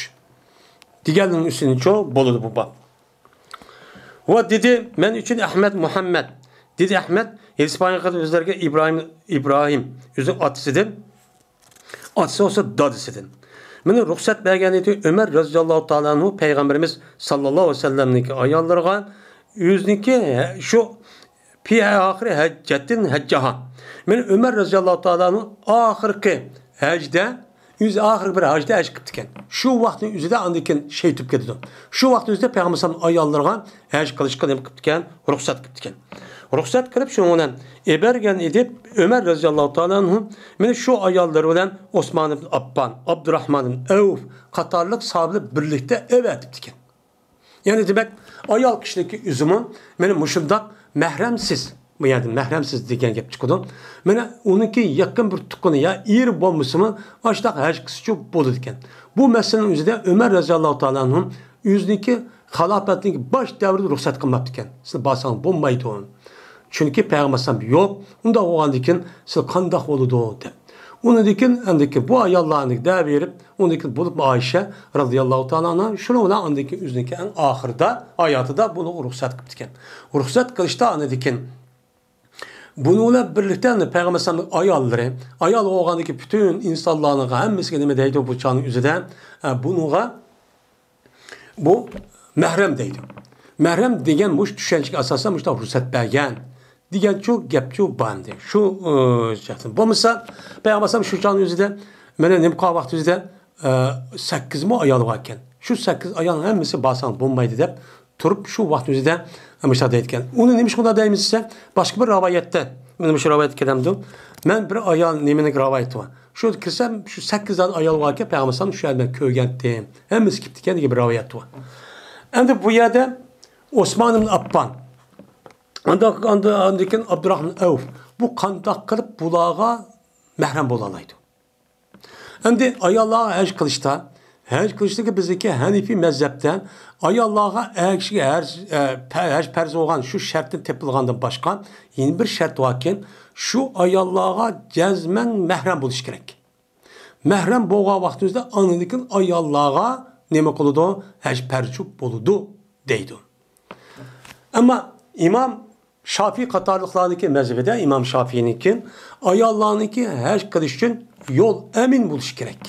دېگەننىڭ ئۈستىنىچۇ بولىدۇ بۇ باب. ۋە دېدى، مەن ئۈچۈن ئەھمەد مۇھەممەد. دېدى ئەھمەد، ھېدىس بايان قىلىپ ئۆزلەرگە ئىبراھىم، ئىبراھىم، ئۆزىنىڭ ئاتىسىدىن، ئاتىسى بولسا دادىسىدىن. مانا رۇخسەت بەرگەن ئىدى ئۆمەر رەزىياللاھۇ تائالا ئەنھۇ پەيغەمبىرىمىز ساللاللاھۇ ئەلەيھى ۋەسەللەمنىڭكى ئاياللىرىغا ئۆزىنىڭكى ھە-، شۇ پى ئاخىرى ھەججەتتىن ھەججەھا. مانا ئۆمەر رەزىياللاھۇ تائالا ئەنھۇ ئاخىرقى ھەجدە ئۆزى ئاخىرقى بىر ھەجدە ھەج قىپتىكەن. شۇ ۋاقىتنىڭ ئۆزىدە ئاندىن كېيىن شېھىت بولۇپ كېتىدۇ. شۇ ۋاقىتنىڭ ئۆزىدە پەيغەمبەر ئەلەيھىسسالام ئاياللىرىغا ھەج قىلىشقا نېمە قىپتىكەن؟ رۇخسەت قىپتىكەن. رۇخسەت قىلىپ شۇنىڭ بىلەن ئېبەرگەن ئىدى ئۆمەر رەزىياللاھۇ تائالا ئەنھۇ. مانا شۇ ئاياللىرى بىلەن ئوسمان ئىبن ئاپپان، ئابدۇراھمان ئىبن ئەۋف قاتارلىق ساھابىلەر بىرلىكتە ئەۋەتىپتىكەن. يەنى دېمەك، ئايال كىشىنىڭكى ئۆزىمۇ مانا مۇشۇنداق مەھرەمسىز، بۇ يەردە مەھرەمسىز دېگەن گەپ چىقىدۇ. مانا ئۇنىڭكى يېقىن بىر تۇغقىنى يا ئېرى بولمىسىمۇ، ئاشۇنداق ھەج قىلسىچۇ بولىدىكەن. بۇ مەسىلىنىڭ ئۆزىدە ئۆمەر رەزىياللاھۇ تائالا ئەنھۇ ئۆزىنىڭكى خىلاپەتنىڭكى باش دەۋرىدە رۇخسەت قىلماپتىكەن. سىلەر بارساڭلار بولمايدۇ. چۈنكى پەيغەمبەر ئەلەيھىسسالام يوق، ئۇنداق بولغاندىكىن سىلەر قانداق بولىدۇ دەپ. ئۇنىڭدىن كېيىن ئاندىن كېيىن بۇ ئاياللارنىڭ دەۋېرىپ، ئۇنىڭدىن كېيىن بولۇپمۇ ئائىشە رەزىياللاھۇ تائالا ئەنھا شۇنىڭ بىلەن ئاندىن كېيىن ئۆزىنىڭكى ئەڭ ئاخىرىدا ھاياتىدا بۇنىڭغا رۇخسەت قىپتىكەن. رۇخسەت قىلىشتا ئاندىن كېيىن بۇنىڭ بىلەن بىرلىكتە پەيغەمبەر ئەلەيھىسسالامنىڭ ئاياللىرى، ئايال بولغاندىكى پۈتۈن ئىنسانلارنىڭ ھەممىسىگە نېمە دەيدۇ بۇ چاغنىڭ ئۆزىدە؟ ئە، بۇنىڭغا بۇ مەھرەم دەيدۇ. مەھرەم دېگەن مۇشۇ چۈشەنچىگە ئاساسەن مۇشۇنداق رۇخسەت بەرگەن دېگەنچۇ گەپچۇ بار ئەمدى. شۇ، ئى، جەھەتتىن. بولمىسا پەيغەمبەر ئەلەيھىسسالام شۇ چاغنىڭ ئۆزىدە مانا نېمە قىلغان ۋاقتى ئۆزىدە، ئى، سەككىز مۇ ئايالى بار ئىكەن. شۇ سەككىز ئايالنىڭ ھەممىسى بارساڭ بولمايدۇ دەپ تۇرۇپ شۇ ۋاقىتنىڭ ئۆزىدە مۇشۇنداق دەيدىكەن. ئۇنى نېمىشقا ئۇنداق دەيمىز دېسە، باشقا بىر رىۋايەتتە مانا مۇشۇ رىۋايەت كېلەمدۇ؟ مەن بىر ئايال نېمىنىڭ رىۋايىتى بار. شۇ كىرسەم، شۇ سەككىز ئايال باركەن، پەيغەمبەر ئەلەيھىسسالام شۇ يەردە مەن كۆرگەنتىم. ھەممىسى كېپتىكەن دېگەن بىر رىۋايەت بار. ئەمدى بۇ يەردە ئوسمان ئىبن ئاففان، ئاندىن، ئاندىن، ئاندىن كېيىن ئابدۇراخمان ئەۋف. بۇ قانداق قىلىپ بۇلارغا مەھرەم بولالايدۇ؟ ئەمدى ئاياللارغا ھەج قىلىشتا، ھەج قىلىشتىكى بىزدىكى ھەنىفىي مەزھەپتە ئاياللارغا ئەر كىشىگە ھەج، ئە، پە-، ھەج پەرز بولغان شۇ شەرتتىن تېپىلغاندىن باشقا يەنە بىر شەرت باركەن، شۇ ئاياللارغا جەزمەن مەھرەم بولۇش كېرەك. مەھرەم بولغان ۋاقتىمىزدا ئاندىن كېيىن ئاياللارغا نېمە قىلىدۇ؟ ھەج پەرز بولىدۇ دەيدۇ. ئەمما ئىمام شافىي قاتارلىقلارنىڭكى مەزھىپىدە، ئىمام شافىينىڭكى، ئاياللارنىڭكى ھەج قىلىش ئۈچۈن يول ئەمىن بولۇشى كېرەك.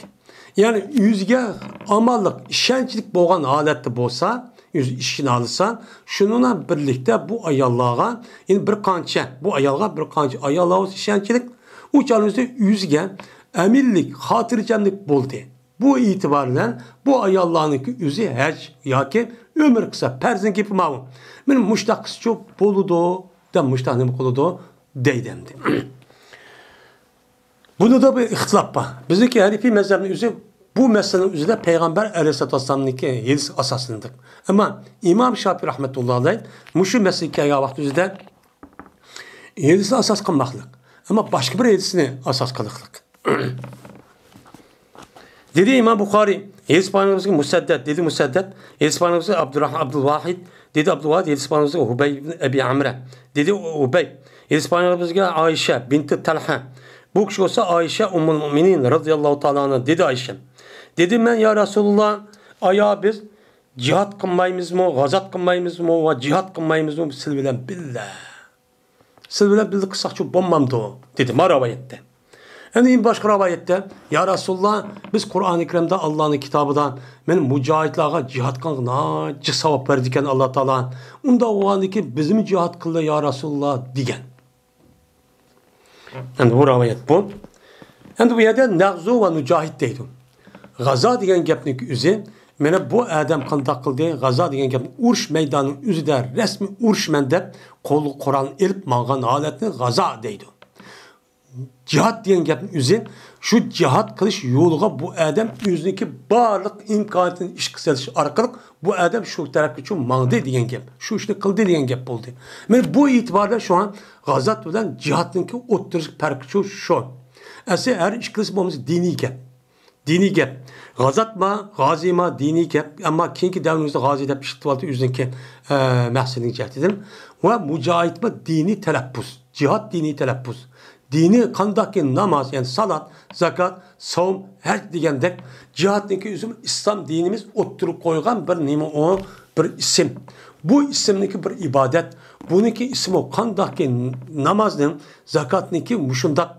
يەنى ئۆزىگە ئامانلىق، ئىشەنچلىك بولغان ھالەتتە بولسا، ئۆزى ئىشىنالىسا، شۇنىڭ بىلەن بىرلىكتە بۇ ئاياللارغا، يەنى بىر قانچە، بۇ ئايالغا بىر قانچە ئاياللار بولسا ئىشەنچلىك، ئۇ چاغدا ئۆزىگە ئەمىنلىك، خاتىرجەملىك بولدى. بۇ ئېتىبار بىلەن بۇ ئاياللارنىڭكى ئۆزى ھەج ياكى ئۆمرە قىلسا، پەرزنىڭ گېپى ماۋۇ. مانا مۇشتاق قىلسىچۇ بولىدۇ، دەپ مۇشتاق نېمە قىلىدۇ دەيدۇ ئەمدى. بۇنىدا بىر ئىختىلاپ بار. بىزنىڭكى ھەنىفىي مەزھەپنىڭ ئۆزى بۇ مەسىلىنىڭ ئۆزىدە پەيغەمبەر ئەلەيھىسسالاتۇ ۋەسسالامنىڭكى ھەدىسىگە ئاساسلىنىدۇق. ئەمما ئىمام شافىي رەھمەتۇللاھى ئەلەيھ مۇشۇ مەسىلىگە كەلگەن ۋاقتى ئۆزىدە ھەدىسنى ئاساس قىلماقلىق. ئەمما باشقا بىر ھەدىسنى ئاساس قىلىقلىق. دېدى ئىمام بۇخارىي، ھەدىس بارىمىزغا مۇسەددەد، دېدى مۇسەددەد، ھەدىس بارىمىزغا ئابدۇراھمان ئابدۇلۋاھىد، دېدى ئابدۇلۋاھىد، ھەدىس بارىمىزغا ھۇبەي ئىبن ئەبى ئەمرە، دېدى ھۇبەي، ھەدىس بارىمىزغا ئائىشە بىنتى تەلھە، بۇ كىشى بولسا ئائىشە ئۇممۇل مۇئمىنىن رەزىياللاھۇ تائالا ئەنھا، دېدى ئائىشە. دېدىم مەن، يا رەسۇلاللا، ئايا بىز جىھاد قىلمايمىزمۇ، غازات قىلمايمىزمۇ ۋە جىھاد قىلمايمىزمۇ سىلەر بىلەن بىللە؟ سىلەر بىلەن بىللە قىلساقچۇ بولمامدۇ؟ دېدى ما رىۋايەتتە. ئەمدى باشقا رىۋايەتتە، يا رەسۇلاللا، بىز قۇرئانى كەرىمدە، ئاللانىڭ كىتابىدا، مانا مۇجاھىدلارغا جىھاد قىلغان ناھايىتى جىق ساۋاب بەردىكەن ئاللا تائالا. ئۇنداق بولغاندىكىن بىزمۇ جىھاد قىلدى يا رەسۇلاللا دېگەن. ئەمدى بۇ رىۋايەت بۇ. ئەمدى بۇ يەردە نەغزۇ ۋە نۇجاھىد دەيدۇ. غازا دېگەن گەپنىڭ ئۆزى، مانا بۇ ئادەم قانداق قىلدى؟ غازا دېگەن گەپنى ئۇرۇش مەيدانىنىڭ ئۆزىدە رەسمىي ئۇرۇشمەن دەپ قولىغا قورالنى ئېلىپ ماڭغان ھالەتنى غازا دەيدۇ. جىھاد دېگەن گەپنىڭ ئۆزى، شۇ جىھاد قىلىش يولىغا بۇ ئادەم ئۆزىنىڭكى بارلىق ئىمكانىيىتىنى ئىشقا سېلىش ئارقىلىق بۇ ئادەم شۇ تەرەپكىچۇ ماڭدى دېگەن گەپ، شۇ ئىشنى قىلدى دېگەن گەپ بولدى. مانا بۇ ئېتىباردا شۇڭا غازات بىلەن جىھادنىڭكى ئوتتۇرىسىدىكى پەرقىچۇ شۇ. ئەسلى ھەر ئىككىلىسى بولمىسا دىنىي گەپ. دىنىي گەپ. غازاتما، غازىما دىنىي گەپ. ئەمما كېيىنكى دەۋرىمىزدە غازى دەپ ئىشلىتىۋالدى ئۆزىنىڭكى، ئە، مەقسىتىنىڭ جەھىتىدىن. ۋە مۇجاھىدمۇ دىنىي تەلەپپۇز. جىھاد دىنىي تەلەپپۇز. دىنىي قانداقكى ناماز، يەنى سالات، زاكات، سوم، ھەج دېگەندەك، جىھادنىڭكى ئۆزىمۇ ئىسلام دىنىمىز ئوتتۇرىغا قويغان بىر نېمە ئۇ، بىر ئىسىم. بۇ ئىسىمنىڭكى بىر ئىبادەت. بۇنىڭكى ئىسمى قانداقكى نامازنىڭ، زاكاتنىڭكى مۇشۇنداق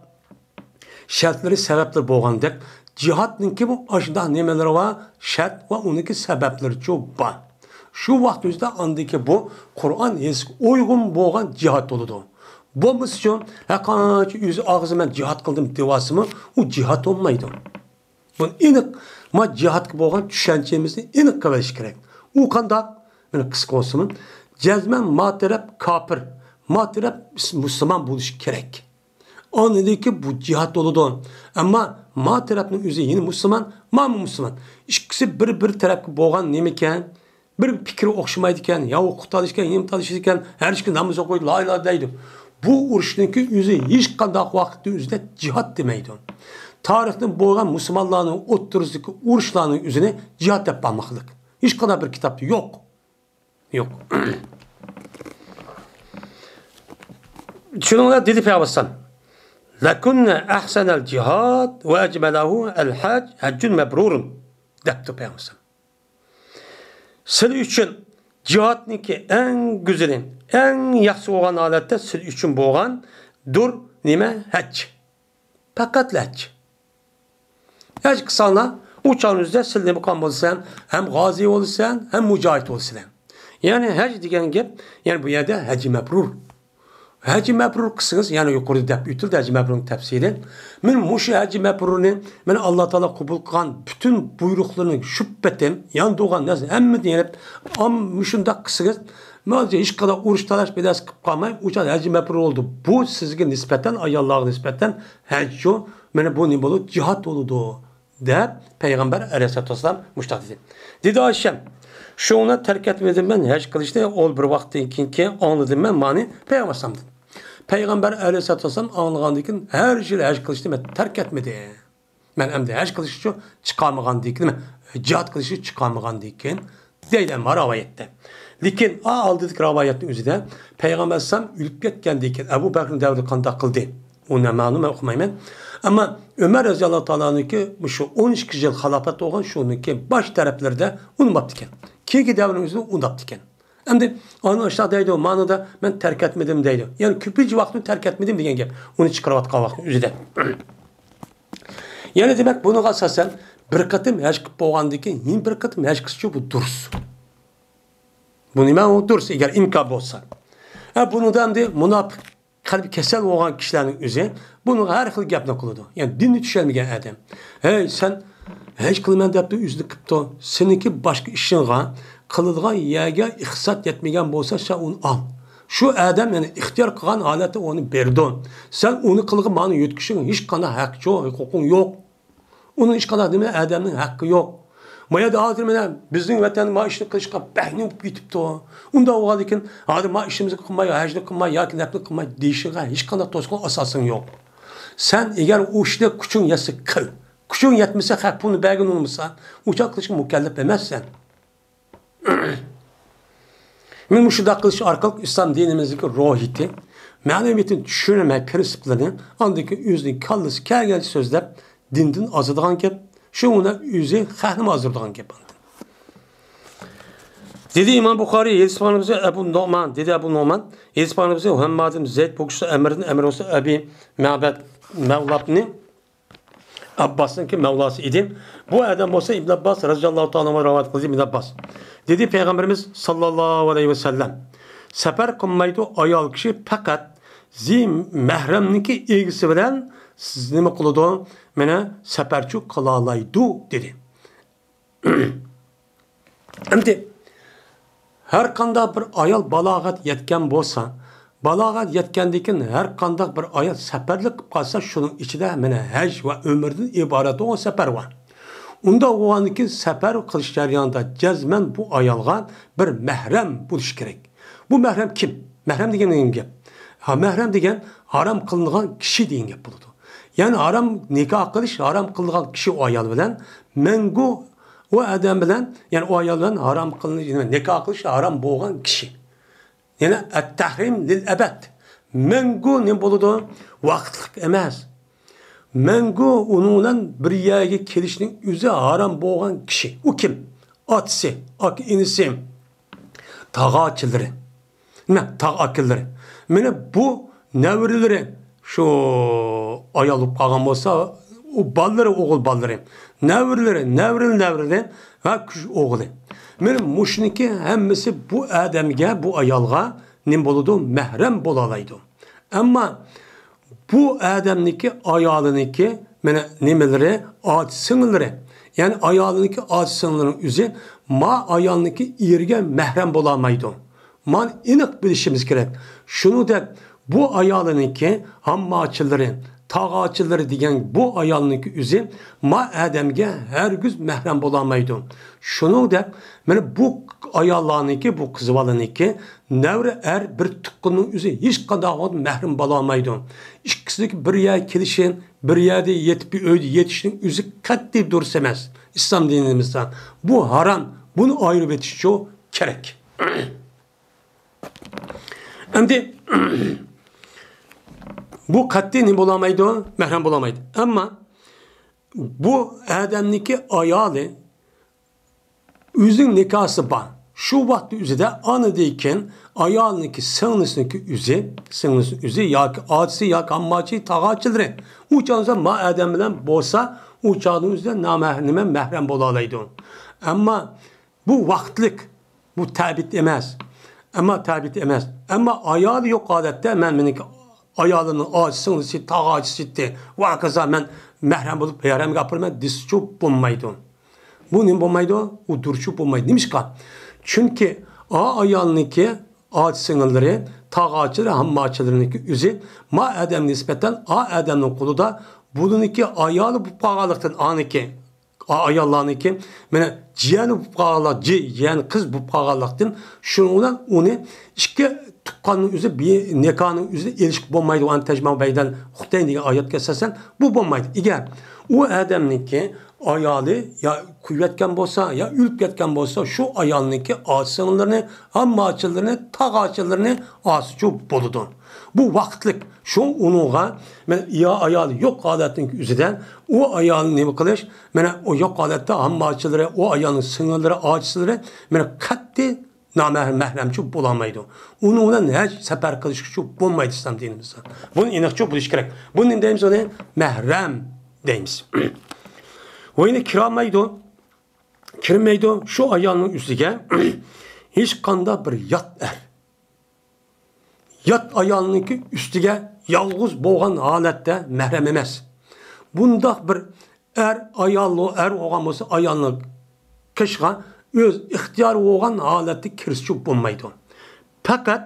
شەرتلىرى، سەۋەبلىرى بولغاندەك، جىھادنىڭكىمۇ ئاشۇنداق نېمىلىرى بار، شەرت ۋە ئۇنىڭكى سەۋەبلىرىچۇ بار. شۇ ۋاقتىمىزدا ئاندىكى بۇ قۇرئان ھەدىسكە ئۇيغۇن بولغان جىھاد بولىدۇ. بولمىسىچۇ، ھەرقانچە ئۆزى ئاغزى مەن جىھاد قىلدىم دېۋالسىمۇ، ئۇ جىھاد بولمايدۇ. بۇنى ئېنىق، ما جىھادقا بولغان چۈشەنچىمىزنى ئېنىق قىلىۋېلىش كېرەك. ئۇ قانداق؟ مانا قىسقا بولسىمۇ، جەزمەن ما تەرەپ كاپىر، ما تەرەپ مۇسۇلمان بولۇشى كېرەك. ئاندىن كېيىن بۇ جىھاد بولىدۇ. ئەمما ما تەرەپنىڭ ئۆزى يەنە مۇسۇلمان، مامۇ مۇسۇلمان. ئىككىسى بىر-بىر تەرەپكە بولغان نېمىكەن؟ بىر پىكرى ئوخشىمايدىكەن، يا ھوقۇق تالىشىدىكەن، يېنىم تالىشىدىكەن، ھەر ئىككى ناماز ئوقۇيدۇ، لا ئىلاھە دەيدۇ. بۇ ئۇرۇشنىڭكى ئۆزى ھېچقانداق ۋاقىتتا ئۆزىدە جىھاد دېمەيدۇ. تارىختىن بولغان مۇسۇلمانلارنىڭ ئوتتۇرىسىدىكى ئۇرۇشلارنىڭ ئۆزىنى جىھاد دەپ باقماقلىق. ھېچقانداق بىر كىتابتا يوق. يوق. شۇنىڭ بىلەن دېدى پەيغەمبەر ئەلەيھىسسالام، لەكۇننە ئەھسەنەل جىھاد ۋە ئەجمەلەھۇ ئەل ھەج، ھەججۇن مەبرۇرۇن، دەپتۇ پەيغەمبەر ئەلەيھىسسالام. سىلى ئۈچۈن جىھادنىڭكى ئەڭ گۈزىلى، ئەڭ ياخشى بولغان ھالەتتە سىلى ئۈچۈن بولغاندۇر نېمە؟ ھەج. پەقەتلا ھەج. ھەج قىلساڭلار، ئۇ چاغنىڭ ئۆزىدە سىلى نېمە قىلغان بولىسەن؟ ھەم غازى بولىسەن، ھەم مۇجاھىد بولىسەن. يەنى ھەج دېگەن گەپ، يەنى بۇ يەردە ھەجى مەبرۇر. ھەجى مەبرۇر قىلسىڭىز، يەنە يۇقىرىدا دەپ ئۆتۈلدى ھەجى مەبرۇرنىڭ تەپسىلى. مەن مۇشۇ ھەجى مەبرۇرنى، مەن ئاللا تائالا قوبۇل قىلغان پۈتۈن بۇيرۇقلىرىنى شۈبھىتىم، ياندۇرغان نەرسە ھەممىنى يېنىپ، ئام مۇشۇنداق قىلسىڭىز، مەن ھېچقانداق ئۇرۇش تالاش بىدەسى قىلىپ قالماي، ئۇ چاغدا ھەجى مەبرۇر بولدى. بۇ سىزگە نىسبەتەن، ئاياللارغا نىسبەتەن ھەج شۇ، مانا بۇ نېمە بولىدۇ؟ جىھاد بولىدۇ. دەپ پەيغەمبەر ئەلەيھىسسالاتۇ ۋەسسالام مۇشۇنداق دېدى. دېدى ئائىشەم، شۇڭا تەرك ئەتمىدىم مەن ھەج قىلىشنى، ئول بىر ۋاقىتتىن كېيىن، كېيىن ئاڭلىدىم مەن مانى پەيغەمبەر ئەلەيھىسسالام. پەيغەمبەر ئەلەيھىسسالاتۇ ۋەسسالام ئاڭلىغاندىن كېيىن ھەر يىل ھەج قىلىشنى مەن تەرك ئەتمىدىم. مەن ئەمدى ھەج قىلىش ئۈچۈن چىقارمىغاندىن كېيىن، جىھاد قىلىش ئۈچۈن چىقارمىغاندىن كېيىن، دەيدۇ ئەمما رىۋايەتتە. لېكىن ئا ئالدىدىكى رىۋايەتنىڭ ئۆزىدە پەيغەمبەر ئەلەيھىسسالام ئۆلۈپ كەتكەندىن كېيىن ئەبۇ بەكرىنىڭ دەۋرىدە قانداق قىلدى؟ ئۇنى مەلۇم مەن ئوقۇمايمەن. ئەمما ئۆمەر رەزىياللاھۇ تائالا ئەنھۇكى مۇشۇ ئون ئىككى يىل خىلاپەت بولغان، شۇنىڭكى باش تەرەپلىرىدە ئۇنىماپتىكەن. كېيىنكى دەۋرنىڭ ئۆزىدە ئۇنىماپتىكەن. ئەمدى ئانا ئاشۇنداق دەيدۇ، مانىدا مەن تەرك ئەتمىدىم دەيدۇ. يەنى كۆپىنچە ۋاقىتنى تەرك ئەتمىدىم دېگەن گەپ. ئۇنى چىقىرىۋاتقان ۋاقىتنىڭ ئۆزىدە. يەنى دېمەك، بۇنىڭغا ئاساسەن بىر قېتىم ھەج قىلىپ بولغاندىن كېيىن يەنە بىر قېتىم ھەج قىلسىچۇ بۇ دۇرۇس. بۇ نېمە ئۇ دۇرۇس، ئەگەر ئىمكان بولسا. ھە، بۇنىڭدا ئەمدى مۇناپىق، قەلبى كېسەل بولغان كىشىلەرنىڭ ئۆزى بۇنىڭغا ھەر خىل گەپنى قىلىدۇ. يەنى دىننى چۈشەنمىگەن ئادەم. ھەي، سەن ھەج قىلىمەن دەپتۇ، ئۆزىنى قىپتۇ. سېنىڭكى باشقا ئىشىڭغا، قىلىدىغان يەرگە ئىقتىساد يەتمىگەن بولسا، سەن ئۇنى ئال. شۇ ئادەم، يەنى ئىختىيار قىلغان ھالەتتە ئۇنى بېرىدۇ. سەن ئۇنى قىلغا مانا يۆتكىشىڭ ھېچقانداق ھەق يوق، ھوقۇقۇڭ يوق. ئۇنىڭ ھېچقانداق نېمە ئادەمنىڭ ھەققى يوق. ما يەردە ھازىر مانا بىزنىڭ ۋەتەندە ما ئىشنى قىلىشقا بەك نېمە بولۇپ كېتىپتۇ. ئۇنداق بولغاندىكىن ھازىر ما ئىشىمىزنى قىلماي، ھەجنى قىلماي ياكى نەپنى قىلماي دېيىشىڭغا ھېچقانداق توسقۇن ئاساسىڭ يوق. سەن ئەگەر ئۇ ئىشنى كۈچۈڭ يەتسە قىل. كۈچۈڭ يەتمىسە، خەق پۇلنى بەرگىن ئۇنىمىسا، ئۇچاق قىلىشقا مۇكەللەپ ئەمەسسەن. مەن مۇشۇنداق قىلىش ئارقىلىق ئىسلام دىنىمىزدىكى روھىيىتى، مەنىۋىيىتىنى چۈشىنەلمەي پىرىنسىپلىرىنى، ئاندىن كېيىن ئۆزىنىڭ كاللىسى كەلگەنچە سۆزلەپ، دىندىن ئازىدىغان گەپ، شۇ بىلەن ئۆزى خەقنىمۇ ئازدۇرىدىغان گەپ ئاندىن. دېدى ئىمام بۇخارىي، ھەدىس پەيغەمبىرىمىز ئەبۇ نومان، دېدى ئەبۇ نومان، ھەدىس پەيغەمبىرىمىز ھەممادىن زەيد بۇ كىشى ئەمىردىن ئەمىر بولسا ئەبى مەبەد مەۋلابنى ئابباسنىڭكى مەۋلاسى ئىدى. بۇ ئادەم بولسا ئىبن ئابباس رەزىياللاھۇ تائالا ئانھۇ رىۋايەت قىلدى، ئىبن ئابباس. دېدى پەيغەمبىرىمىز ساللاللاھۇ ئەلەيھى ۋەسەللەم، سەپەر قىلمايدۇ ئايال كىشى پەقەت زى مەھرەمنىڭكى ئىگىسى بىلەن سىز نېمە قىلىدۇ؟ مانا سەپەرچۇ قىلالايدۇ، دېدى. ئەمدى ھەر قانداق بىر ئايال بالاغەت يەتكەن بولسا، بالاغەت يەتكەندىن كېيىن ھەر قانداق بىر ئايال سەپەرلىك قىلىپ قالسا، شۇنىڭ ئىچىدە مانا ھەج ۋە ئۆمرىدىن ئىبارەت بولغان سەپەر بار. ئۇنداق بولغاندىن كېيىن سەپەر قىلىش جەريانىدا جەزمەن بۇ ئايالغا بىر مەھرەم بولۇشى كېرەك. بۇ مەھرەم كىم؟ مەھرەم دېگەن نېمە گەپ؟ ھا، مەھرەم دېگەن ھارام قىلىنغان كىشى دېگەن گەپ بولىدۇ. يەنى ھارام نىكاھ قىلىش، ھارام قىلىنغان كىشى ئۇ ئايال بىلەن مەڭگۈ ئۇ ئادەم بىلەن، يەنى ئۇ ئايال بىلەن ھارام قىلىنىش، نىكاھ قىلىش ھارام بولغان كىشى. يەنى ئەت-تەھرىم لىل ئەبەد. مەڭگۈ نېمە بولىدۇ؟ ۋاقىتلىق ئەمەس. مەڭگۈ ئۇنىڭ بىلەن بىر يەرگە كېلىشنىڭ ئۆزى ھارام بولغان كىشى. ئۇ كىم؟ ئاتىسى، ئاكا-ئىنىسى، تاغاچىلىرى. نە، تاغ ئاكىلىرى. مانا بۇ نەۋرىلىرى شۇ ئايال بولۇپ قالغان بولسا، ئۇ بالىلىرى، ئوغۇل بالىلىرى، نەۋرىلىرى، نەۋرىلىرى، نەۋرىلىرى ۋە كۈچ ئوغلى. مانا مۇشۇنىڭكى ھەممىسى بۇ ئادەمگە، بۇ ئايالغا نېمە بولىدۇ؟ مەھرەم بولالايدۇ. ئەمما بۇ ئادەمنىڭكى، ئايالىنىڭكى، مانا نېمىلىرى، ئاچا سىڭىللىرى، يەنى ئايالىنىڭكى ئاچا سىڭىللىرىنىڭ ئۆزى ما ئايالنىڭكى ئېرىگە مەھرەم بولالمايدۇ. مانا ئېنىق بىلىشىمىز كېرەك. شۇنىڭدەك بۇ ئايالىنىڭكى ھامماچىلىرى، تاغاچىلىرى دېگەن بۇ ئايالنىڭكى ئۆزى ما ئادەمگە ھەرگىز مەھرەم بولالمايدۇ. شۇنىڭدەك مانا بۇ ئاياللارنىڭكى، بۇ قىز بالىنىڭكى نەۋرە ئەر بىر تۇغقىنىنىڭ ئۆزى ھېچقانداق ۋاقىت مەھرەم بولالمايدۇ. ئىككىسىنىڭكى بىر يەرگە كېلىشى، بىر يەردە يېتىپ، بىر ئۆيدە يېتىشنىڭ ئۆزى قەتئىي دۇرۇس ئەمەس. ئىسلام دىنىمىزدا بۇ ھارام، بۇنى ئايرىۋېتىشچۇ كېرەك. ئەمدى بۇ قەتئىي نېمە بولالمايدۇ؟ مەھرەم بولالمايدۇ. ئەمما بۇ ئادەمنىڭكى ئايالى ئۆزىنىڭ نىكاھسى بار. شۇ ۋاقىتتا ئۆزىدە ئانىدىن كېيىن ئايالنىڭكى سىڭلىسىنىڭكى ئۆزى، سىڭلىسىنىڭ ئۆزى ياكى ئاچىسى ياكى ئامماچى، تاغاچىلىرى. ئۇ چاغدا ما ئادەم بىلەن بولسا، ئۇ چاغنىڭ ئۆزىدە نامەھرىمە مەھرەم بولالايدۇ. ئەمما بۇ ۋاقىتلىق، بۇ تەبىت ئەمەس. ئەمما تەبىئىتى ئەمەس. ئەمما ئايالى يوق ھالەتتە مەن مېنىڭكى ئايالىمنىڭ ئاچا سىڭلىسى، تاغا ئاچىسى ئىدى، ۋە ھاكازا مەن مەھرەم بولۇپ ھەرەمگە ئاپىرىمەن دېسىچۇ بولمايدۇ. بۇ نېمە بولمايدۇ؟ ئۇ دۇرۇچۇ بولمايدۇ. نېمىشقا؟ چۈنكى ئا ئايالنىڭكى ئاچا سىڭىللىرى، تاغا ئاچىلىرى، ھەممە ئاچىلىرىنىڭكى ئۆزى ما ئادەمگە نىسبەتەن ئا ئادەمنىڭ قولىدا، بۇنىڭكى ئايالى بولۇپ قالغانلىقتىن ئانىكى ئا-، ئاياللارنىڭكى، مانا، جىيەنى بولۇپ قالغانلار، جى-، جىيەن قىز بولۇپ قالغانلىقتىن، شۇنىڭ بىلەن ئۇنى ئىككى تۇغقاننىڭ ئۆزى، بى-، نىكاھنىڭ ئۆزىدە ئېلىشقا بولمايدۇ. «ئەن تەجمەئۇ بەينەل ئۇختەينى» دېگەن ئايەتكە ئاساسەن، بۇ بولمايدۇ. ئەگەر ئۇ ئادەمنىڭكى ئايالى يا قويۇۋەتكەن بولسا، يا ئۆلۈپ كەتكەن بولسا، شۇ ئايالنىڭكى ئاچا سىڭىللىرىنى، ھەممە ئاچىلىرىنى، تاغا ئاچىلىرىنى ئالسىچۇ بولىدۇ. بۇ ۋاقىتلىق. شۇ ئۇنىڭغا، مانا، يا ئايالى يوق ھالەتنىڭ ئۆزىدە ئۇ ئايالنى نېمە قىلىش؟ مانا، ئۇ يوق ھالەتتە ھەممە ئاچىلىرى، ئۇ ئايالنىڭ سىڭىللىرى، ئاچىلىرى، مانا، قەتئىي نامەھرەم، مەھرەمچۇ بولالمايدۇ. ئۇنىڭ بىلەن ھەج سەپەر قىلىشقىچۇ بولمايدۇ ئىسلام دىنىمىزدا. بۇنى ئېنىقچۇ بىلىش كېرەك. بۇنى نېمە دەيمىز؟ ئۇنى مەھرەم دەيمىز. ۋە يەنە كىرەلمەيدۇ، كىرمەيدۇ شۇ ئايالنىڭ ئۈستىگە ھېچقانداق بىر يات ئەر. يات ئايالنىڭكى ئۈستىگە يالغۇز بولغان ھالەتتە مەھرەم ئەمەس. بۇنداق بىر ئەر، ئايال، ئەر بولغان بولسا، ئايالنىڭ قېشىغا ئۆز ئىختىيارى بولغان ھالەتتە كىرسىچۇ بولمايدۇ. پەقەت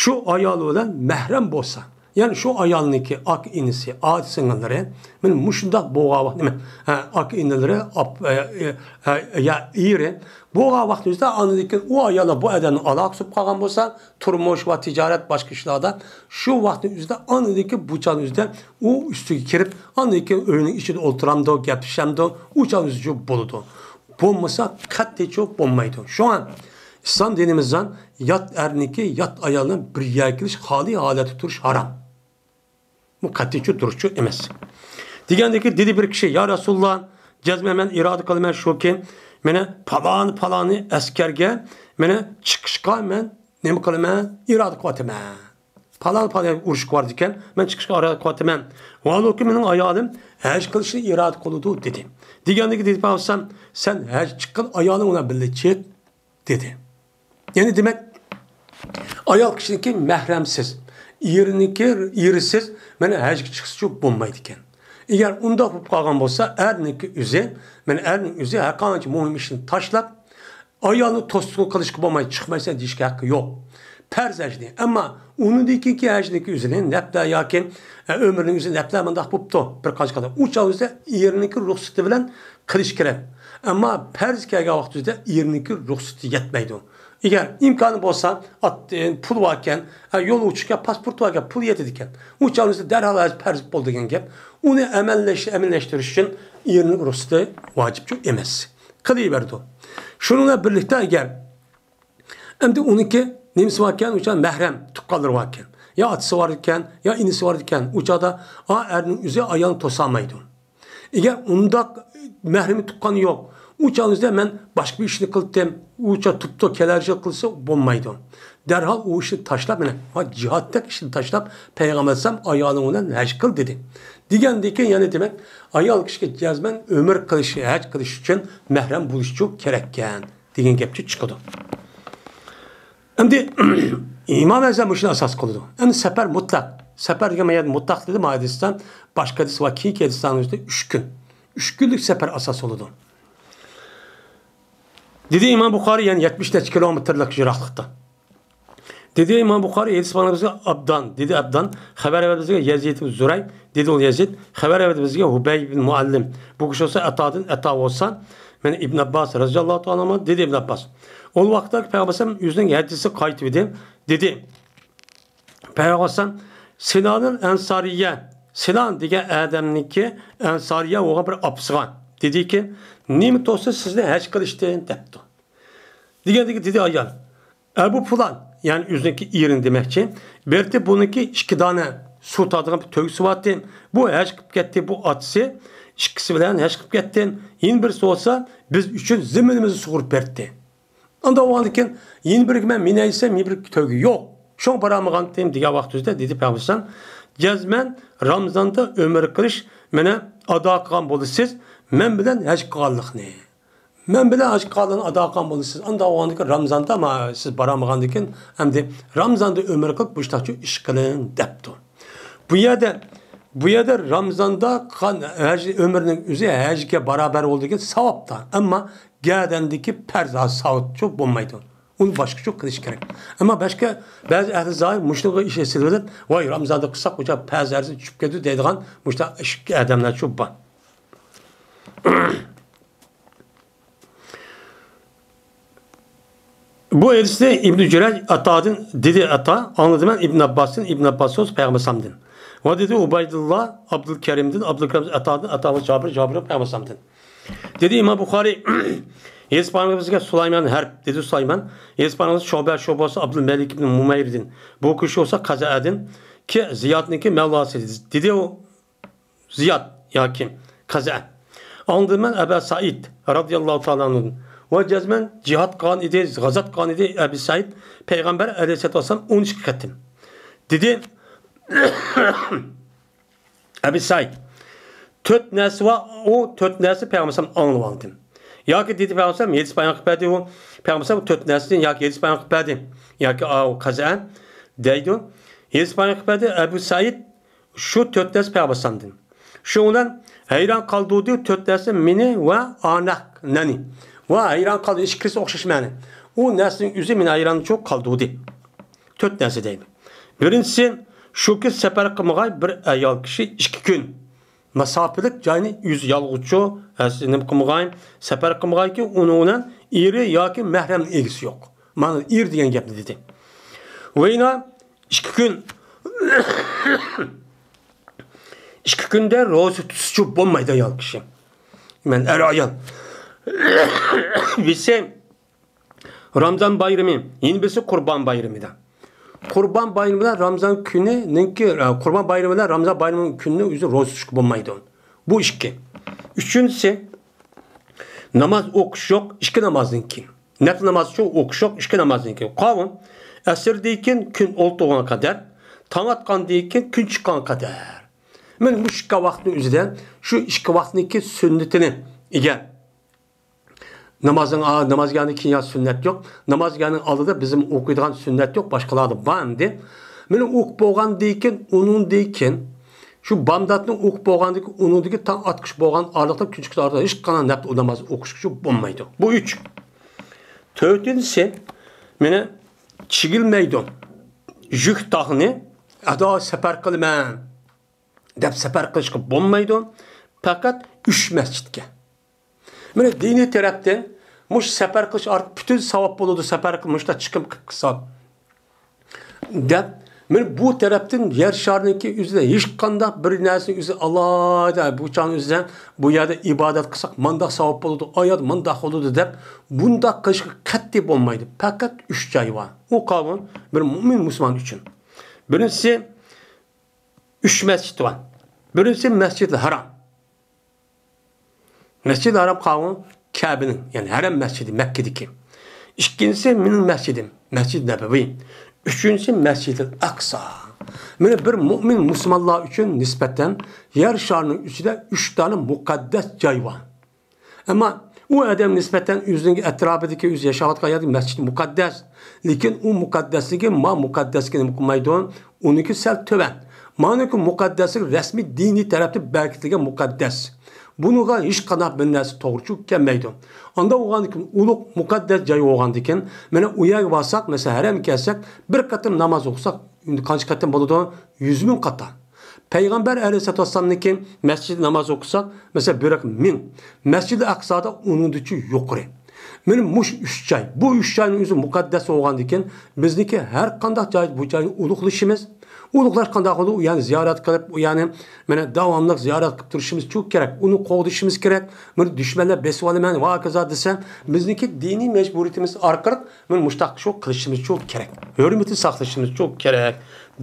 شۇ ئايال بىلەن مەھرەم بولسا، يەنى شۇ ئايالنىڭكى ئاكا-ئىنىسى، ئاچا-سىڭىللىرى، مانا مۇشۇنداق بولغان ۋاقىت، نېمە، ھە، ئاكا-ئىنىلىرى، ئاپ-، ئە، ئە، ئە، يا ئېرى بولغان ۋاقىتنىڭ ئۆزىدە، ئاندىن كېيىن ئۇ ئاياللار بۇ ئادەمنىڭ ئالاقىسى بولۇپ قالغان بولسا، تۇرمۇش ۋە تىجارەت، باشقا ئىشلاردا، شۇ ۋاقىتنىڭ ئۆزىدە، ئاندىن كېيىن بۇ چاغنىڭ ئۆزىدە ئۇ ئۈستىگە كىرىپ، ئاندىن كېيىن ئۆينىڭ ئىچىدە ئولتۇرامدۇ، گەپلىشەمدۇ، ئۇ چاغنىڭ ئۆزىچۇ بولىدۇ. بولمىسا، قەتئىيچۇ بولمايدۇ. شۇڭا ئىسلام دىنىمىزدا يات ئەرنىڭكى يات ئايالنىڭ بىر يەرگە كېلىش، خالىي ھالەتتە تۇرۇش ھارام. بۇ قەتئىيچۇ دۇرۇسچۇ ئەمەس. دېگەندىكى دېدى بىر كىشى، يا رەسۇلاللا، جەزمەن مەن ئىرادە قىلىمەن شۇكى، مانا پالان پالانى ئەسكەرگە مانا چىقىشقا مەن نېمە قىلىمەن؟ ئىرادە قىلىۋاتىمەن. پالان پالان ئۇرۇشقا بارىدىكەن، مەن چىقىشقا ئىرادە قىلىۋاتىمەن. ۋاھالۇكى مېنىڭ ئايالىم ھەج قىلىشنى ئىرادە قىلىدۇ دېدى. دېگەندىكى دېدى پەيغەمبەر، سەن ھەج چىققىن، ئايالىڭ بىلەن بىللە چىق دېدى. يەنى دېمەك، ئايال كىشىنىڭكى مەھرەمسىز، ئېرىنىڭكى، ئېرىسىز مانا ھەجگە چىقسىچۇ بولمايدىكەن. ئەگەر ئۇنداق بولۇپ قالغان بولسا، ئەرنىڭكى ئۆزى، مانا ئەرنىڭ ئۆزى ھەر قانچە مۇھىم ئىشنى تاشلاپ، ئايالنى توسقۇن قىلىشقا بولمايدۇ، چىقمايسەن دېيىشكە ھەققى يوق. پەرز ھەجنى. ئەمما ئۇنىڭدىن كېيىنكى ھەجنىڭكى ئۆزىنى نەپلەر ياكى، ئە، ئۆمرىنىڭ ئۆزى نەپلەر مۇنداق بوپتۇ، بىر قانچە قەدەم. ئۇ چاغ ئۆزىدە ئېرىنىڭكى رۇخسىتى بىلەن قىلىش كېرەك. ئەمما پەرز كەلگەن ۋاقىت ئۆزىدە ئېرىنىڭكى رۇخسىتى يەتمەيدۇ. ئەگەر ئىمكانى بولسا، ئات-، پۇل باركەن، ئە، يول ئۇچۇشكەن، پاسپورت باركەن، پۇل يېتىدىكەن. ئۇ چاغ ئۆزىدە دەرھال ھەج پەرز بولىدىغان گەپ. ئۇنى ئەمەللەش-، ئەمەلىيلەشتۈرۈش ئۈچۈن ئېرىنىڭ رۇخسىتى ۋاجىپچۇ ئەمەس. قىلىۋېرىدۇ. شۇنىڭ بىلەن بىرلىكتە ئەگەر ئەمدى ئۇنىڭكى نېمىسى باركەن؟ ئۇ چاغ مەھرەم تۇغقانلىرى باركەن. يا ئاتىسى باركەن، يا ئىنىسى باركەن. ئۇ چاغدا ئا ئەرنىڭ ئۆزى ئايالنى توسالمايدۇ. ئەگەر ئۇنداق مەھرىمى تۇغقانى يوق، ئۇ چاغنىڭ ئۆزىدە مەن باشقا بىر ئىشنى قىلدىم، ئۇ چاغ تۇپتۇ، كېلەر يىل قىلسا بولمايدۇ. دەرھال ئۇ ئىشنى تاشلاپ، مانا، ھا، جىھادتەك ئىشنى تاشلاپ، پەيغەمبەر ئەلەيھىسسالام ئايالىڭ بىلەن ھەج قىل دېدى. دېگەندىن كېيىن يەنە دېمەك، ئايال كىشىگە جەزمەن ئۆمرە قىلىش، ھەج قىلىش ئۈچۈن مەھرەم بولۇشچۇ كېرەككەن. دېگەن گەپچۇ چىقىدۇ. ئەمدى ئىمام ئەزەم مۇشۇنى ئاساس قىلىدۇ. ئەمدى سەپەر مۇتلەق. سەپەر دېگەن يەردە مۇتلەق دېدى، ما ھەدىستە باشقا ھەدىس ۋە كېيىنكى ھەدىسلەرنىڭ ئۈستىدە ئۈچ كۈن. ئۈچ كۈنلۈك سەپەر ئاساس بولىدۇ. دېدى ئىمام بۇخارىي، يەنى يەتمىش نەچچە كىلومېتىرلىق يىراقلىقتا. دېدى ئىمام بۇخارىي، ھەدىس بىزگە ئابدان، دېدى ئابدان، خەۋەر بەردى بىزگە يەزىد ئىبن زۇرەي، دېدى ئۇ يەزىد، خەۋەر بەردى بىزگە ھۇبەي ئىبن مۇئەللىم. بۇ كىشى بولسا ئاتادىن، ئاتا بولسا، مانا ئىبن ئابباس رەزىياللاھۇ تائالا ئەنھۇ، دېدى ئىبن ئابباس. ئۇ ۋاقىتتا پەيغەمبەر ئۆزىنىڭ ھەدىسىگە قايتىۋىدى، دېدى. پەيغەمبەر سىنانىل ئەنسارىيە، سىنان دېگەن ئادەمنىڭكى ئەنسارىيە بولغان بىر ئاپىسىغا دېدىكى، نېمە توسۇپ سىزنى ھەج قىلىشتىن دەپتۇ. دېگەندىكى دېدى ئايال، ئەبۇ پۇلان، يەنى ئۆزىنىڭكى ئېرىنى دېمەكچى، بېرىتىپ بۇنىڭكى ئىككى دانە سۇ تارتىدىغان بىر تۆگىسى بارتى. بۇ ھەج قىلىپ كەتتى، بۇ ئاتىسى ئىككىسى بىلەن ھەج قىلىپ كەتتى. يەنە بىرسى بولسا بىز ئۈچۈن زېمىنىمىزنى سۇغۇرۇپ بەردى. ئانداق بولغاندىكىن يەنە بىرىگە مەن مىنەي دېسەم، يەنە بىر تۆگە يوق. شۇڭا بارالمىغانتىم دېگەن ۋاقتىمىزدا دېدى پەيغەمبەر، جەزمەن رامىزاندا ئۆمرە قىلىش مانا ئادا قىلغان بولىسىز، مەن بىلەن ھەج قىلغانلىقنى. مەن بىلەن ئاشۇ قالغاننى ئادا قىلغان بولىسىز. ئانداق بولغاندىكىن رامزاندا، ما، سىز بارالمىغاندىكىن، ئەمدى رامزاندا ئۆمرە قىلىپ مۇشتاقچە ئىش قىلىڭ، دەپتۇ. بۇ يەردە، بۇ يەردە رامزاندا قىلغان ھەج ئۆمرىنىڭ ئۆزى ھەجگە باراۋەر بولىدىكەن، ساۋابتا. ئەمما گەدەندىكى پەرز ساۋابچۇ بولمايدۇ. ئۇنى باشقىچە قىلىش كېرەك. ئەمما باشقا بەزى ئەھلى زاھىر مۇشۇنىڭغا ئىش سېلىۋېلىپ، ۋاي، رامزاندا قىلساق، ئۇ پەرز ھەرىسى چۈشۈپ كېتىدۇ دەيدىغان مۇشۇنداق ئادەملەرچۇ بار. بۇ ھەدىسنى ئىبنى جۈرەيج ئاتادىن دېدى، ئاتا، ئاڭلىدىم مەن ئىبن ئابباستىن، ئىبن ئابباس سۆز پەيغەمبەر سامدىن. ۋە دېدى ئۇبەيدۇللا ئابدۇل كەرىمدىن، ئابدۇل كەرىم ئاتادىن، ئاتا ۋە جابىر، جابىر پەيغەمبەر سامدىن. دېدى ئىمام بۇخارىي، ھەدىس بارىڭىزگە سۇلايمان ھەرب، دېدى سۇلايمان. ھەدىس بارىڭىز شۇبە، شۇبە بولسا ئابدۇل مەلىك ئىبن مۇمەيردىن. بۇ كىشى بولسا قەزەئەدىن، كى زىيادنىڭكى مەۋلاسى، دېدى ئۇ. زىياد ياكى قەزە. ئاڭلىدىم مەن ئەبا سەئىد رەزىياللاھۇ تائالا ئەنھۇدىن. ۋە جەزمەن جىھاد قىلغان ئىدى، غازات قىلغان ئىدى ئەبى سەئىد، پەيغەمبەر ئەلەيھىسسالاتۇ ۋەسسالام ئون ئىككى قېتىم. دېدى، ئەبى سەئىد، تۆت نەرسە بار، ئۇ تۆت نەرسە پەيغەمبەر ئەلەيھىسسالام ئاڭلىۋالدىم. ياكى دېدى پەيغەمبەر ئەلەيھىسسالام ھەدىس بايان قىلىپ بەردى، ئۇ پەيغەمبەر ئەلەيھىسسالام تۆت نەرسىدىن ياكى ھەدىس بايان قىلىپ بەردى، ياكى ئاۋۇ قەزە دەيدۇ. ھەدىس بايان قىلىپ بەردى، ئەبۇ سەئىد شۇ تۆت نەرسە پەيغەمبەر ئەلەيھىسسالامدىن. شۇنىڭ بىلەن ھەيران قالدۇردى تۆت نەرسە مېنى ۋە ئاناكنى. ۋە ھەيران قالدى، ئىككىسى ئوخشاش مەنە. ئۇ نەرسىنىڭ ئۆزى مېنى ھەيرانچۇ قالدۇردى. تۆت نەرسە دەيدۇ. بىرىنچىسى، شۇكى سەپەر قىلمىغاي بىر ئايال كىشى ئىككى كۈن ماساپىلىك جاينى ئۆزى يالغۇزچۇ، ھەس-، نېمە قىلمىغاي، سەپەر قىلمىغايكى، ئۇنىڭ بىلەن ئېرى ياكى مەھرەم ئىگىسى يوق. مانا ئېرى دېگەن گەپنى دېدى. ۋەينا ئىككى كۈن، ئىككى كۈندە روزا تۇتۇشچۇ بولمايدۇ ئايال كىشى. مەن ئەر ئايال. بىرسى رامزان بايرىمى، يەنە بىرسى قۇربان بايرىمىدا. قۇربان بايرىمى بىلەن رامزان كۈنىنىڭكى، قۇربان بايرىمى بىلەن رامزان بايرىمى كۈنىنى ئۆزى روزا تۇتۇشقا بولمايدۇ. بۇ ئىككى. ئۈچىنچىسى، ناماز ئوقۇش يوق، ئىككى نامازدىن كېيىن. نەپلى ناماز ئوقۇش يوق، ئىككى نامازدىن كېيىن. قاۋۇن، ئەسىردىن كېيىن كۈن ئولتۇرغان قەدەر، تاڭ ئاتقاندىن كېيىن كۈن چىققان قەدەر. مانا مۇشۇ ئىككى ۋاقىتنىڭ ئۆزىدە شۇ ئىككى ۋاقىتنىڭكى سۈننىتىنى ئىگە. نامازنىڭ، نامازگاھنىڭ كېيىن يا سۈننەت يوق. نامازگاھنىڭ ئالدىدا بىزنىڭ ئوقۇيدىغان سۈننەت يوق، باشقىلاردا بار ئەمدى. مانا ئوقۇپ بولغاندىن كېيىن، ئۇنىڭدىن كېيىن شۇ بامداتنى ئوقۇپ بولغاندىن كېيىن، ئۇنىڭدىكى تاڭ ئاتقۇچە بولغان ئارىلىقتا، كۈن چىققۇچە ئارىلىقتا ھېچقانداق نەپلى ناماز ئوقۇشقا بولمايدۇ. بۇ ئۈچ. تۆتىنچىسى، مانا چىگىلمەيدۇ. يۈك تاغنى ئادا سەپەر قىلىمەن دەپ سەپەر قىلىشقا بولمايدۇ. پەقەت ئۈچ مەسچىتكە. مانا دىنىي تەرەپتىن مۇشۇ سەپەر قىلىش ئارقىلىق پۈتۈن ساۋاب بولىدۇ، سەپەر قىلىپ مۇشۇنداق چىقىم قىلىپ قىلسا دەپ، مانا بۇ تەرەپتىن يەر شارىنىڭكى ئۆزىدە ھېچقانداق بىر نەرسىنىڭ ئۆزى ئالاھىدە، بۇ چاغنىڭ ئۆزىدە بۇ يەردە ئىبادەت قىلساق مانداق ساۋاب بولىدۇ، ئايات مانداق بولىدۇ دەپ بۇنداق قىلىشقا قەتئىي بولمايدۇ. پەقەت ئۈچ جاي بار. ئۇ قاۋۇل بىر مۇئمىن مۇسۇلمان ئۈچۈن. بىرىنچىسى، ئۈچ مەسچىت بار. بىرىنچىسى مەسجىدىل ھارام. مەسجىدىل ھارام قاۋۇل كەبىنىڭ، يەنى ھەرەم مەسجىدى مەككىدىكى. ئىككىنچىسى مېنىڭ مەسجىدىم، مەسجىدى نەبەۋى. ئۈچىنچىسى مەسجىدىل ئەقسا. مانا بىر مۇئمىن مۇسۇلمانلار ئۈچۈن نىسبەتەن يەر شارىنىڭ ئۈستىدە ئۈچ دانە مۇقەددەس جاي بار. ئەمما ئۇ ئادەم نىسبەتەن ئۆزىنىڭ ئەتراپىدىكى ئۆزى ياشاۋاتقان يەردە مەسچىت مۇقەددەس. لېكىن ئۇ مۇقەددەسلىكى ما مۇقەددەسكە نېمە قىلمايدۇ؟ ئۇنىڭكى سەل تۆۋەن. مانىڭكى مۇقەددەسلىك رەسمىي دىنىي تەرەپتىن بەركىتىلگەن مۇقەددەس. بۇنىڭغا ھېچقانداق بىر نەرسە توغرا چۈ-، كەلمەيدۇ. ئانداق بولغاندىكىن ئۇلۇغ مۇقەددەس جاي بولغاندىكىن، مانا ئۇ يەرگە بارساق، مەسىلەن، ھەرەمگە كەلسەك، بىر قېتىم ناماز ئوقۇساق، قانچە قېتىم بولىدۇ؟ يۈز مىڭ قاتا. پەيغەمبەر ئەلەيھىسسالاتۇ ۋەسسالامنىڭكى مەسچىتىدە ناماز ئوقۇساق، مەسىلەن، بىر مىڭ، مەسچىدى ئەقسادا ئۇنىڭدىنچۇ يۇقىرى. مانا مۇشۇ ئۈچ جاي، بۇ ئۈچ جاينىڭ ئۆزى مۇقەددەس بولغاندىكىن، بىزنىڭكى ھەر قانداق جاي، بۇ جاينى ئۇلۇغلىشىمىز. ئۇلۇغلاش قانداق بولىدۇ؟ ئۇ يەرنى زىيارەت قىلىپ، ئۇ يەرنى، مانا، داۋاملىق زىيارەت قىلىپ تۇرۇشىمىز چۇ كېرەك. ئۇنى قوغدىشىمىز كېرەك. مانا، دۈشمەنلەر بېسىۋالىمەن، ۋە ھاكازا دېسە، بىزنىڭكى دىنىي مەجبۇرىيىتىمىز ئارقىلىق مانا مۇشۇنداق شۇ قىلىشىمىز شۇ كېرەك. ھۆرمىتىنى ساقلىشىمىز شۇ كېرەك،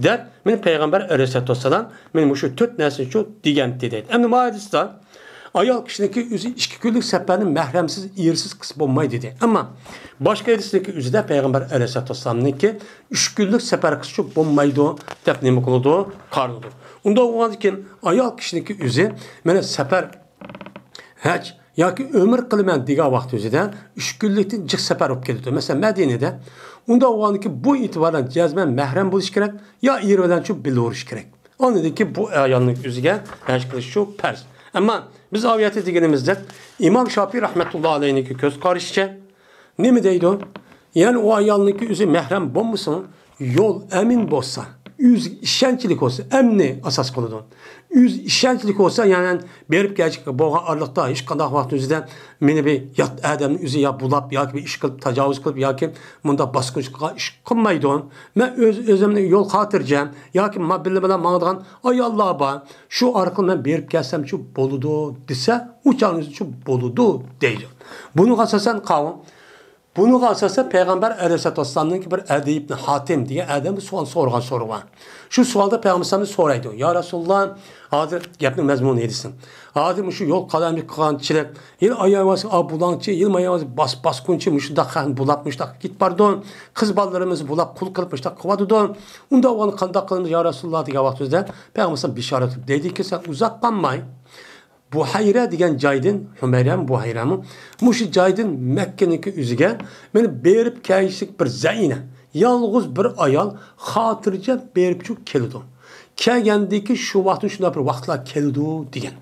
دەپ، مانا پەيغەمبەر ئەلەيھىسسالاتۇ ۋەسسالام مانا مۇشۇ تۆت نەرسىنى شۇ دېگەنتى دەيدۇ. ئەمدى ما ھەدىستە ئايال كىشىنىڭكى ئۆزى ئىككى كۈنلۈك سەپەرنى مەھرەمسىز، ئېرىسىز قىلسا بولمايدۇ دېدى. ئەمما باشقا ھەدىسنىڭكى ئۆزىدە پەيغەمبەر ئەلەيھىسسالاتۇ ۋەسسالامنىڭكى ئۈچ كۈنلۈك سەپەر قىلسا شۇ بولمايدۇ دەپ نېمە قىلىدۇ؟ قارىلىدۇ. ئۇنداق بولغاندىكىن ئايال كىشىنىڭكى ئۆزى مانا سەپەر، ھەج، ياكى ئۆمرە قىلىمەن دېگەن ۋاقىت ئۆزىدە ئۈچ كۈنلۈكتىن جىق سەپەر بولۇپ كېلىدۇ. مەسىلەن، مەدىنىدە. ئۇنداق بولغاندىكىن بۇ ئېتىبارەن جەزمەن مەھرەم بولۇش كېرەك، يا ئېرى بىلەن شۇ بىللە بولۇش كېرەك. ئاندىن كېيىن بۇ ئايالنىڭ ئۆزىگە ھەج قىلىش شۇ پەرز. ئەمما بىز ئاۋۇ يەردە دېگىنىمىزدەك، ئىمام شاپىي رەھمەتۇللا ئەلەيھنىڭكى كۆز قارىشىچە نېمە دەيدۇ؟ يەنى ئۇ ئايالنىڭكى ئۆزى مەھرەم بولمىسۇن، يول ئەمىن بولسا، ئۆزىگە ئىشەنچلىك بولسا، ئەمنى ئاساس قىلىدۇ. ئۆزى ئىشەنچلىك بولسا، يەنى بېرىپ كەلگەن بولغان ئارىلىقتا ھېچقانداق ۋاقىت ئۆزىدە مېنى بىر يات ئادەمنىڭ ئۆزى يا بۇلاپ ياكى بىر ئىش قىلىپ، تاجاۋۇز قىلىپ ياكى مۇنداق باسقۇنچىلىق قىلغان ئىش قىلمايدۇ. مەن ئۆز ئۆزۈمنى يول خاتىرجەم ياكى ما بىللە بىلەن ماڭىدىغان ئاياللار بار. شۇ ئارقىلىق مەن بېرىپ كەلسەمچۇ بولىدۇ دېسە، ئۇ چاغنىچۇ بولىدۇ دەيدۇ. بۇنىڭغا ئاساسەن قاۋۇم بۇنىڭغا ئاساسەن پەيغەمبەر ئەلەيھىسسالاتۇ ۋەسسالامنىڭكى بىر ئەدىي ئىبنى ھاتىم دېگەن ئادەم بۇ سوئال سورىغان سورىقى بار. شۇ سوئالدا پەيغەمبەر ئەلەيھىسسالام سورىدى، يا رەسۇلاللا، ھازىر گەپنىڭ مەزمۇنى دېسۇن. ھازىر مۇشۇ يول قالايمىقان چىلىق، ھېلى ئاياغ بۇلاڭچى، ھېلى ماياغ باس باسقۇنچى، مۇشۇنداق خەقنى بۇلاپ مۇشۇنداق كېتىپ بارىدۇ. قىز بالىلىرىمىزنى بۇلاپ قۇل قىلىپ مۇشۇنداق قىلىۋاتىدۇ. ئۇنداق بولغاندا قانداق قىلىمىز يا رەسۇلاللا دېگەن ۋاقتىمىزدا پەيغەمبەر ئەلەيھىسسالام بېشارەت قىلىپ دەيدىكى، سەن ئۇزاق قالماي بۇھەيرە دېگەن جايدىن، ھۇمەيرەمۇ، بۇھەيرەمۇ، مۇشۇ جايدىن مەككىنىڭكى ئۆزىگە مېنى بېرىپ كەلگۈسىلىك بىر زەئىنە، يالغۇز بىر ئايال خاتىرجەم بېرىپچۇ كېلىدۇ. كەلگەندىكى شۇ ۋاقىتتا شۇنداق بىر ۋاقىتلار كېلىدۇ دېگەن.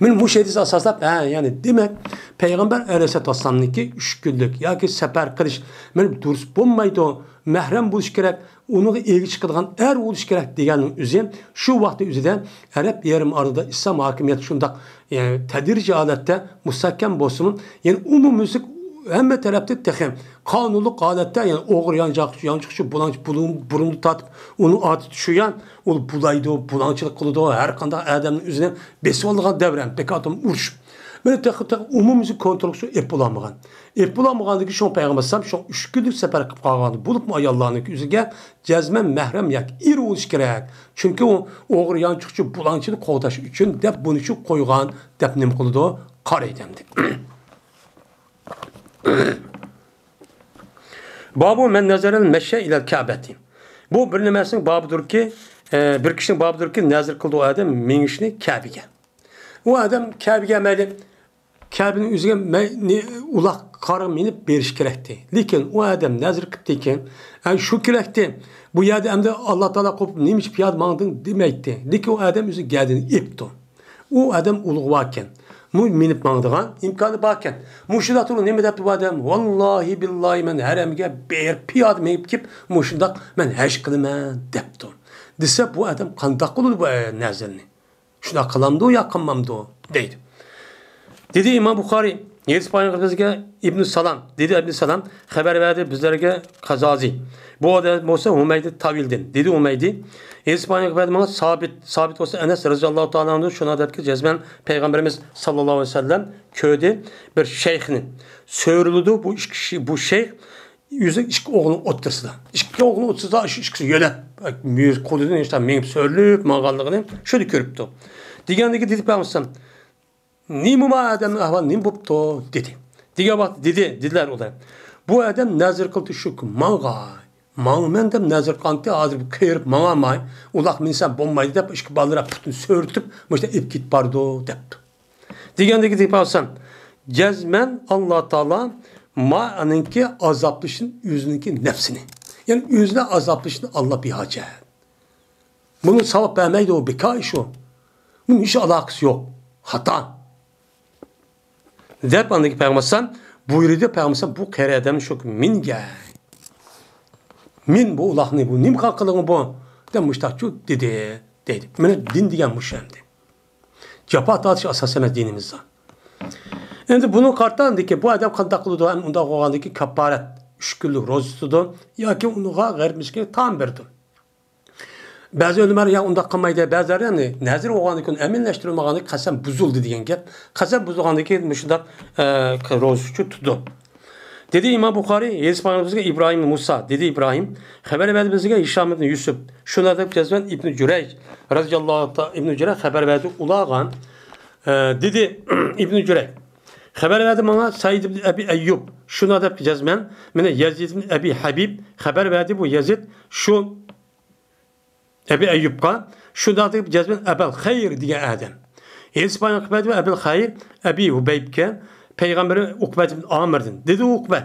مېنى مۇشۇ ھەدىسكە ئاساسلاپ، ھە، يەنى دېمەك، پەيغەمبەر ئەلەيھىسسالاتۇ ۋەسسالامنىڭكى ئۈچ كۈنلۈك ياكى سەپەر قىلىش مېنى دۇرۇس بولمايدۇ، مەھرەم بولۇش كېرەك، ئۇنىڭغا ئىگە چىقىدىغان ئەر بولۇش كېرەك دېگەننىڭ ئۆزى شۇ ۋاقىتنىڭ ئۆزىدە ئەرەب يېرىم ئارىلىدا ئىسلام ھاكىمىيىتى شۇنداق، يەنى تەدرىجىي ھالەتتە مۇستەھكەم بولسىمۇ، يەنى ئومۇميۈزلۈك ھەممە تەرەپتە تېخى قانۇنلۇق ھالەتتە، يەنى ئوغرى يانچۇقچى، يانچۇقچى، بۇلاڭچى، بۇلۇڭ-، بۇرۇندا تارتىپ ئۇنىڭ ئادىتى شۇ يان، ئۇ بۇلايدۇ، بۇلاڭچىلىق قىلىدۇ، ھەر قانداق ئادەمنىڭ ئۆزىنى بېسىۋالىدىغان دەۋر ھەم بىكارتىن ئۇرۇش. مانا تېخى، تېخى ئومۇميۈزلۈك كونترول شۇ ئېپ بولالمىغان. ئېپ بولالمىغاندىكى شۇڭا پەيغەمبەر ئەلەيھىسسالام شۇ ئۈچ كۈنلۈك سەپەر قىلىپ قالغان بولۇپمۇ ئاياللارنىڭكى ئۆزىگە جەزمەن مەھرەم ياكى ئېرى بولۇش كېرەك. چۈنكى ئۇ ئوغرى يانچۇقچى بۇلاڭچىنى قوغداش ئۈچۈن دەپ بۇنى شۇ قويغان دەپ نېمە قىلىدۇ؟ قارايدۇ ئەمدى. بابۇ مەن نەزەرەل مەشيە ئىلەل كەبەتى. بۇ بىر نېمەسىنىڭ بابىدۇركى، ئە، بىر كىشىنىڭ بابىدۇركى نەزىر قىلدى ئۇ ئادەم مېڭىشنى كەبىگە. ئۇ ئادەم كەبىگە مەيلى، كەبىنىڭ ئۆزىگە مەي-، نى-، ئۇلاق قارغا مىنىپ بېرىش كېرەكتى. لېكىن ئۇ ئادەم نەزىر قىپتىكەن، ئە، شۇ كېرەكتى. بۇ يەردە ئەمدى ئاللا تائالا قوپۇپ نېمە ئۈچۈن پىيادە ماڭدىڭ دېمەيتتى. لېكىن ئۇ ئادەم ئۆزى گەدىنى ئېپتۇ. ئۇ ئادەم ئۇلۇغ باركەن. مۇ-، مىنىپ ماڭىدىغان ئىمكانى باركەن. مۇشۇنداق تۇرۇپ نېمە دەپتۇ بۇ ئادەم؟ ۋاللاھى بىللاھى مەن ھەرەمگە بېرىپ پىيادە مېڭىپ كېلىپ مۇشۇنداق مەن ھەج قىلىمەن دەپتۇ. دېسە بۇ ئادەم قانداق قىلىدۇ بۇ، ئە، نەزىرنى؟ شۇنداق قىلامدۇ يا قىلمامدۇ؟ دەيدۇ. دېدى ئىمام بۇخارىي، ھەدىس بايان قىلىپ بىزگە ئىبنى سالام، دېدى ئىبنى سالام، خەۋەر بەردى بىزلەرگە قازازى. بۇ ئادەم بولسا ھۇمەيدى تاۋىلدىن، دېدى ھۇمەيدى. ھەدىس بايان قىلىپ بەردى ماڭا سابىت، سابىت بولسا ئەنەس رەزىياللاھۇ تائالا ئەنھۇ شۇنى دەپتىكى جەزمەن پەيغەمبىرىمىز ساللاللاھۇ ئەلەيھى ۋەسەللەم كۆردى بىر شەيخنى. سۆرىلىدۇ بۇ ئىككى كىشى، بۇ شەيخ ئۆزى ئىككى ئوغلىنىڭ ئوتتۇرىسىدا. ئىككى ئوغلىنىڭ ئوتتۇرىسىدا شۇ ئىككىسى يۆلەپ، مېڭىپ، قولىدىن ئىشتا مېڭىپ سۆرىلىپ ماڭغانلىقىنى شۇنى كۆرۈپتۇ. دېگەندىكى دېدى پەيغەمبەر نېمە بار ئادەمنىڭ ئەھۋالى نېمە بوپتۇ؟ دېدى. دېگەن ۋاقىتتا دېدى، دېدىلەر ئۇلار. بۇ ئادەم نەزىر قىلدى شۇ ماڭغاي. ماڭىمەن دەپ نەزىر قىلغانتى، ھازىر قېرىپ ماڭالماي، ئۇلاق مىنسەم بولمايدۇ دەپ ئىككى بالىلىرى پۇتىنى سۆرىتىپ، مۇشۇنداق ئېلىپ كېتىپ بارىدۇ دەپتۇ. دېگەندىكى دېپاسەن، جەزمەن ئاللا تائالا مانىڭكى ئازابلىشىنى ئۆزىنىڭكى نەپسىنى، يەنى ئۆزىنى ئازابلىشىنى ئاللا بىھاجەت. بۇنى ساۋاب بەرمەيدۇ، بىكار ئىش ئۇ. بۇنىڭ ھېچ ئالاقىسى يوق. خاتا. دەپ ئاندىن كېيىن پەيغەمبەر ئەلەيھىسسالام بۇيرۇدى، پەيغەمبەر ئەلەيھىسسالام بۇ قېرى ئادەمنى شۇ مىنگەي. مىن بۇ ئۇلاقنى، بۇ نېمە قىلغىنىڭ بۇ؟ دەپ مۇشتاقچۇ دېدى، دەيدۇ. مانا دىن دېگەن مۇشۇ ئەمدى. جاپا تارتىش ئاساس ئەمەس دىنىمىزدا. ئەمدى بۇنىڭغا قارىتا ئاندىن كېيىن بۇ ئادەم قانداق قىلىدۇ؟ ھەم ئۇنداق بولغاندىن كېيىن كاپپارەت ئۈچ كۈنلۈك روزا تۇتىدۇ ياكى ئۇنىڭغا غەرب مىسكىنگە تائام بېرىدۇ. بەزى ئۆلىمالار يا ئۇنداق قىلمايدۇ، بەزىلەر يەنى نەزىر بولغاندىن كېيىن، ئەمەلىيلەشتۈرۈلمىغاندىن كېيىن قەسەم بۇزۇلدى دېگەن گەپ. قەسەم بۇزۇلغاندىن كېيىن مۇشۇنداق، ئە، روزىچۇ تۇتىدۇ. دېدى ئىمام بۇخارىي، ھەدىس بايان بىزگە ئىبراھىم مۇسا، دېدى ئىبراھىم، خەۋەر بەردى بىزگە ھىشام ئىبنى يۈسۈپ، شۇنىڭ دەپ جەزمەن ئىبنى جۈرەيج رەزىياللاھۇ تائالا، ئىبنى جۈرەيج خەۋەر بەردى ئۇلارغا، ئە، دېدى ئىبنى جۈرەيج، خەۋەر بەردى ماڭا سەئىد ئىبنى ئەبى ئەييۇب، شۇنىڭ دەپ جەزمەن، مېنى يەزىد ئىبنى ئەبى ھەبىب خەۋەر بەردى، بۇ يەزىد شۇ ئەبى ئەييۇبقا شۇنداق دەپ جەزمەن ئەبەل خەير دېگەن ئادەم. ھېدىس بايان قىلىپ ئەبۇل خەير ئەبى ھۇبەيبكە پەيغەمبەر ئۇقبە ئىبن ئامىردىن. دېدى ئۇقبە،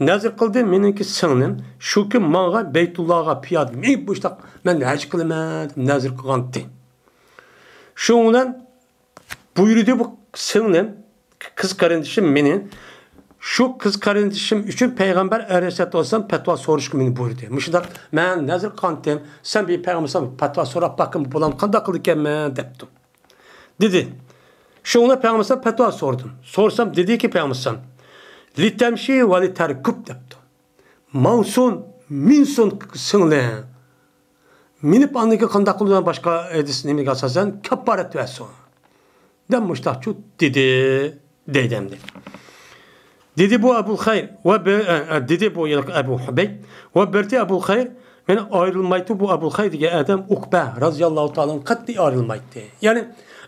نەزىر قىلدى مېنىڭكى سىڭلىم، شۇ كۈن ماڭا بەيتۇللاغا پىيادە مېڭىپ مۇشتاق مەن ھەج قىلىمەن دەپ نەزىر قىلغانتى. شۇنىڭ بىلەن بۇيرۇدى بۇ سىڭلىم، قىز قېرىندىشىم مېنى، شۇ قىز قېرىندىشىم ئۈچۈن پەيغەمبەر ئەلەيھىسسالاتۇ ۋەسسالام پەتىۋا سورىشىمنى بۇيرۇدى. مۇشۇنداق، مەن نەزىر قىلغانتىم، سەن بىر پەيغەمبەر پەتىۋا سوراپ باققىن، بۇلام قانداق قىلىدىكەنمەن دەپتۇ. دېدى. شۇڭا پەيغەمبەر پەتىۋا سورىدىم. سورىسام دېدىكى پەيغەمبەر، لىتەمشى ۋە لىتەركۇب دەپتۇ. ماڭسۇن، مىنسۇن سىڭلىڭ. مىنىپ ئاندىن كېيىن قانداق قىلىدۇ؟ باشقا ھەدىس نېمىگە ئاساسەن كاپپارەت بەرسۇن دەپ مۇشتاقچۇ دېدى، دەيدۇ ئەمدى. دېدى بۇ ئەبۇل خەير ۋە بىر، ئە، ئە، دېدى بۇ ئەبۇ ھۇبەيب ۋە بىردە ئەبۇل خەير مېنى ئايرىلمايتتى. بۇ ئەبۇل خەير دېگەن ئادەم ئۇقبە رازىياللاھۇ تائالا قەتئىي ئايرىلمايتتى. يەنى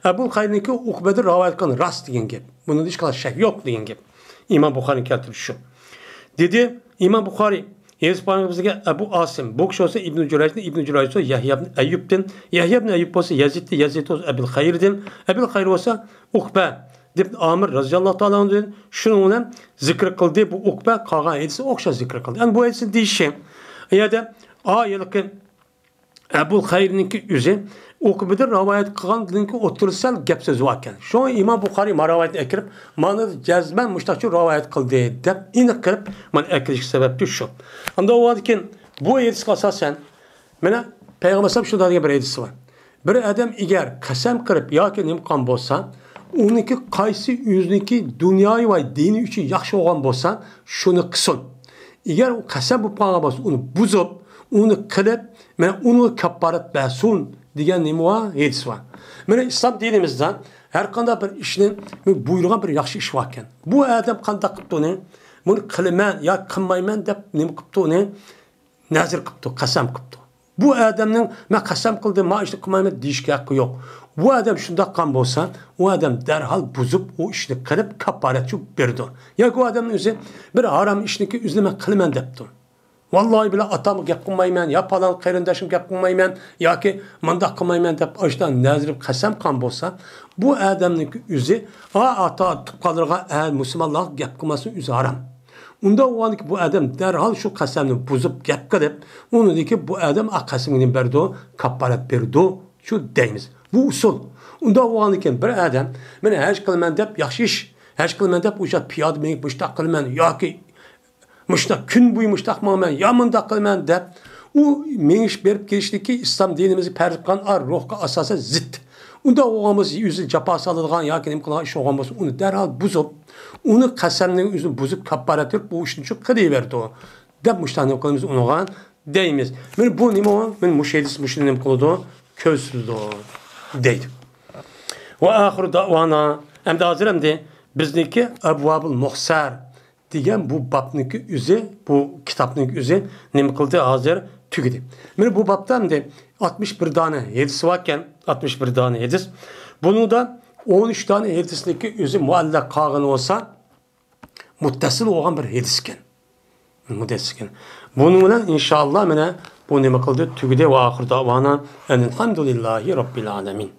ئەبۇل خەيرنىڭكى ئۇقبەدىن رىۋايەت قىلغىنى راست دېگەن گەپ. بۇنىڭدا ھېچقانداق شەك يوق دېگەن گەپ. ئىمام بۇخارىنىڭ كەلتۈرۈشى شۇ. دېدى ئىمام بۇخارىي، ھەدىس بايان بىزگە ئەبۇ ئاسىم، بۇ كىشى بولسا ئىبنۇ جۇرەيجدىن، ئىبنۇ جۇرەيج بولسا يەھيا ئىبن ئەييۇبتىن، يەھيا ئىبن ئەييۇب بولسا يەزىدتىن، يەزىد بولسا ئەبىل خەيردىن، ئەبىل خەير بولسا ئۇقبە ئىبن ئامىر رازىياللاھۇ تائالا ئەنھۇدىن. شۇنىڭ بىلەن زىكىر قىلدى. بۇ ئۇقبە قالغان ھەدىسى ئوخشاش زىكىر قىلدى. ئەمدى بۇ ھەدىسنى دېيىشى، ئۇ يەردە ئا ھېلىقى ئەبۇل خەيرنىڭكى ئۆزى ئۇقبىدىن رىۋايەت قىلغاننىڭكى ئوتتۇرىسى سەل گەپ سۆز بار ئىكەن. شۇڭا ئىمام بۇخارىي مانا رىۋايەتنى ئەكىرىپ، مانا جەزمەن مۇشتاقچۇ رىۋايەت قىلدى دەپ ئېنىق قىلىپ مانا ئەكىرىش سەۋەبتۇر شۇ. ئەمدى ئۇ كېيىن بۇ ھەدىسكە ئاساسەن مانا پەيغەمبەر ئەلەيھىسسالام شۇنداق دېگەن بىر ھەدىسى بار. بىر ئادەم ئەگەر قەسەم قىلىپ ياكى نېمە قىلغان بولسا، ئۇنىڭكى قايسى ئۆزىنىڭكى دۇنيايى ۋە دىنى ئۈچۈن ياخشى بولغان بولسا، شۇنى قىلسۇن. ئەگەر ئۇ قەسەم بولۇپ قالغان بولسا، ئۇنى بۇزۇپ، ئۇنى قىلىپ، مانا ئۇنى كاپپارەت بەرسۇن دېگەن نېمە بار؟ ھەدىس بار. مانا ئىسلام دىنىمىزدا ھەر قانداق بىر ئىشنى بۇيرۇغان بىر ياخشى ئىش بار ئىكەن. بۇ ئادەم قانداق قىپتۇ ئۇنى؟ بۇنى قىلىمەن ياكى قىلمايمەن دەپ نېمە قىپتۇ ئۇنى؟ نەزىر قىپتۇ، قەسەم قىپتۇ. بۇ ئادەمنىڭ مەن قەسەم قىلدىم، ما ئىشنى قىلمايمەن دېيىشكە ھەققى يوق. بۇ ئادەم شۇنداق قىلغان بولسا، ئۇ ئادەم دەرھال بۇزۇپ، ئۇ ئىشنى قىلىپ، كاپپارەتچۇ بېرىدۇ. ياكى ئۇ ئادەمنىڭ ئۆزى بىر ھارام ئىشنىكى ئۆزىنى مەن قىلىمەن دەپتۇ. ۋاللاھى بىللە ئاتامغا گەپ قىلمايمەن، يا پالان قېرىنداشىمغا گەپ قىلمايمەن، ياكى مۇنداق قىلمايمەن دەپ ئاشۇنداق نەزىر قەسەم قىلغان بولسا، بۇ ئادەمنىڭكى ئۆزى ئا ئاتا تۇغقانلىرىغا، ئە مۇسۇلمانلارغا گەپ قىلماسلىقى ئۆزى ھارام. ئۇنداق بولغاندىكىن بۇ ئادەم دەرھال شۇ قەسەمنى بۇزۇپ گەپ قىلىپ، ئۇنىڭدىكى بۇ ئادەم ئا قەسىمگە نېمە بېرىدۇ؟ كاپپارەت بېرىدۇ. شۇ دەيمىز. بۇ ئۇسۇل. ئۇنداق بولغاندىكىن بىر ئادەم مەن ھەج قىلىمەن دەپ ياخشى ئىش، ھەج قىلىمەن دەپ ئۇ پىيادە مېڭىپ مۇشتاق قىلىمەن ياكى مۇشتاق كۈن بويى مۇشتاق ماڭىمەن يا مۇنداق قىلىمەن دەپ ئۇ مېڭىش بېرىپ كېلىشلىكى ئىسلام دىنىمىزگە پەرز قىلغان ئا روھقا ئاساسەن زىت. ئۇنداق بولغان بولسا ئۆزى جاپا سالىدىغان ياكى نېمە قىلىدىغان ئىش بولغان بولسا ئۇنى دەرھال بۇزۇپ، ئۇنى قەسەمنىڭ ئۆزىنى بۇزۇپ كاپپارەت بېرىپ بۇ ئىشنى شۇ قىلىۋېرىدۇ دەپ مۇشتاق نېمە قىلىمىز ئۇنىڭغا دەيمىز. مانا بۇ نېمە ئۇ؟ مانا مۇشۇ ھەدىس مۇشۇنى نېمە قىلىدۇ؟ كۆرسىتىدۇ دەيدۇ. ۋە ئاخىرۇ دەۋانا. ئەمدى ھازىر ئەمدى بىزنىڭكى ئەبۋابۇل مۇخسەر دېگەن بۇ بابنىڭكى ئۆزى، بۇ كىتابنىڭكى ئۆزى نېمە قىلدى؟ ھازىر تۈگىدى. مانا بۇ بابتا ئەمدى ئاتمىش بىر دانە ھەدىس باركەن، ئاتمىش بىر دانە ھەدىس. بۇنىڭدا ئون ئۈچ دانە ھەدىسنىڭكى ئۆزى مۇئەللەق قالغىنى بولسا، مۇتتەسىل بولغان بىر ھەدىس ئىكەن. مۇتتەسىل ئىكەن. بۇنىڭ بىلەن ئىنشائاللا مانا بۇ نېمە قىلدى؟ تۈگىدى. ۋە ئاخىر دەۋانا ئەنىل ھەمدۇلىللاھى رەببىل ئالەمىن.